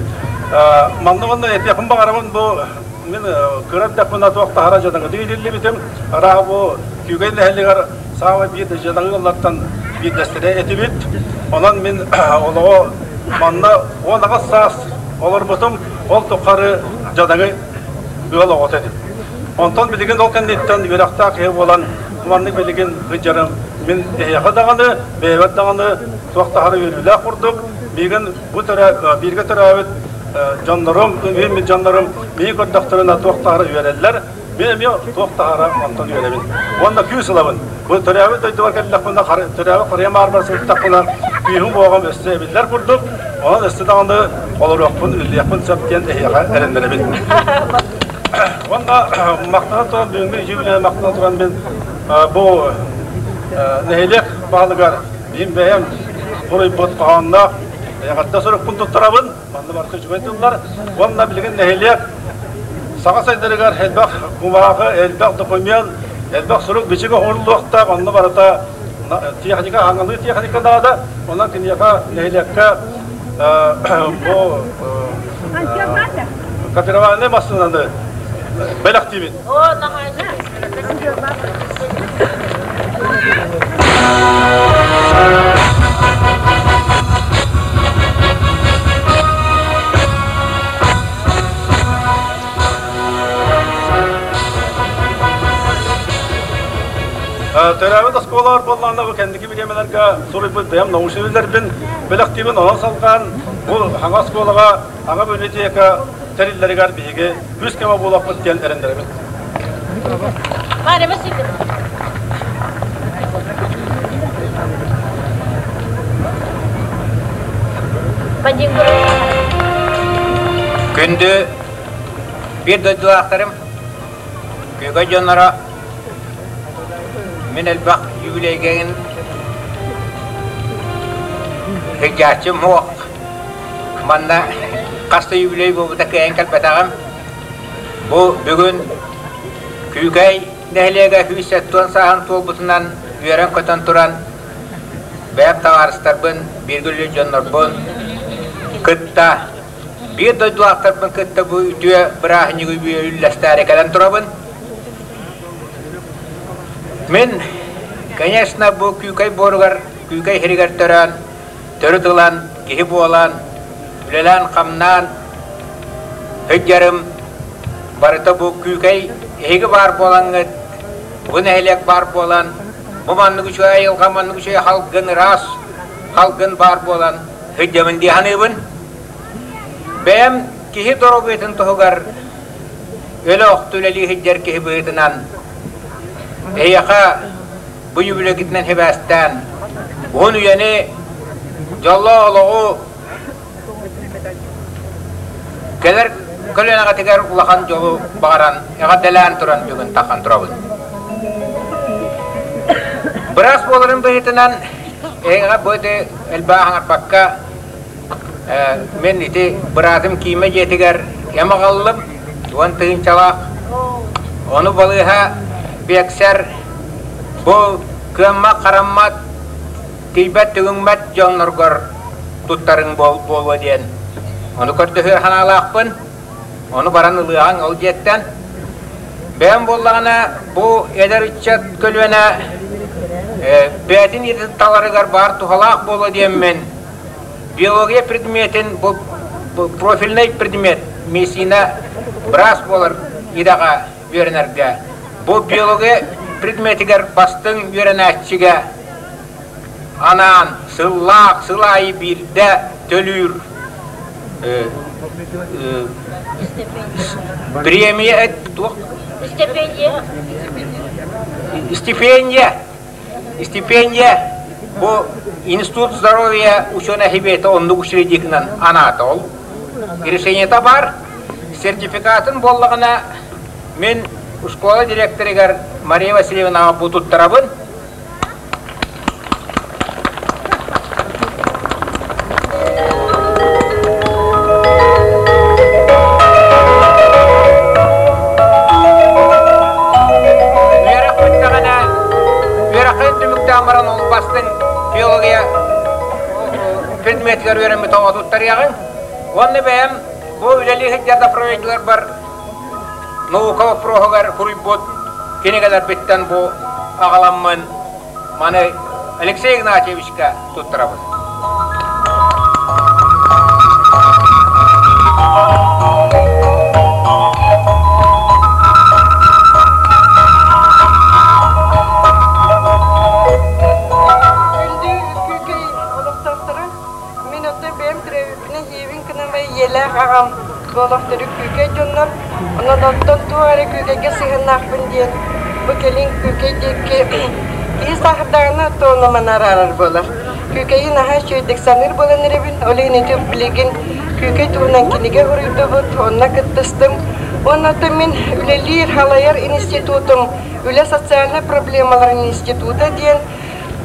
манна уонна этиэхпин баҕарабын бу мин кыра эрдэхпинэ туох таһара дьадаҥытык иитиллибитим. Арааһа бу Күүгэй нэһилиэгэр саамай биир дьадаҥы ыаллартан биирдэстэрэ этибит. Онон мин олоҕу манна 18 саас олорбутум, ол тухары дьадаҥы ыал оҕото этим. Онтон билигин ол кэнниттэн үөрэхтээх киһи буолан, маннык билигин сылдьарым мин эһиэхэ даҕаны, бэйэбэр даҕаны туох таһара үөрүүлээх курдук. Миигин бу бииргэ төрөөбүт дьоннорум, мин дьоннорум миигин көрдөхтөрүнэ туох таһара үөрэллэр. Мин эмиэ туох таһара онтон үөрэбин. Уонна күүс ылабын. Бу төрөөбүт дойдубар кэллэхпинэ, төрөөбүт харыйам аарбар сырыттахпына, күүһүм-уоҕум өссө эбиллэр курдук. Онон өссө даҕаны олоруохпун, үлэлиэхпин сөп диэн эһиэхэ эрэннэрэбин. Уонна махтана туран, бүгүҥҥү үчүгэй махтана туран мин бу нэһилиэк баһылыгар мин бэйэм суруйбут хоһоонноох эҕэрдэ сурукпун туттарабын. Манна барыта үчүгэй тыллар. Уонна билигин нэһилиэк саҥа сайдарыгар элбэх кумааҕы, элбэх документ, элбэх сурук-бичик оҥоһуллуохтаах. Онно барыта техника, хаҥалыы техника наада. Онон киниэхэ нэһилиэккэ бу копировальнай массыынаны бэлэхтиибин. Төрөөбүт оскуолалар буоллаҕына бу кэнники бириэмэлэргэ суруйбут бэйэм научнай үлэлэрбин бэлэхтиибин онон салҕаан бу хаҥа оскуолаҕа хаҥа библиотека тэриллэригэр биһиги үс кэмэ буолуохпут диэн эрэннэрэбин. Күндү биир дойдулаахтарым, Күүкэй дьонноро, мин элбэх юбилейгин сылдьааччым суох. Манна хас да юбилей буолбута кыайан кэлбэтэҕим. Бу бүгүн Күүкэй нэһилиэгэ 170 сааһын туолбутунан үөрэн-көтөн туран бэйэм табаарыстарбын, бииргэ үлэлиир дьоннорбун кытта биир дойдулаахтарбын кытта бу үтүө бырааһынньыгы үллэстээри кэлэн турабын. Мин, конечно, бу Күүкэй буоругар, Күүкэй иһиригэр төрөөн, төрүт ылан, киһи буолан, үлэлээн-хамнаан сылдьарым барыта бу Күүкэй эһиги баар буолаҥҥыт, бу нэһилиэк баар буолан, бу маннык үчүгэй айылҕа, маннык үчүгэй халгын ыраас халгын баар буолан сылдьабын дии саныыбын. Бэйэм киһи доруобуйатын туһугар өлө охто үлэлии сылдьар киһи быһыытынан эһиэхэ бу юбилейгитинэн сибээстээн уһун үйэни, дьоллоох олоҕу кэлэр көлүөнэҕитигэр улахан дьолу баҕаран, эҕэрдэлээн туран бүгүн таххан турабын. Быраас буоларын быһыытынан эһиэхэ бу ити элбэҕи аҥарбакка мин ити быраатым Киимэ дьиэтигэр эм аҕаллым, 10 тыһыынчалаах. Ону балыыһа биэксэр бу кыаммат-хараммат, тиийбэт-түгүҥмэт дьонноргор туттарыҥ буолуо диэн. Ону көрдөһүөр санаалаахпын. Ону баран ылыаҕыҥ ол дьиэттэн. Бэйэм буоллаҕына бу эдэр ыччат көлүөнэ бэйэтин идэтин таларыгар баар туһалаах буолуо диэммин биология предметин бу профильнай предмет медицина быраас буолар идэҕэ үөрэнэргэ бу биология предметигэр бастыҥ үөрэнээччигэ анаан сыллаах сыл аайы биирдэ төлүүр. Премия туох? Стипендия. Стипендия. Стипендия бу Институт здоровья ученых хибета оннук учредителынан анаата ол. Решениета бар. Сертификатын буоллаҕына мин школа директорыгар Мария Васильевнаҕа бу туттарабын. Үөрэх бүттэҕинэ, үөрэххин түмүктээн баран ол бастыҥ биология предметигэр үөрэммит оҕо туттарыаҕыҥ. Уонна бэйэм бу үлэлии сылдьар направлениеларбар наука боппуруоһугар суруйбут кинигэлэрбиттэн бу аҕаламмын маны Алексей Игнатьевичка туттарабын. Күндү Күүкэй олохтоохторо, мин оттон бэйэм төрөөбүппүнэн ийэбин кынамай ийэлээх аҕам буолах төрүт Күүкэй дьоннор, онон оттон туох эрэ Күүкэйгэ сыһыаннаахпын диэн бу кэлин Күүкэй диэки киһи сааһырдаҕына тоономан араарар буолар. Күүкэйи наһаа үчүгэйдик саныыр буолан эрэбин, ол иһин ити билигин Күүкэй туһунан кинигэ суруйдубут, онно кыттыстым. Уонна оттон мин үлэлиир, салайар институтум Үлэ социальнай проблемаларын института диэн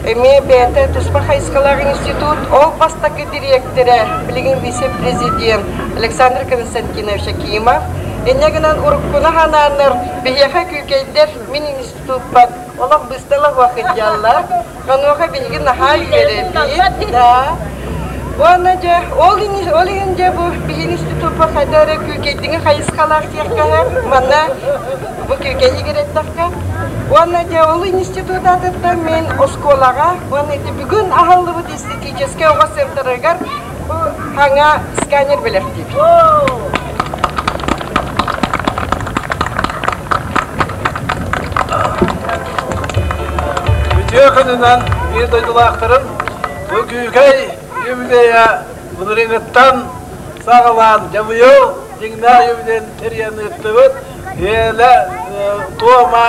Эмиэ бэйэтэ туспа хайысхалаах институт, ол бастакы дириэктэрэ, билигин вице-президент Александр Константинович Акимов. Инньэ гынан уруккуну ханааннар биһиэхэ күүкэйдэр мин институппар олох быстала уохыдьаллар. Онуоха биһиги наһаа үөрэбит. Да. Уонна дьэ, ол ол иһин дьэ бу биһиги институппар хайда эрэ күүкэйдиҥи хайысхалаах диэххэ манна бу күүкэйи кирэттэххэ Уонна дьэ ол институт аатыттан мин оскуолаҕа уонна ити бүгүн аһыллыбыт эстетическэй оҕо центрыгар бу хаҥа сканер бэлэхтиибит. Үтүө күнүнэн биир дойдулаахтарым бу Күүкэй юбилейа былырыыҥҥыттан саҕалаан дьэ быйыл дьиҥнээх юбилейын тэрийэн ыыттыбыт. Иэлэ туома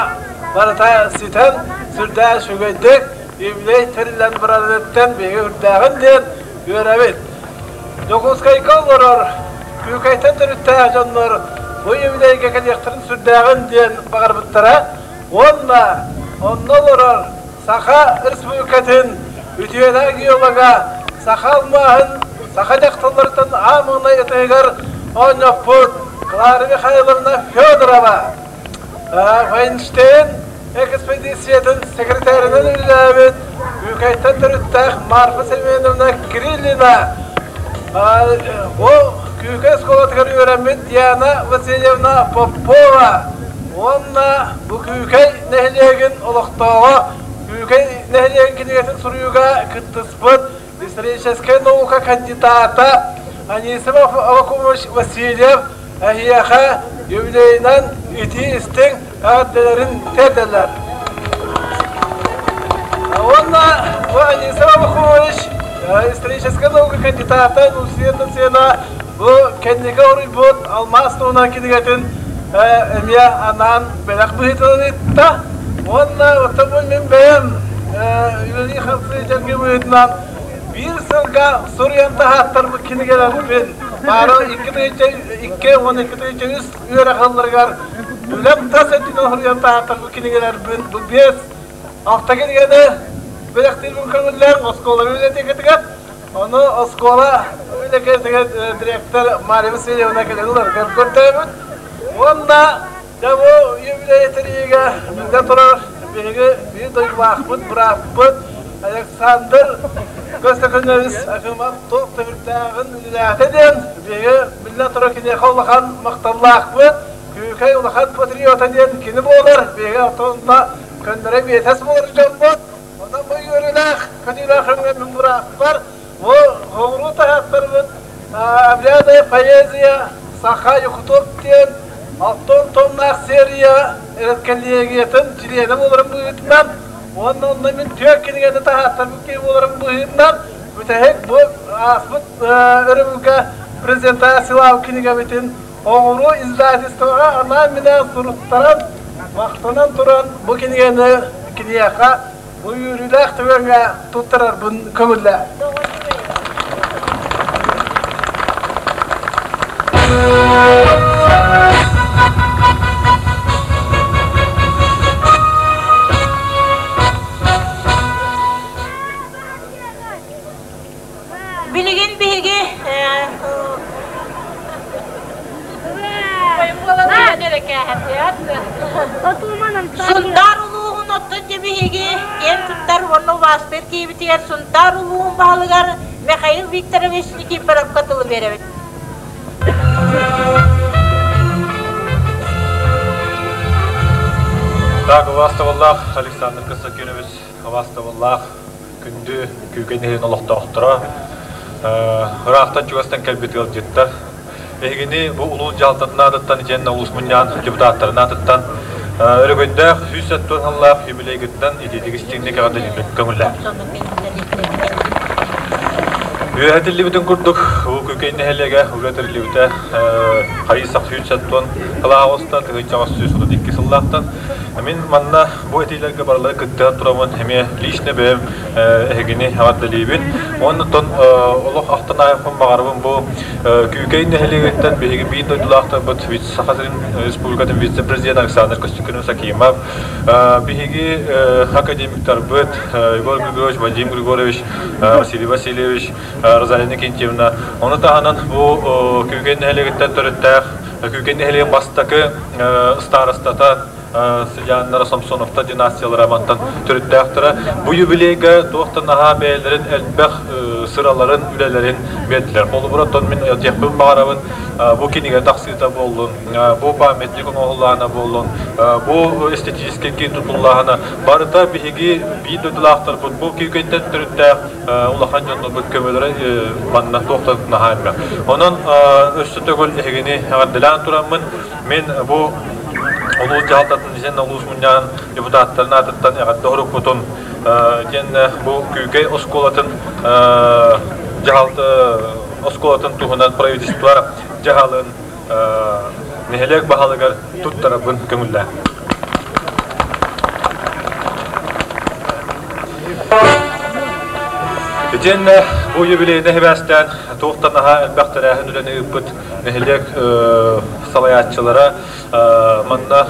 барыта ситэн, сүрдээх үчүгэйдик юбилей тэриллэн барарыттан биһиги үрдээҕин диэн үөрэбит. Дьокуускайга олорор Күүкэйтэн төрүттээх дьоннор бу юбилейга кэлиэхтэрин сүрдээҕин диэн баҕарбыттара уонна онно олорор Саха Республикатын үтүөлээх геолога, саха алмааһын, саха дьахталларыттан аан ытыгар оонньоппут Клара Михайловна Федорова, Вайнштейн экспедициятын секретарынан үлэлээбит Күүкэйтэн төрүттээх Марфа Семеновна Кириллина, ол Күүкэй оскуолатыгар үөрэммит Диана Васильевна Попова уонна бу Күүкэй нэһилиэгин олохтооҕо Күүкэй нэһилиэгин кинигэтин суруйууга кыттыспыт историческай наука кандидата Анисимов Авакумович Васильев эһиэхэ юбилейынан итии-истиҥ эҕэрдэлэрин тиэрдэллэр. Уонна бу Анисим Авакумович историческай наука кандидата Лусия Татьяна бу кэнники уруйбут алмаас туһунан кинигэтин эмиэ анаан бэлэх быһыытынан ыытта. Уонна оттон бу мин бэйэм үлэлии-хамсыы дьаргы быһыытынан биир сылга суруйан таһааттарбыт кинигэлэрбин баара 2002 уонна 2003 үөрэх ылларыгар үлэм тас өттүнэн суруйан таһааттарбыт кинигэлэрбин бу биэс алта кинигэни бэлэхтиирбин көҥүллээн оскуола библиотекатыгар ону оскуола библиотекатыгар директор Мария Васильевна кэлэн ыларыгар көрдөөбүт уонна дьэ бу юбилей тэрийиигэ биллэн турар биһиги биир дойдулаахпыт бырааппыт Александр Көстөкүнэбис Акимов туох түбүктээҕин үлэлээтэ диэн биһиги биллэн турар киниэхэ улахан махталлаахпыт Күүкэй улахан патриота диэн кини буолар биһиги оттон көннөрө биэтэс буолар дьоммут онон бу үөрүүлээх көтүүлээх күҥҥэ мин бырааппар бу хоҥуруу таһааттарбыт обрядовая поэзия саха якутов диэн алтан томнаах серия редколлегиятын чилиэнэ буоларым быһыытынан уонна онно мин түөрт кинигэни таһааттарбыт киһи буоларым быһыытынан бүтэһик бу ааспыт өрөбүлгэ. презентациялаах кинигэбитин оҕуруо издательствоҕа анаан-минээн суруттаран, махтанан туран бу кинигэни киниэхэ бу үөрүүлээх түгэҥҥэ туттарарбын көҥүллээ. Билигин биһиги Сунтаар улууһун оттон дьэ биһиги киэн туттар уонна убаастыыр киһибитигэр Сунтаар улууһун баһылыгар Михаил Викторович Никифоровка тылы биэрэбит. Так, убаастабыллаах Александр Константинович, убаастабыллаах күндү Күүкэй нэһилиэгин олохтоохторо, ыраахтан чугастан кэлбит ыалдьыттар, эһигини бу улуус дьаһалтатын аатыттан итиэннэ улуус мунньаҕын депутаттарын аатыттан өрөгөйдөөх 170 сыллаах юбилейгыттан итиитик истиҥник эҕэрдэлиирбин көҥүллээх. Үөһэ этиллибитин курдук, бу Күүкэй нэһилиэгэ үлэ тэриллибитэ хайыы-сах 170 сыл 1932 сыллаахтан. Мин манна Бу этиилэргэ барылары кыттыһан тураммын эмиэ лично бэйэм эһигини эҕэрдэлиибин. Уонна оттон олох ахтан ааһыахпын баҕарабын бу Күүкэй нэһилиэгиттэн биһиги биир дойдулаахтарбыт Саха сирин Республикатын вице-президент Александр Костюкин Сакимов, биһиги академиктарбыт Егор Григорьевич, Вадим Григорьевич, Василий Васильевич, Розалия Никитьевна. Ону таһынан бу Күүкэй нэһилиэгиттэн төрүттээх Күүкэй нэһилиэгин бастакы старостата сыдьааннара Самсоновтар династиялара мантан төрүттээхтэрэ. Бу юбилейга туох да наһаа бэйэлэрин элбэх сыраларын, үлэлэрин биэрдилэр. Холобура, оттон мин этиэхпин баҕарабын, бу кинигэ тахсыыта буоллун, бу памятник оҥоһуллаана буоллун, бу эстетическэй киин тутуллааһына барыта биһиги биир дойдулаахтарбыт бу күүкэйтэн төрүттээх улахан дьоннорбут көмөлөрө манна туох да наһаа элбэх. Онон өссө төгүл эһигини эҕэрдэлээн тураммын, Мин бу улуус дьаһалтатын итиэннэ улуус мунньаҕын депутаттарын аатыттан эҕэрдэ уруккутун итиэннэ бу Күүкэй оскуолатын дьаһалта оскуолатын туһунан правительство дьаһалын нэһилиэк баһылыгар туттарабын көҥүллээн. Итиэннэ бу юбилейны сибээстээн туохтан аһаа элбэх тэрээһин үлэни ыыппыт нэһилиэк салайааччылара манна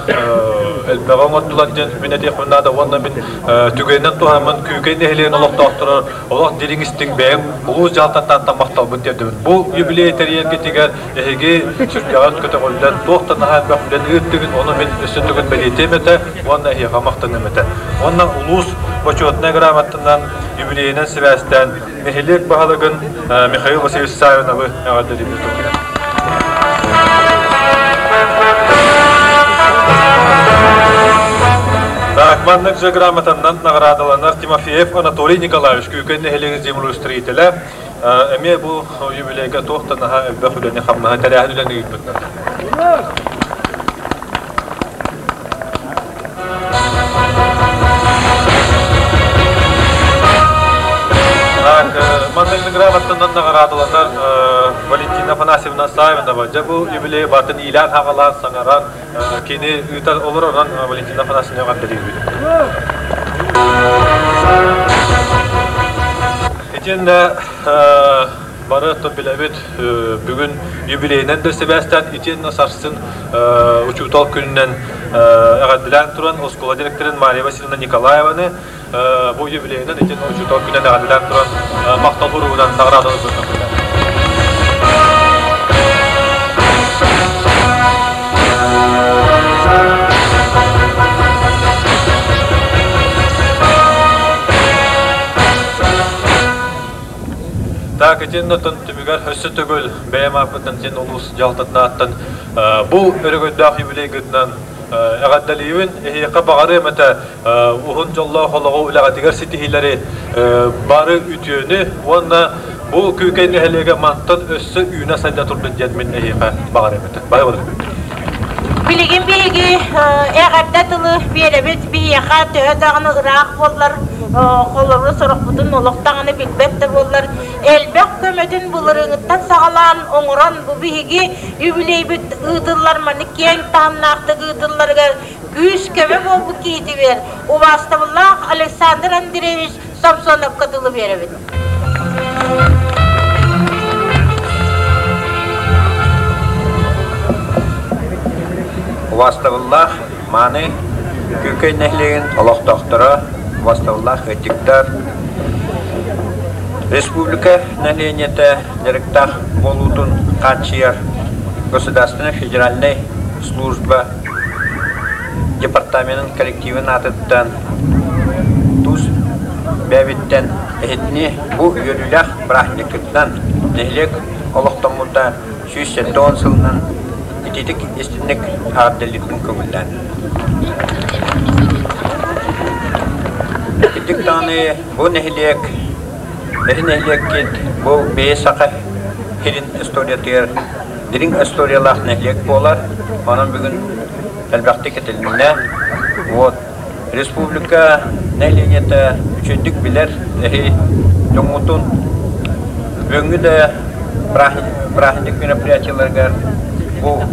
элбэҕи оҥордулар диэн мин этиэхпин наада уонна мин түгэнинэн туһаммын Күүкэй нэһилиэгин олохтоохторо олох дириҥ истиҥ бэйэм улуус дьаһалтаттан махталбын тиэрдэбин. Бу юбилей тэрийэргитигэр эһиги сүргэҕит көтөҕүллэн туох да наһаа элбэх үлэни ыыттыгыт, ону мин өссө төгүл бэлиэтиэм этэ уонна эһиэхэ махтаныам этэ. Уонна улуус бочуотунай грамотатынан юбилейынан сибээстээн Нэһилиэк баһылыгын Михаил Васильевич Савиновы эҕэрдэлиибит туһунан. Так, маннык же грамотаннан наҕараадаланар Тимофеев Анатолий Николаевич Күүкэй нэһилиэгин землеустроителэ эмиэ бу юбилейга туох да наһаа элбэх үлэни хамнаһы тэрээһин үлэни ыыппыттар. Маннык грамотанан наҕараадаланар Валентина Афанасьевна Савинова. Дьэ бу юбилей батын иилээн хаҕалаан саҥаран кини ыытар олоророн Валентина Афанасьевна эҕэрдэлиибит. Итиэннэ бары билэбит бүгүн юбилейынан да сибээстээн итиэннэ сарсын учуутал күнүнэн эҕэрдэлээн туран оскуола директорын Мария Васильевна Николаеваны бу юбилейынан итиэннэ учуутал күнүнэн эҕэрдэлээн туран махтал суругунан наҕараадаларбытын Так, итиннэ түмүгэр өссө төгүл бэйэм ааппыттан син улуус дьаһалтатын ааттан бу өрөгөйдөөх юбилейгытынан эҕэрдэлиибин. Эһиэхэ баҕарыам этэ уһун дьоллоох олоҕу үлэҕитигэр ситиһиилэри, бары үтүөнү уонна бу Күүкэй нэһилиэгэ мантан өссө үүнэ-сайда турдун диэн мин эһиэхэ баҕарыам этэ. Бары болун. Билигин биһиги эҕэрдэ тылы биэрэбит биһиэхэ төһө даҕаны ыраах буоллар. Холобура сорохпутун олох даҕаны билбэт да буоллар, элбэх көмөтүн былырыыҥҥыттан саҕалаан оҥорон бу биһиги юбилейбит ыытыллар маннык киэҥ таһымнаахтык ыытылларыгар күүс-көмө буолбут киһитигэр убаастабыллаах Александр Андреевич Самсоновка тылы биэрэбит. Убаастабыллаах Мааны Күүкэй нэһилиэгин олохтоохторо, убаастабыллаах ыалдьыттар, республика нэһилиэнньэтэ дьарыктаах буолуутун хааччыйар государственнай федеральнай служба департаменын коллективын аатыттан тус бэйэбиттэн эһитини бу үөрүүлээх бырааһынньыккытынан нэһилиэк олохтоммута 170 сылынан ититик истинник эҕэрдэлиирбин көҥүллээн. Итик даҕаны бу нэһилиэк, эһи нэһилиэккит бу бэйэ саха сирин историятыгар дириҥ историялаах нэһилиэк буолар. Онон бүгүн элбэхтик этилиннэ. Вот республика нэһилиэнньэтэ үчүгэйдик билэр эһи дьоҥҥутун бүгүҥҥү да праздник мероприятиеларыгар бу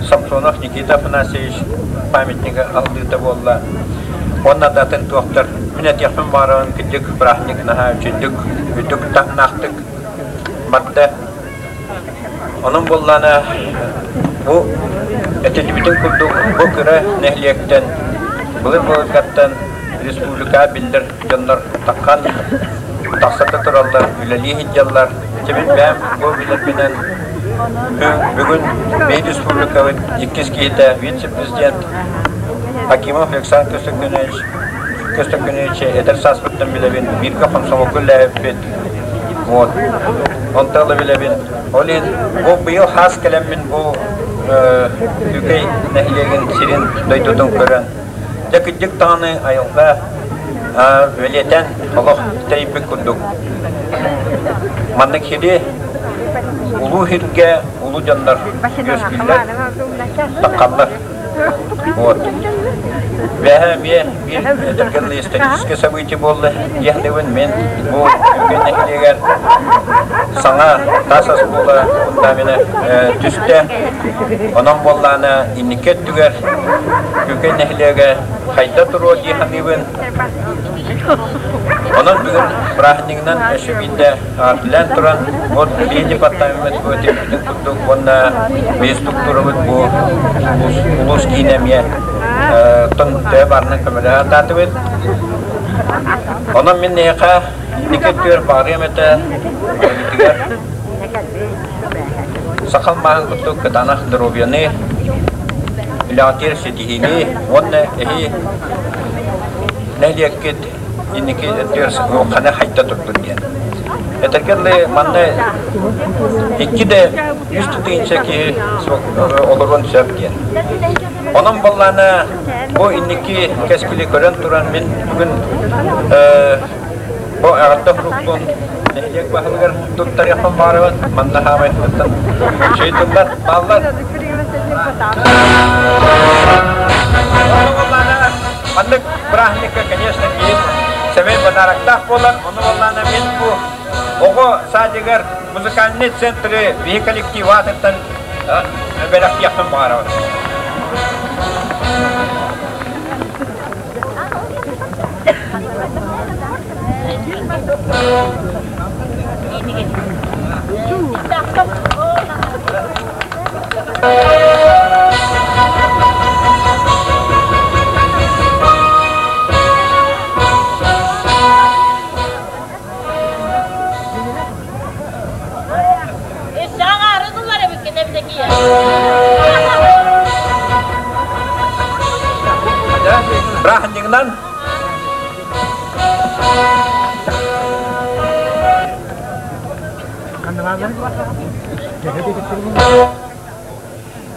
Самсонов Никита Афанасьевич памятнига алдыыта буолла. Уонна да атын туохтар мин этиэхпин баҕарабын кырдьык праздник наһаа үчүгэйдик үрдүк таһымнаахтык барда. Онон буоллаҕына бу этиллибитин курдук бу кыра нэһилиэктэн былыр-былыргаттан республикаҕа биллэр дьоннор таххан тахса да тураллар, үлэлии сылдьаллар. Ити мин бэйэм бу билэрбинэн бүгүн биһиги республикабыт иккис киһитэ вице-президент Акимов Александр Константинович Константинович эдэр сааспыттан билэбин, бииргэ хомсомолго үлэлээбиппит. Вот. Онтон ыла билэбин. Ол иһин бу быйыл хаас кэлэммин бу Күүкэй нэһилиэгин сирин дойдутун көрөн, дьэ кырдьык даҕаны айылҕа бэлиэтээн олох тэрийбит курдук. Маннык сири улуу сиргэ улуу дьоннор үөскүүллэр, таххаллар. Вот. Бэһэ эмиэ биир этэргэ историческое событие буолла диэхтибин мин бу Күкэн нэһилиэгэр саҥа таас оскуола фундамена түстэ. Онон буоллаана инники өттүгэр Күкэн нэһилиэгэ хайда туруо дии саныыбын. Онон бүгүн бырааһынньыгынан өссө биирдэ Билэн туран, вот биһиги департамеммыт бу этиппитин курдук уонна биһи структурабыт бу улуус киинэ эмиэ тон төһө баарынан көмөлөһө сатаатыбыт. Онон мин эһиэхэ инники өттүгэр баҕарыам этэ бэйэбитигэр сахал мааһын курдук кытаанах доруобуйаны, үлэҕитигэр ситиһиини уонна эһи нэһилиэккит инники өттүгэр хана хайда турдун диэн. Этэргэ дылы манна икки да үс тыһыынча киһи олоруон сөп диэн. Онон буоллаана бу инники кэскили көрөн туран мин бүгүн бу эҕэрдэ сурукпун нэһилиэк баһылыгар туттарыахпын баҕарабын. Манна хаамай тылыттан үчүгэй тыллар бааллар. Маннык бырааһынньыкка, конечно, киһи сэмэй подароктаах буолар. Ону буоллаҕына мин бу оҕо садигар музыкальный центры биһи коллектив аатыттан бэлэхтиэхпин баҕарабын. Бырааһынньыгынан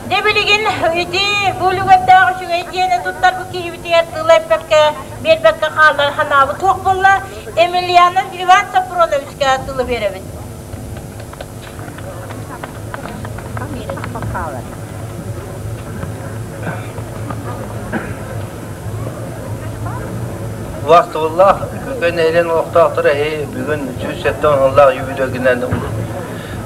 Дьэ билигин ити бу үлүгэрдээх үчүгэй дьиэни туттарбыт киһибитигэр тыл эппэккэ, биэрбэккэ хаалар санаабыт туох буолла? Емельянов Иван Софроновичка тылы биэрэбит. Убаастабыллаах Күкэй нэһилиэгин олохтоохторо эһи бүгүн 170 сыллаах юбилейгынан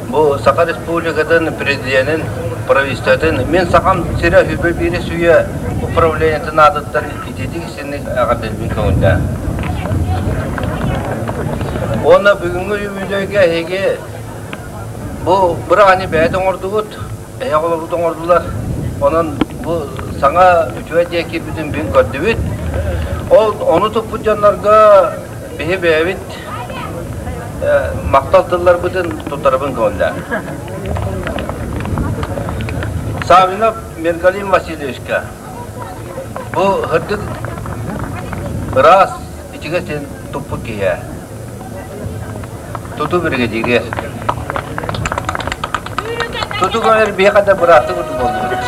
бу Саха Республикатын президенин правительствотын Мин Сахам сирэ үбэ биири сүүйэ управлениетын аатыттан ититик истинник эҕэрдэлбин көҥүллээн. Уонна бүгүҥҥү юбилейга эһиги бу быраҕаны бэйэт оҥордугут, эһэ оҕолорбут оҥордулар. Онон бу саҥа үчүгэй диэки киирбитин бүгүн көрдүбүт. Ол ону туппут дьоннорго биһи бэйэбит махтал тылларбытын туттарабын көҥүллээн. Саввинов Мергалин Васильевичка бу һырдык ыраас ичигэс син туппут киһи. Туту биригэдьииргэ. Туту көрөр биһиэхэ да бырааттык курдук буоллубут.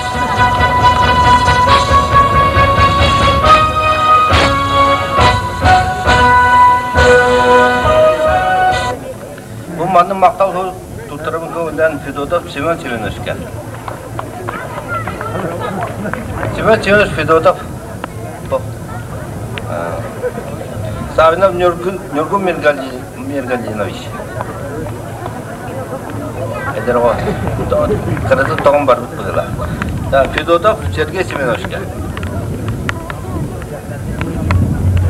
Бу манны махтал туттарабын көҥүллээн Федотов Семен Семеновичка. Семен Семенович Федотов Савинов Нюргун Миргалинович. Эдэр оҕо кыратын тоҕон барбыт быһыылаах. Федотов Сергей Семеновичка.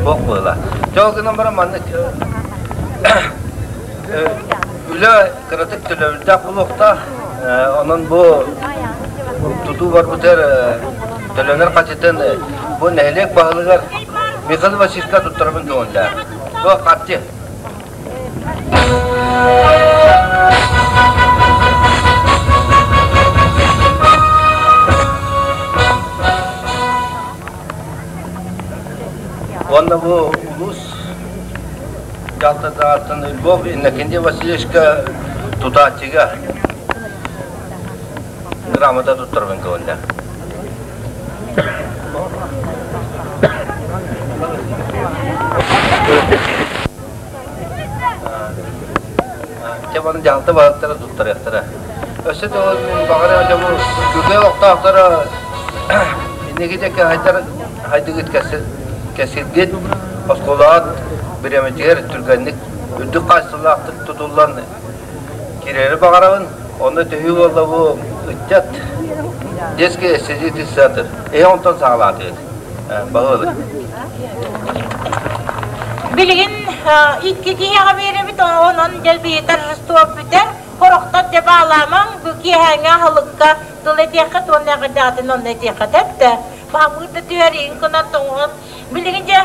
Бок быһыылаах. Чол гынан баран маннык үлэ кыратык төлөбүрдээх буолуохтаах. Онон бу тутуу барбытыгар төлөнөр хачытын бу нэһилиэк баһылыгар Михаил Васильевичка туттарабын көҥүллээх. Бу харчы. Уонна бу улуус дьаһалтатыттан Львов Иннокентий Васильевичка тутааччыга грамота туттарбын көҥүллэ. Чэ, баны дьаһалта баһылыктара туттарыахтара. Өссө да ол мин баҕар дьэ бу күгэ олохтоохторо инники диэки хайдар хайдыгыт кэсиргит оскуолаҕа бириэмэтигэр түргэнник үрдүк хаачыстыбалаахтык тутуллан киирэри баҕарабын. Онно төһүү буолла бу ыччат детский эстетический центр. Эһи онтон саҕалаатыгыт. Баһылык. Билигин икки киһиэхэ биэрэбит, онон дэлби торжество бүтэр. Хорохтор дьэ баалаамаҥ, бу киэһээҥҥи аһылыкка тыл этиэххит уонна эҕэрдэҕитин онно этиэххит эттэ. Баамыыр да түһэриин гынан тоҥон. Билигин дьэ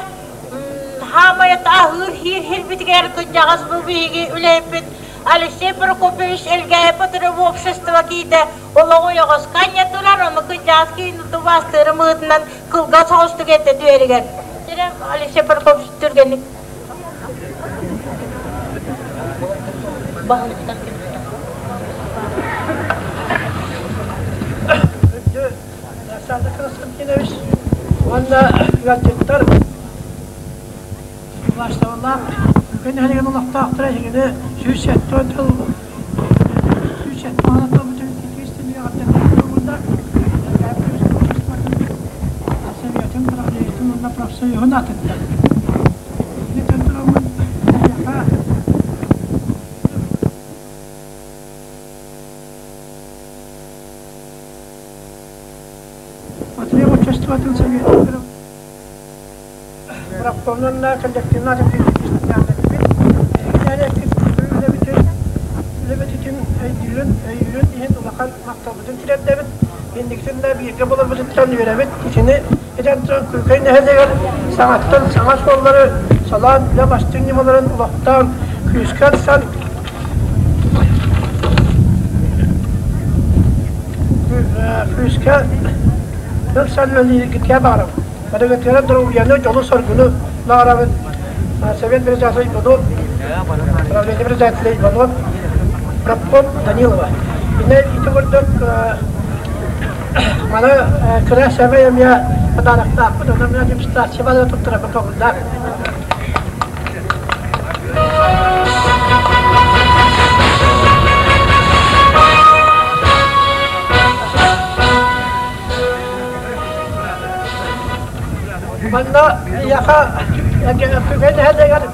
хаамай аһыыр хиир хирбитигэр кырдьаҕас бу биһиги үлэһиппит Алексей Прокопьевич Элгээйи потребобщество киитэ олоҕу ойоҕоско анньа турар, ону кырдьаҕас киһини тубаастыырым ыытынан кылгас соҕустук этэ түһэригэр. Алексей Прокопьевич түргэнник баһылыктар Александр Константинович уонна ыалдьыттар Убаастабыллаах Күн нэһилиэгин олохтоохторо эһигини 170 тыл 170 тыл бүтүн Советын правлениетын уонна профсоюһун атыттан. Итин тураммын эһиэхэ Потреб обществотын советын Профкомнан коллективна үлэбитин өйдүүрүн, өйүүрүн иһин улахан махталбытын тириэрдэбит. Инникитин да бииргэ буоларбытыттан үөрэбит. Итини этэн туран Күүкэй нэһилиэгэр саҥаттан саҥа суоллары салаан үлэ бастыҥ ньымаларын олохтоон күүскэ ылсан күүскэ ылсан үлэлииргитигэр баҕарабыт. Барыгытыгар доруобуйаны, дьолу-соргуну баҕарабыт. Совет председатель Иванов, правление председателя Иванов, профком Данилова. Инне ити курдук маны кыра сэмэй эмиэ подароктаахпыт, онон мин администрация бары туттарарбын көҥүллээх. Манна эйиэхэ Күгэн нэһилиэгэр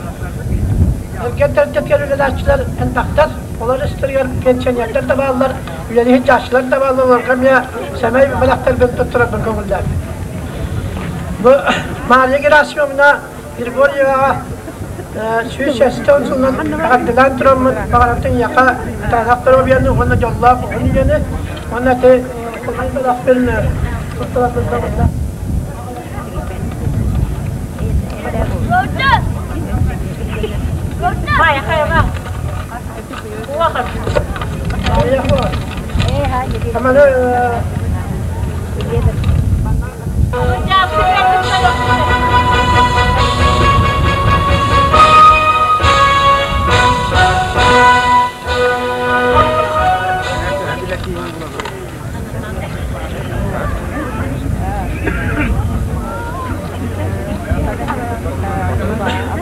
эргэн тэрилтэтигэр үлэлээччилэр элбэхтэр. Олор истэригэр пенсионердар да бааллар, үлэлиһин чааччылар да бааллар, олорго эмиэ сэмэй бэлэхтэрбин туттарарбын көҥүллээтим. Бу Мария Герасимовна Григорьеваҕа 170 сылынан эҕэрдэлээн тураммыт баҕарабытын ийэхэ кытаанах доруобуйаны уонна дьоллоох уһун үйэни уонна ити улахан бэлэхпин туттарарбын көҥүллээтим.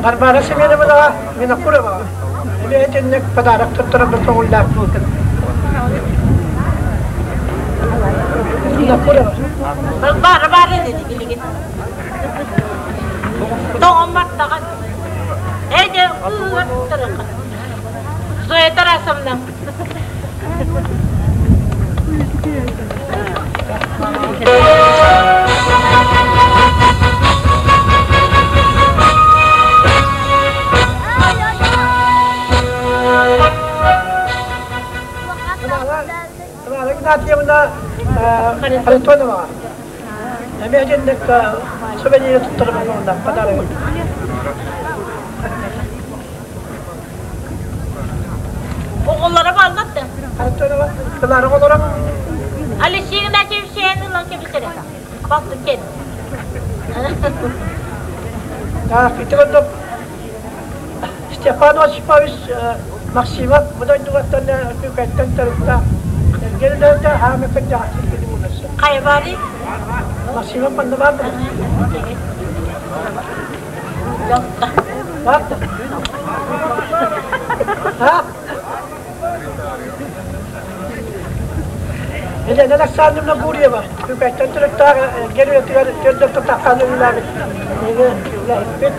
Варвара Семеновна Винокурова эмиэ итинник подарок туттарарбын көҥүллээхпин. Винокурова. Бары бары dedi билигин. Тоҕомматтаҕын. Эйде ыы Зоя Тарасовна. Тамара Игнатьевна Харитонова. Эмиэ итинник сувениры туттарбын подарок. Оҕолоро бааллар да? Харитонова, Клара оҕолоро. Алексей Игнатьевич сиэн ылан кэбисэрэ. Балтын кэн. Так, ити курдук Степан Осипович Максимов бу дойдугаттан Күүкэттэн төрүттээх Эргин хаамы кырдьаҕас кини мунасы. Хайа Максимов манна баар Бар да? Елена Александровна Гурьева, Күүкэттэн төрүттээх Эргин үйэтигэр төрдөртө таххан үлэлээбит. Үлэһиппит.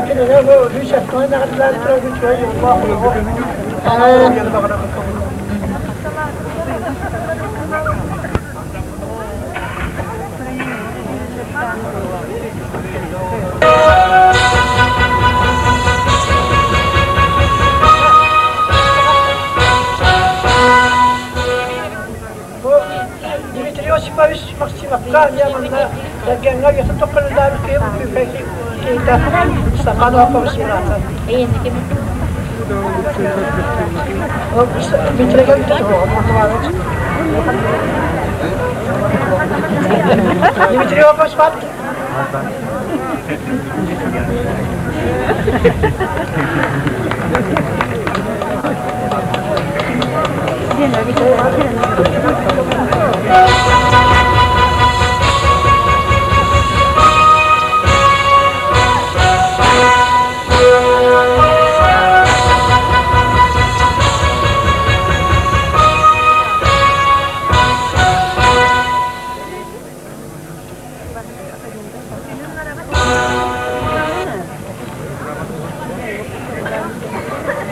Кинини бу үс өттүнэн эҕэрдэлээн турар үчүгэй уоллаах олоҕу Бу Дмитрий Осипович Максимовка манна кэргэҥҥэ үйэтин тоххоллообут киһи киһитэ Степан Осипович быраата. Дмитрий Дмитрий Осипович баар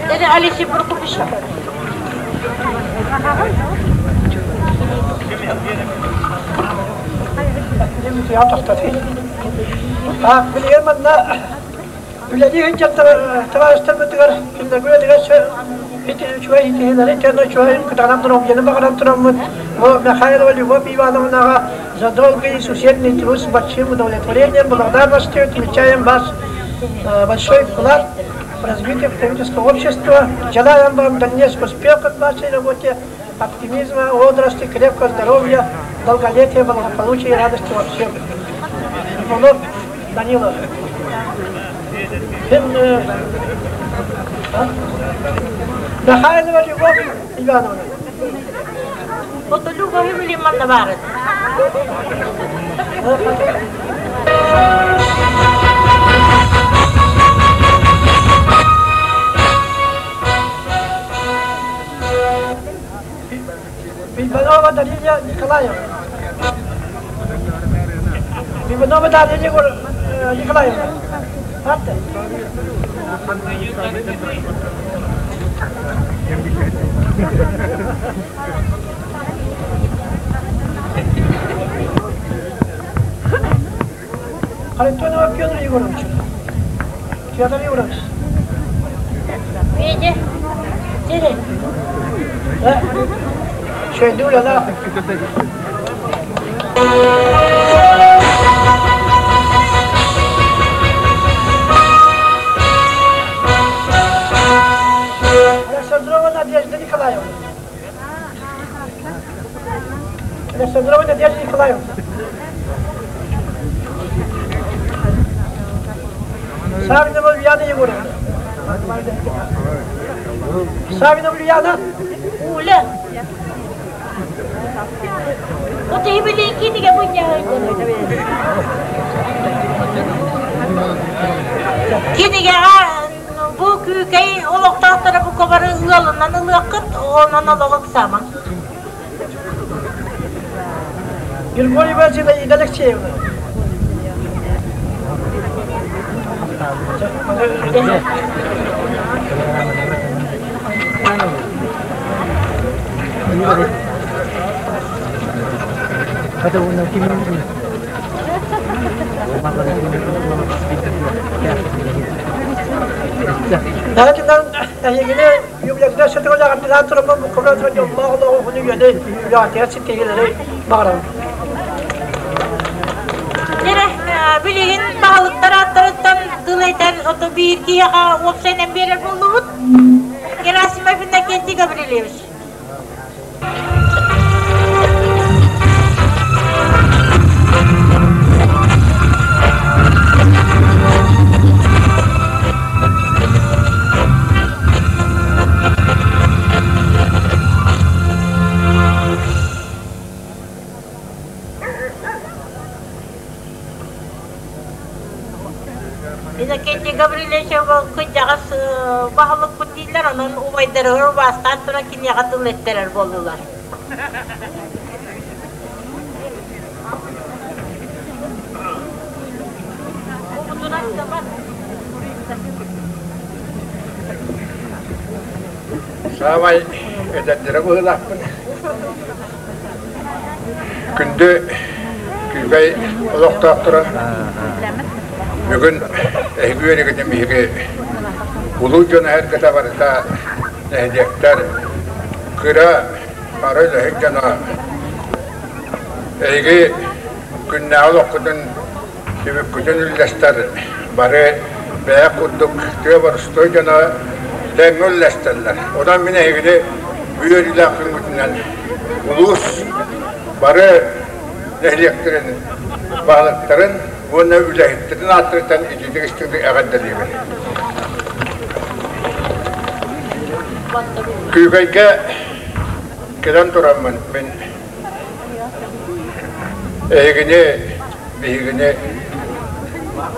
Dedi Алексей Прокопьевич. Билигин манна үлэлии сылдьар табаарыстарбытыгар кинилэргэ үлэлигэ үчүгэй итиһиилэри итиэннэ үчүгэй кытаанах доруобуйаны баҕаран тураммыт бу Михайлова Любовь Ивановнаҕа за долгий и усердный труд с большим удовлетворением благодарностью отмечаем ваш большой вклад в развитие потребительского общества. Желаем вам дальнейших успехов в вашей работе, оптимизма, бодрости, крепкого здоровья, долголетия, благополучия и радости во всем. Иванов Данилов. Михайлова Любовь Ивановна. Вот Любовь Ивановна баар. Иванова Дарья Николаевна. Иванова Дарья Николаевна. Харитонова Петр Егорович. Петр Егорович. Види. Тири. Шөйдү үлэлээх. Александрова Надежда Николаевна. Александрова Надежда Николаевна. Савинова Ульяна Егоровна. Савинова Ульяна. Уля. Вот и билейки диге Кинигэҕэ бу күүкэй олохтоохторо бу кобары ыалынан ылыаххыт, онон олоҕу ыксаамаҥ. Григорьева Зинаида Алексеевна. Ләкин эһигини юбилейда сөтөгөлөҕөрдүлээн тураммын буккура туран дьоллоох олоҕу уһуну үйэни үлэҕитигэр ситиһиилэри баҕарабын. Дьэрэ, билигин баһылыктар ааттарыттан тыл этэр ото биир киһиэхэ уопсайынан биэрэр буоллубут. Герасимов Иннокентий Гаврильевич. Иннокентий Гаврильевич кырдьаҕас баһылыкпыт дииллэр, онон убайдарыгар убаастаан туран киниэхэ тыл эттэрэр буоллулар. Саамай эдэрдэрэ быһыылаахпын. Күндү Күүкэй олохтоохторо, бүгүн эһиги үөрэгитин биһиги улуу дьон эһэргэтэ барыта нэһилиэктэр кыра бары үлэһит дьоно эһиги күннээҕи олоххутун түбүккүтүн үллэстэр бары бэйэ курдук тыа боростуой дьоно тэҥҥэ үллэстэллэр. Онон мин эһигини үөрүүлээх күҥҥүтүнэн улуус бары нэһилиэктэрин баһылыктарын уонна үлэһиттэрин ааттарыттан итиитик истиҥник эҕэрдэлиибин. Күүкэйгэ кэлэн тураммын мин эһигини биһигини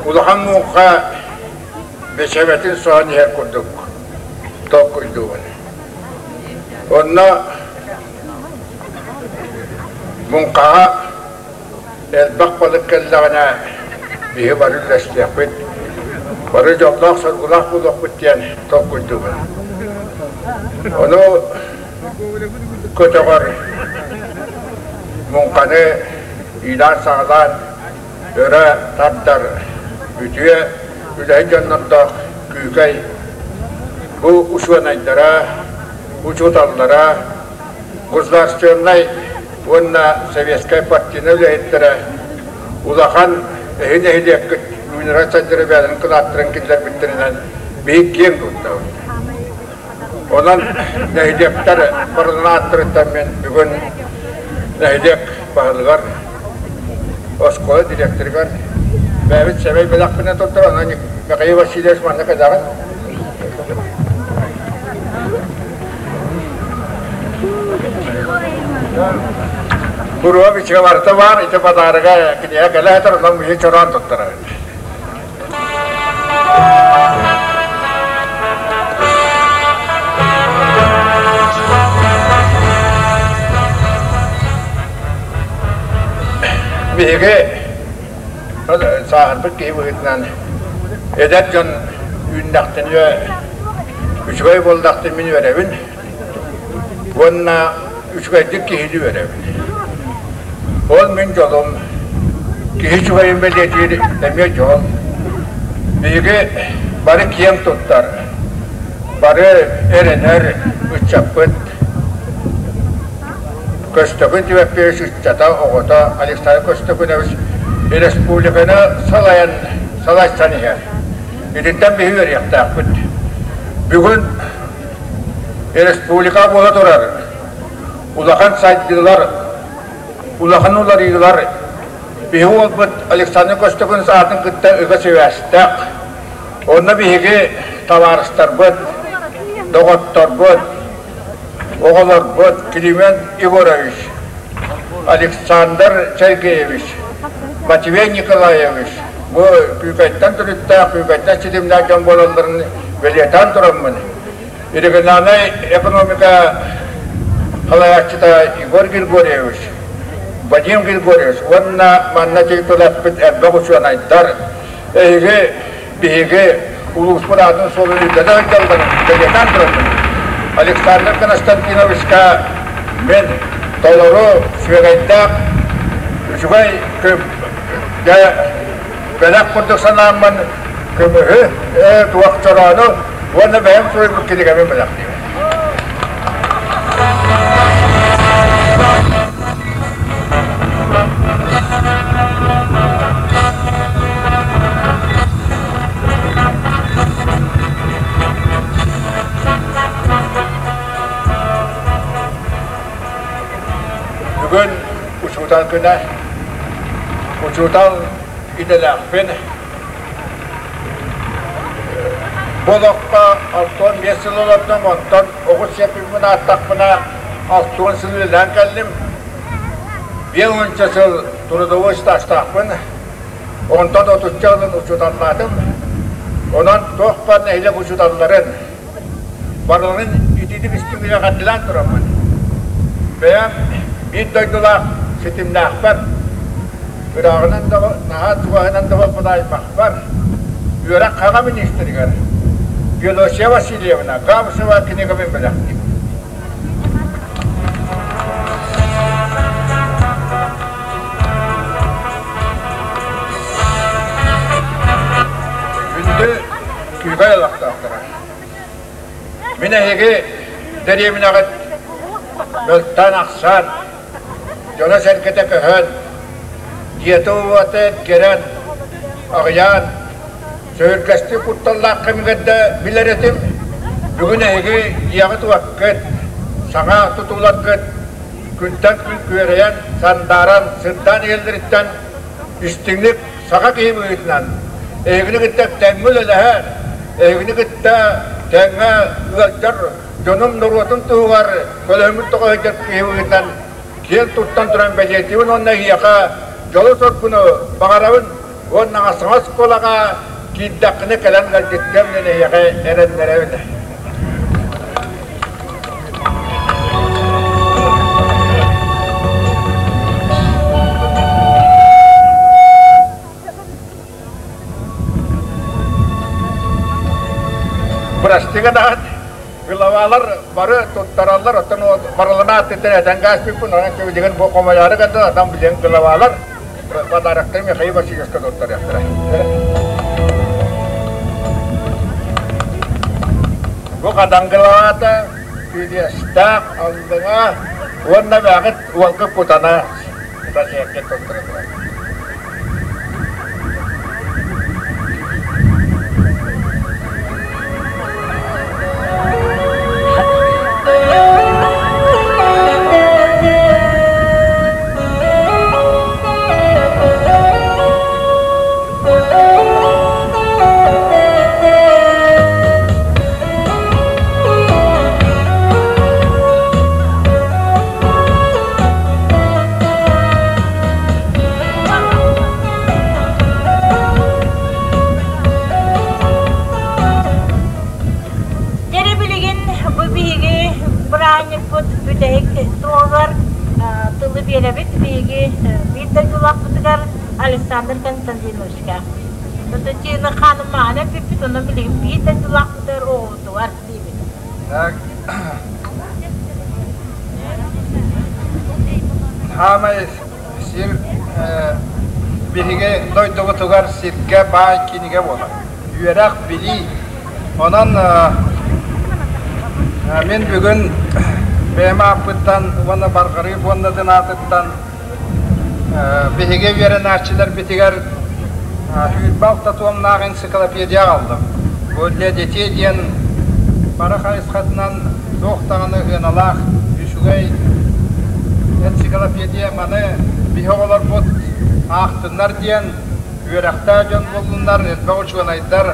улахан муҥха бэчэбэтин соһон иһэр курдук толкуйдуубун. Онно муҥхаҕа элбэх балык кэллэҕинэ биһи бары үллэстиэхпит, бары дьоллоох-соргулаах буолуохпут диэн толкуйдуубун. Ону көтөҕөр муҥханы иилээн-саҕалаан өрө тардар үтүө үлэһит дьоннордоох Күүкэй бу учуонайдара, учууталлара, государственнай уонна советскай партийнай үлэһиттэрэ улахан эһи нэһилиэккит үүнэрэ сайдара бэйэлэрин кылааттарын киллэрбиттэринэн биһиги киэҥ туттабыт. Онон нэһилиэктэр барыларын ааттарыттан мин бүгүн нэһилиэк баһылыгар, оскуола директорыгар бэйэбит сэмэй бэлэхпинэн туттар, онон Михаил Васильевич манна кэлэҕин. Буруо бичигэ барыта баар, ити подарога кинигэ кэлэ сытар, онон биһи чороон туттарабыт. Биһиги сааһырбыт киһи быһыытынан Эдэр дьон үүннэхтэринэ үчүгэй буоллахтын мин үөрэбин уонна үчүгэйдик киһини үөрэбин. Ол мин дьолум. Киһи үчүгэйин бэлиэтиир эмиэ дьол. Биһиги бары киэҥ туттар, бары эрэнэр ыччаппыт Көстөкүн Тимофеевич ыччата, оҕото Александр Көстөкүнэбич республиканы салайан салайсан иһэр. Итинтэн биһи үөрүйэхтээхпит. Бүгүн республика буола турар улахан сайдыылар, улахан уларыйыылар биһи уолбут Александр Көстөкүн аатын кытта ыга сибээстээх. Онно биһиги табаарыстарбыт, доҕотторбут, оҕолорбут Климент Егорович, Александр Сергеевич, Матвей Николаевич бу Күүкэйтэн төрүттээх, Күүкэйтэн ситимнээх дьон буолалларын бэлиэтээн тураммын, региональнай экономика салайааччыта Егор Григорьевич, Вадим Григорьевич уонна манна тылласпыт элбэх учуонайдар эһиги биһиги улууспут аатын суолун үрдэтэ сылдьалларын бэлиэтээн турабын. Александр Константиновичка мин толору сүөгэйдээх үчүгэй бэлэх курдук санааммын көмүһү, туох чороону уонна бэйэм суруйбут кинигэбин бэлэхтиибин. Бүгүн учуутал күнэ. Учуутал идэлээхпин. Бу олоххо 65 сыл олордум, онтон оҕус сиэппиппин ааттахпына 60 сыл үлэлээн кэллим. Биэс сыл трудовой стажтаахпын. Онтон отучча ылын учууталлаатым. Онон туох баар нэһилиэк учууталларын барыларын итиитик истиҥ эҕэрдэлээн тураммын. Бэйэм биир дойдулаах ситимнээхпэр, ырааҕынан да наһаа чугаһынан да буолбут аймахпар, үөрэх хаҥа министригэр Феодосия Васильевна Габышева кинигэбин бэлэхтиибин. Күндү күүгэй олохтоохторо! Мин эһиги дэриэбинэҕит мөлтөөн-ахсаан, дьоно-сэргэтэ көһөн, дьиэтэ-уота эргэрэн, аҕыйаан, сөһүргэстии кутталлаах кэмигэр да билэр этим. Бүгүн эһиги дьиэҕит-уоккыт, саҥа тутууларгыт күнтэн күн күөрэйэн, сандааран, сырдаан иһэллэриттэн истиҥник саха киһи быһыытынан эһигини кытта тэҥҥэ үлэлэһэр, эһигини кытта тэҥҥэ ыалдьар дьонум норуотун туһугар көлөһүммүт тоҕо сылдьар киһи быһыытынан киэн туттан туран бэлиэтиибин уонна эһиэхэ дьолу-соргуну баҕарабын уонна саҥа оскуолаҕа киирдэххинэ кэлэн ыалдьыттыам диэн эһиэхэ эрэннэрэбин. Бырастыы гынаҕыт, главалар бары туттараллар, оттон барыларын ааттыттан этэн гаспиппын, онон билигин бу хомойоору гыннын, оттон билигин главалар подароктары Михаил Васильевичка туттарыахтара. Бу хатангылаата, Кириэстээх, Аллыҥа уонна бэҕит уолга кутана кутасиэккэ туттара турар. Дьэ билигин бу биһиги бырааһынньыкпыт бүтэһик туолар тылы биэрэбит биһиги биир дойдулаахпытыгар Александр Константиновичка. Чыыны хааны мааны эппиппит, онон билигин биир дойдулаахпытыгар оҕобутугар диибит. Так. Хаамай сир биһиги дойдубутугар сиргэ баай кинигэ буолар. Үөрэх, билии. Онон мин бүгүн бэйэм ааппыттан уонна Барҕарыы пуондатын аатыттан биһиги үөрэнээччилэрбитигэр 26 туомнаах энциклопедия аҕаллым. Бу для детей диэн бары хайысхатынан туох даҕаны ыаналаах үчүгэй энциклопедия маны биһи оҕолорбут аахтыннар диэн үөрэхтээх дьон буоллуннар, элбэх учуонайдар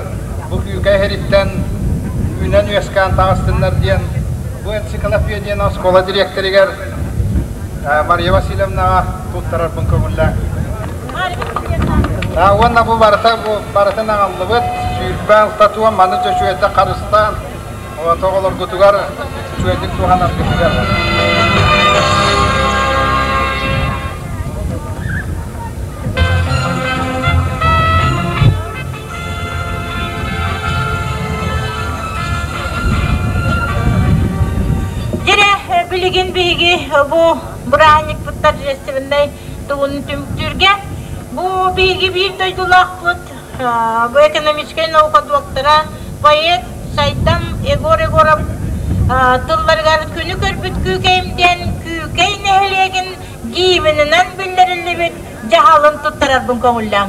бу күүкэ иһириттэн үүнэн-үөскээн таҕыстыннар диэн бу энциклопедияны оскуола дириэктэригэр Мария Васильевнаҕа туттарарбын көҥүллээҥ. Уонна бу барыта бу барытын аҕаллыбыт 26 туом маны чөчүөтэ харыстаан оҕолоргутугар үчүгэйдик туһанаргытыгар. Дьэрэ, билигин биһиги бу бырааһынньыкпыт торжественнай тугун түмүктүүргэ бу биһиги биир дойдулаахпыт бу экономическай наука доктора, поэт Сайдам Егор Егоров тылларыгар күнү көрбүт Күүкэйим диэн Күүкэй нэһилиэгин гимнынан биллэриллибит дьаһалын туттарарбын көҥүллээҥ.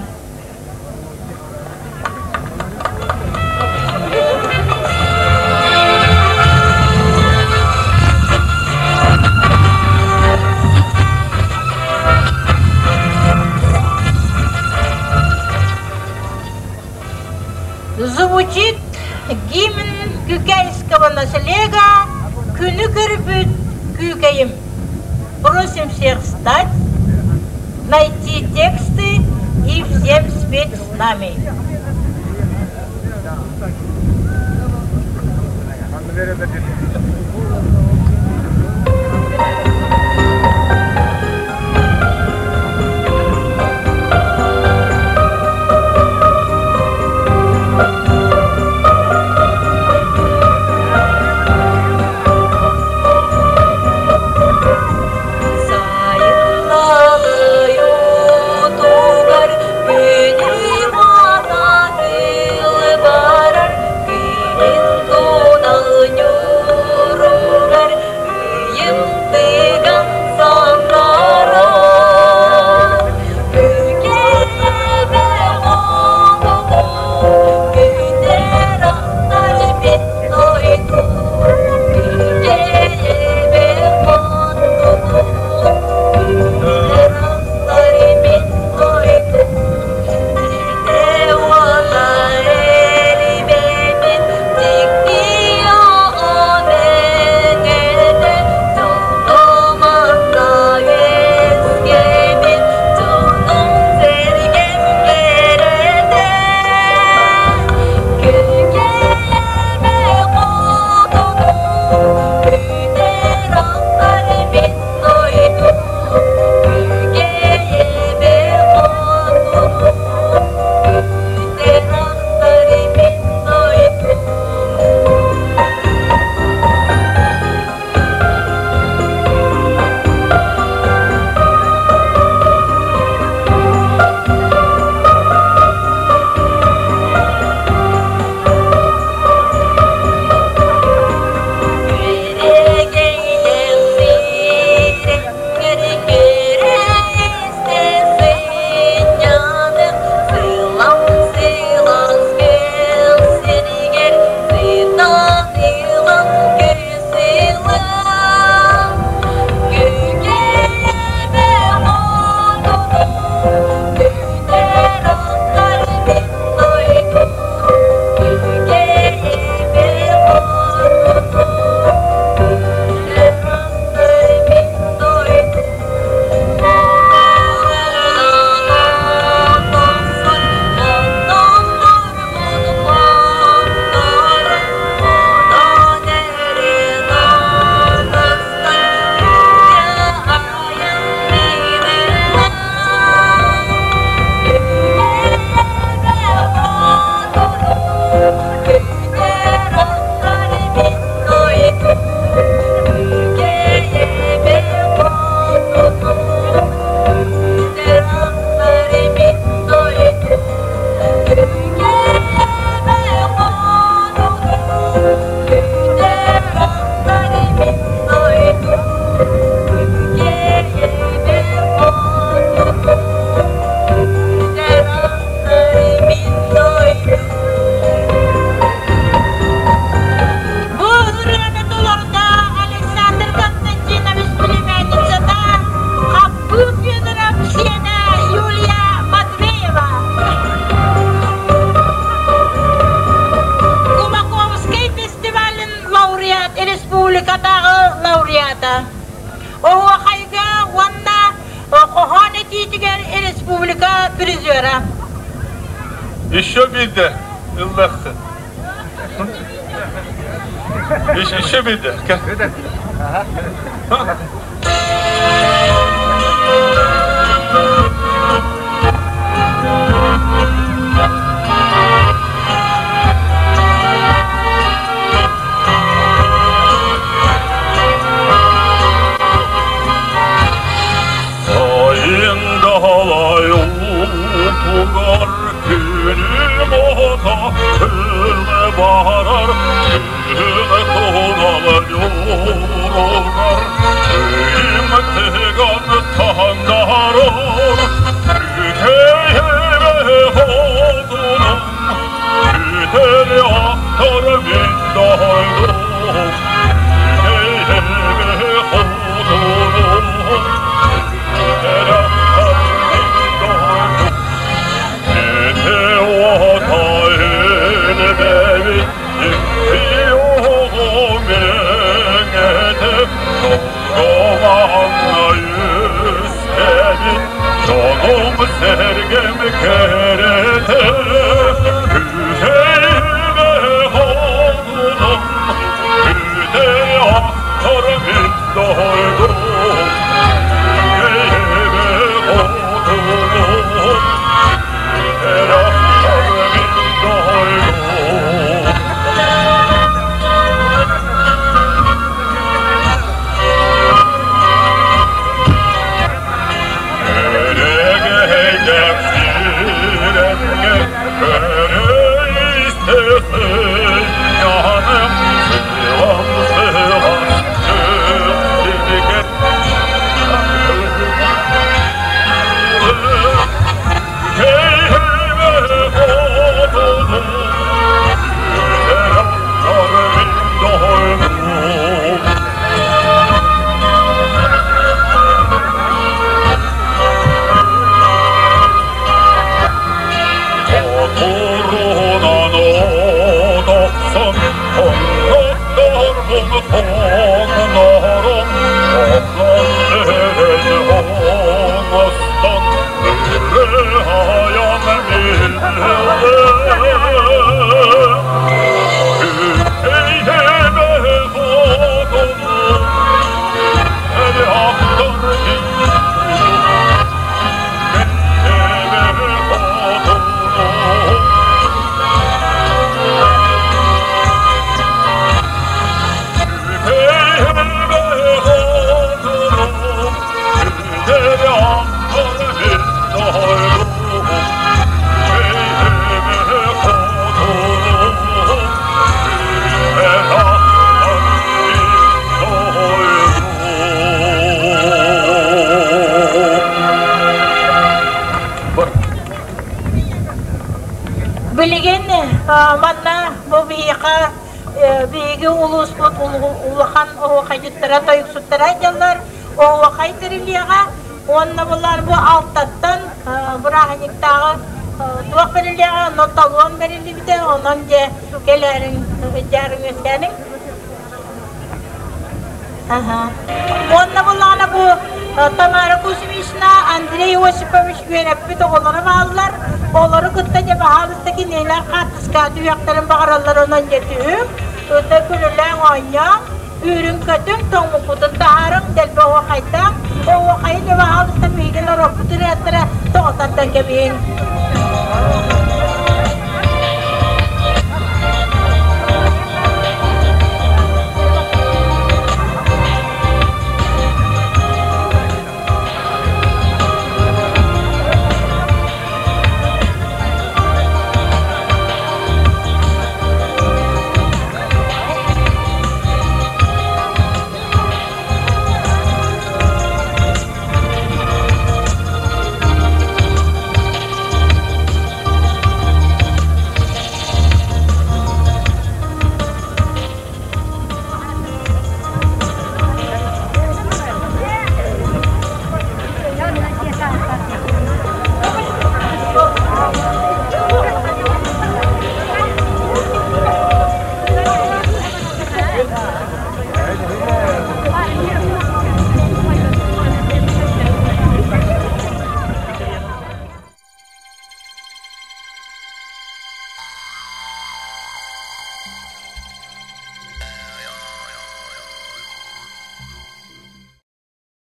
Звучит гимн Кюкейского наслега «Күнү көрбүт күүкэйим». Просим всех встать, найти тексты и всем спеть с нами. Сайыннары күнү маататыл барар, күнүн тунал ньууругар үйүм тыын. республика призера. Еще биирдэ ыллаххын. Еще биирдэ. Сайын далай утугар күнүм ото күнэ барар күнэ тунал юругар Үйім тыган таңдарор Үтейе хотунум Үтер ақтар мен дойдум Үтейе хотунум Үтер ақтар мен дойдум Ete otayın bebi Жолум сергем керете Күтейме холунум Күтей ақтар мен дойдум Күтейме хотунум Күтер ақтар мен дойдум. Билигин манна бу биһиэхэ биһиги улууспут улахан оһуохайдьыттара, тойуксуттара дьаллар оһуохай тэрилиэҕэ уонна булар бу алтаттан бырааһынньыктааҕы туох бэриллиэҕэ, онно талон бэриллибитэ, онон дьэ кэлээриҥ, дьаарыҥ үөскээниҥ. Уонна буллаҕына бу Тамара Кузьмична, Андрей Осипович үөрэппит оҕолоро бааллар. Олору кытта дьэ баһаалыста кинилэр хаартыскаҕа түһүөхтэрин баҕараллар онон дьэ түһүҥ, ыта күлүлээҥ оонньооҥ, үүрүҥ-көтүҥ, тоҥмуккутун таһаарыҥ, дэлби оһуохайдааҥ, оһуохайы дьэ баһаалыста биһиги норуоппут ырыаттара тоҕо тардан кэбиһиҥ.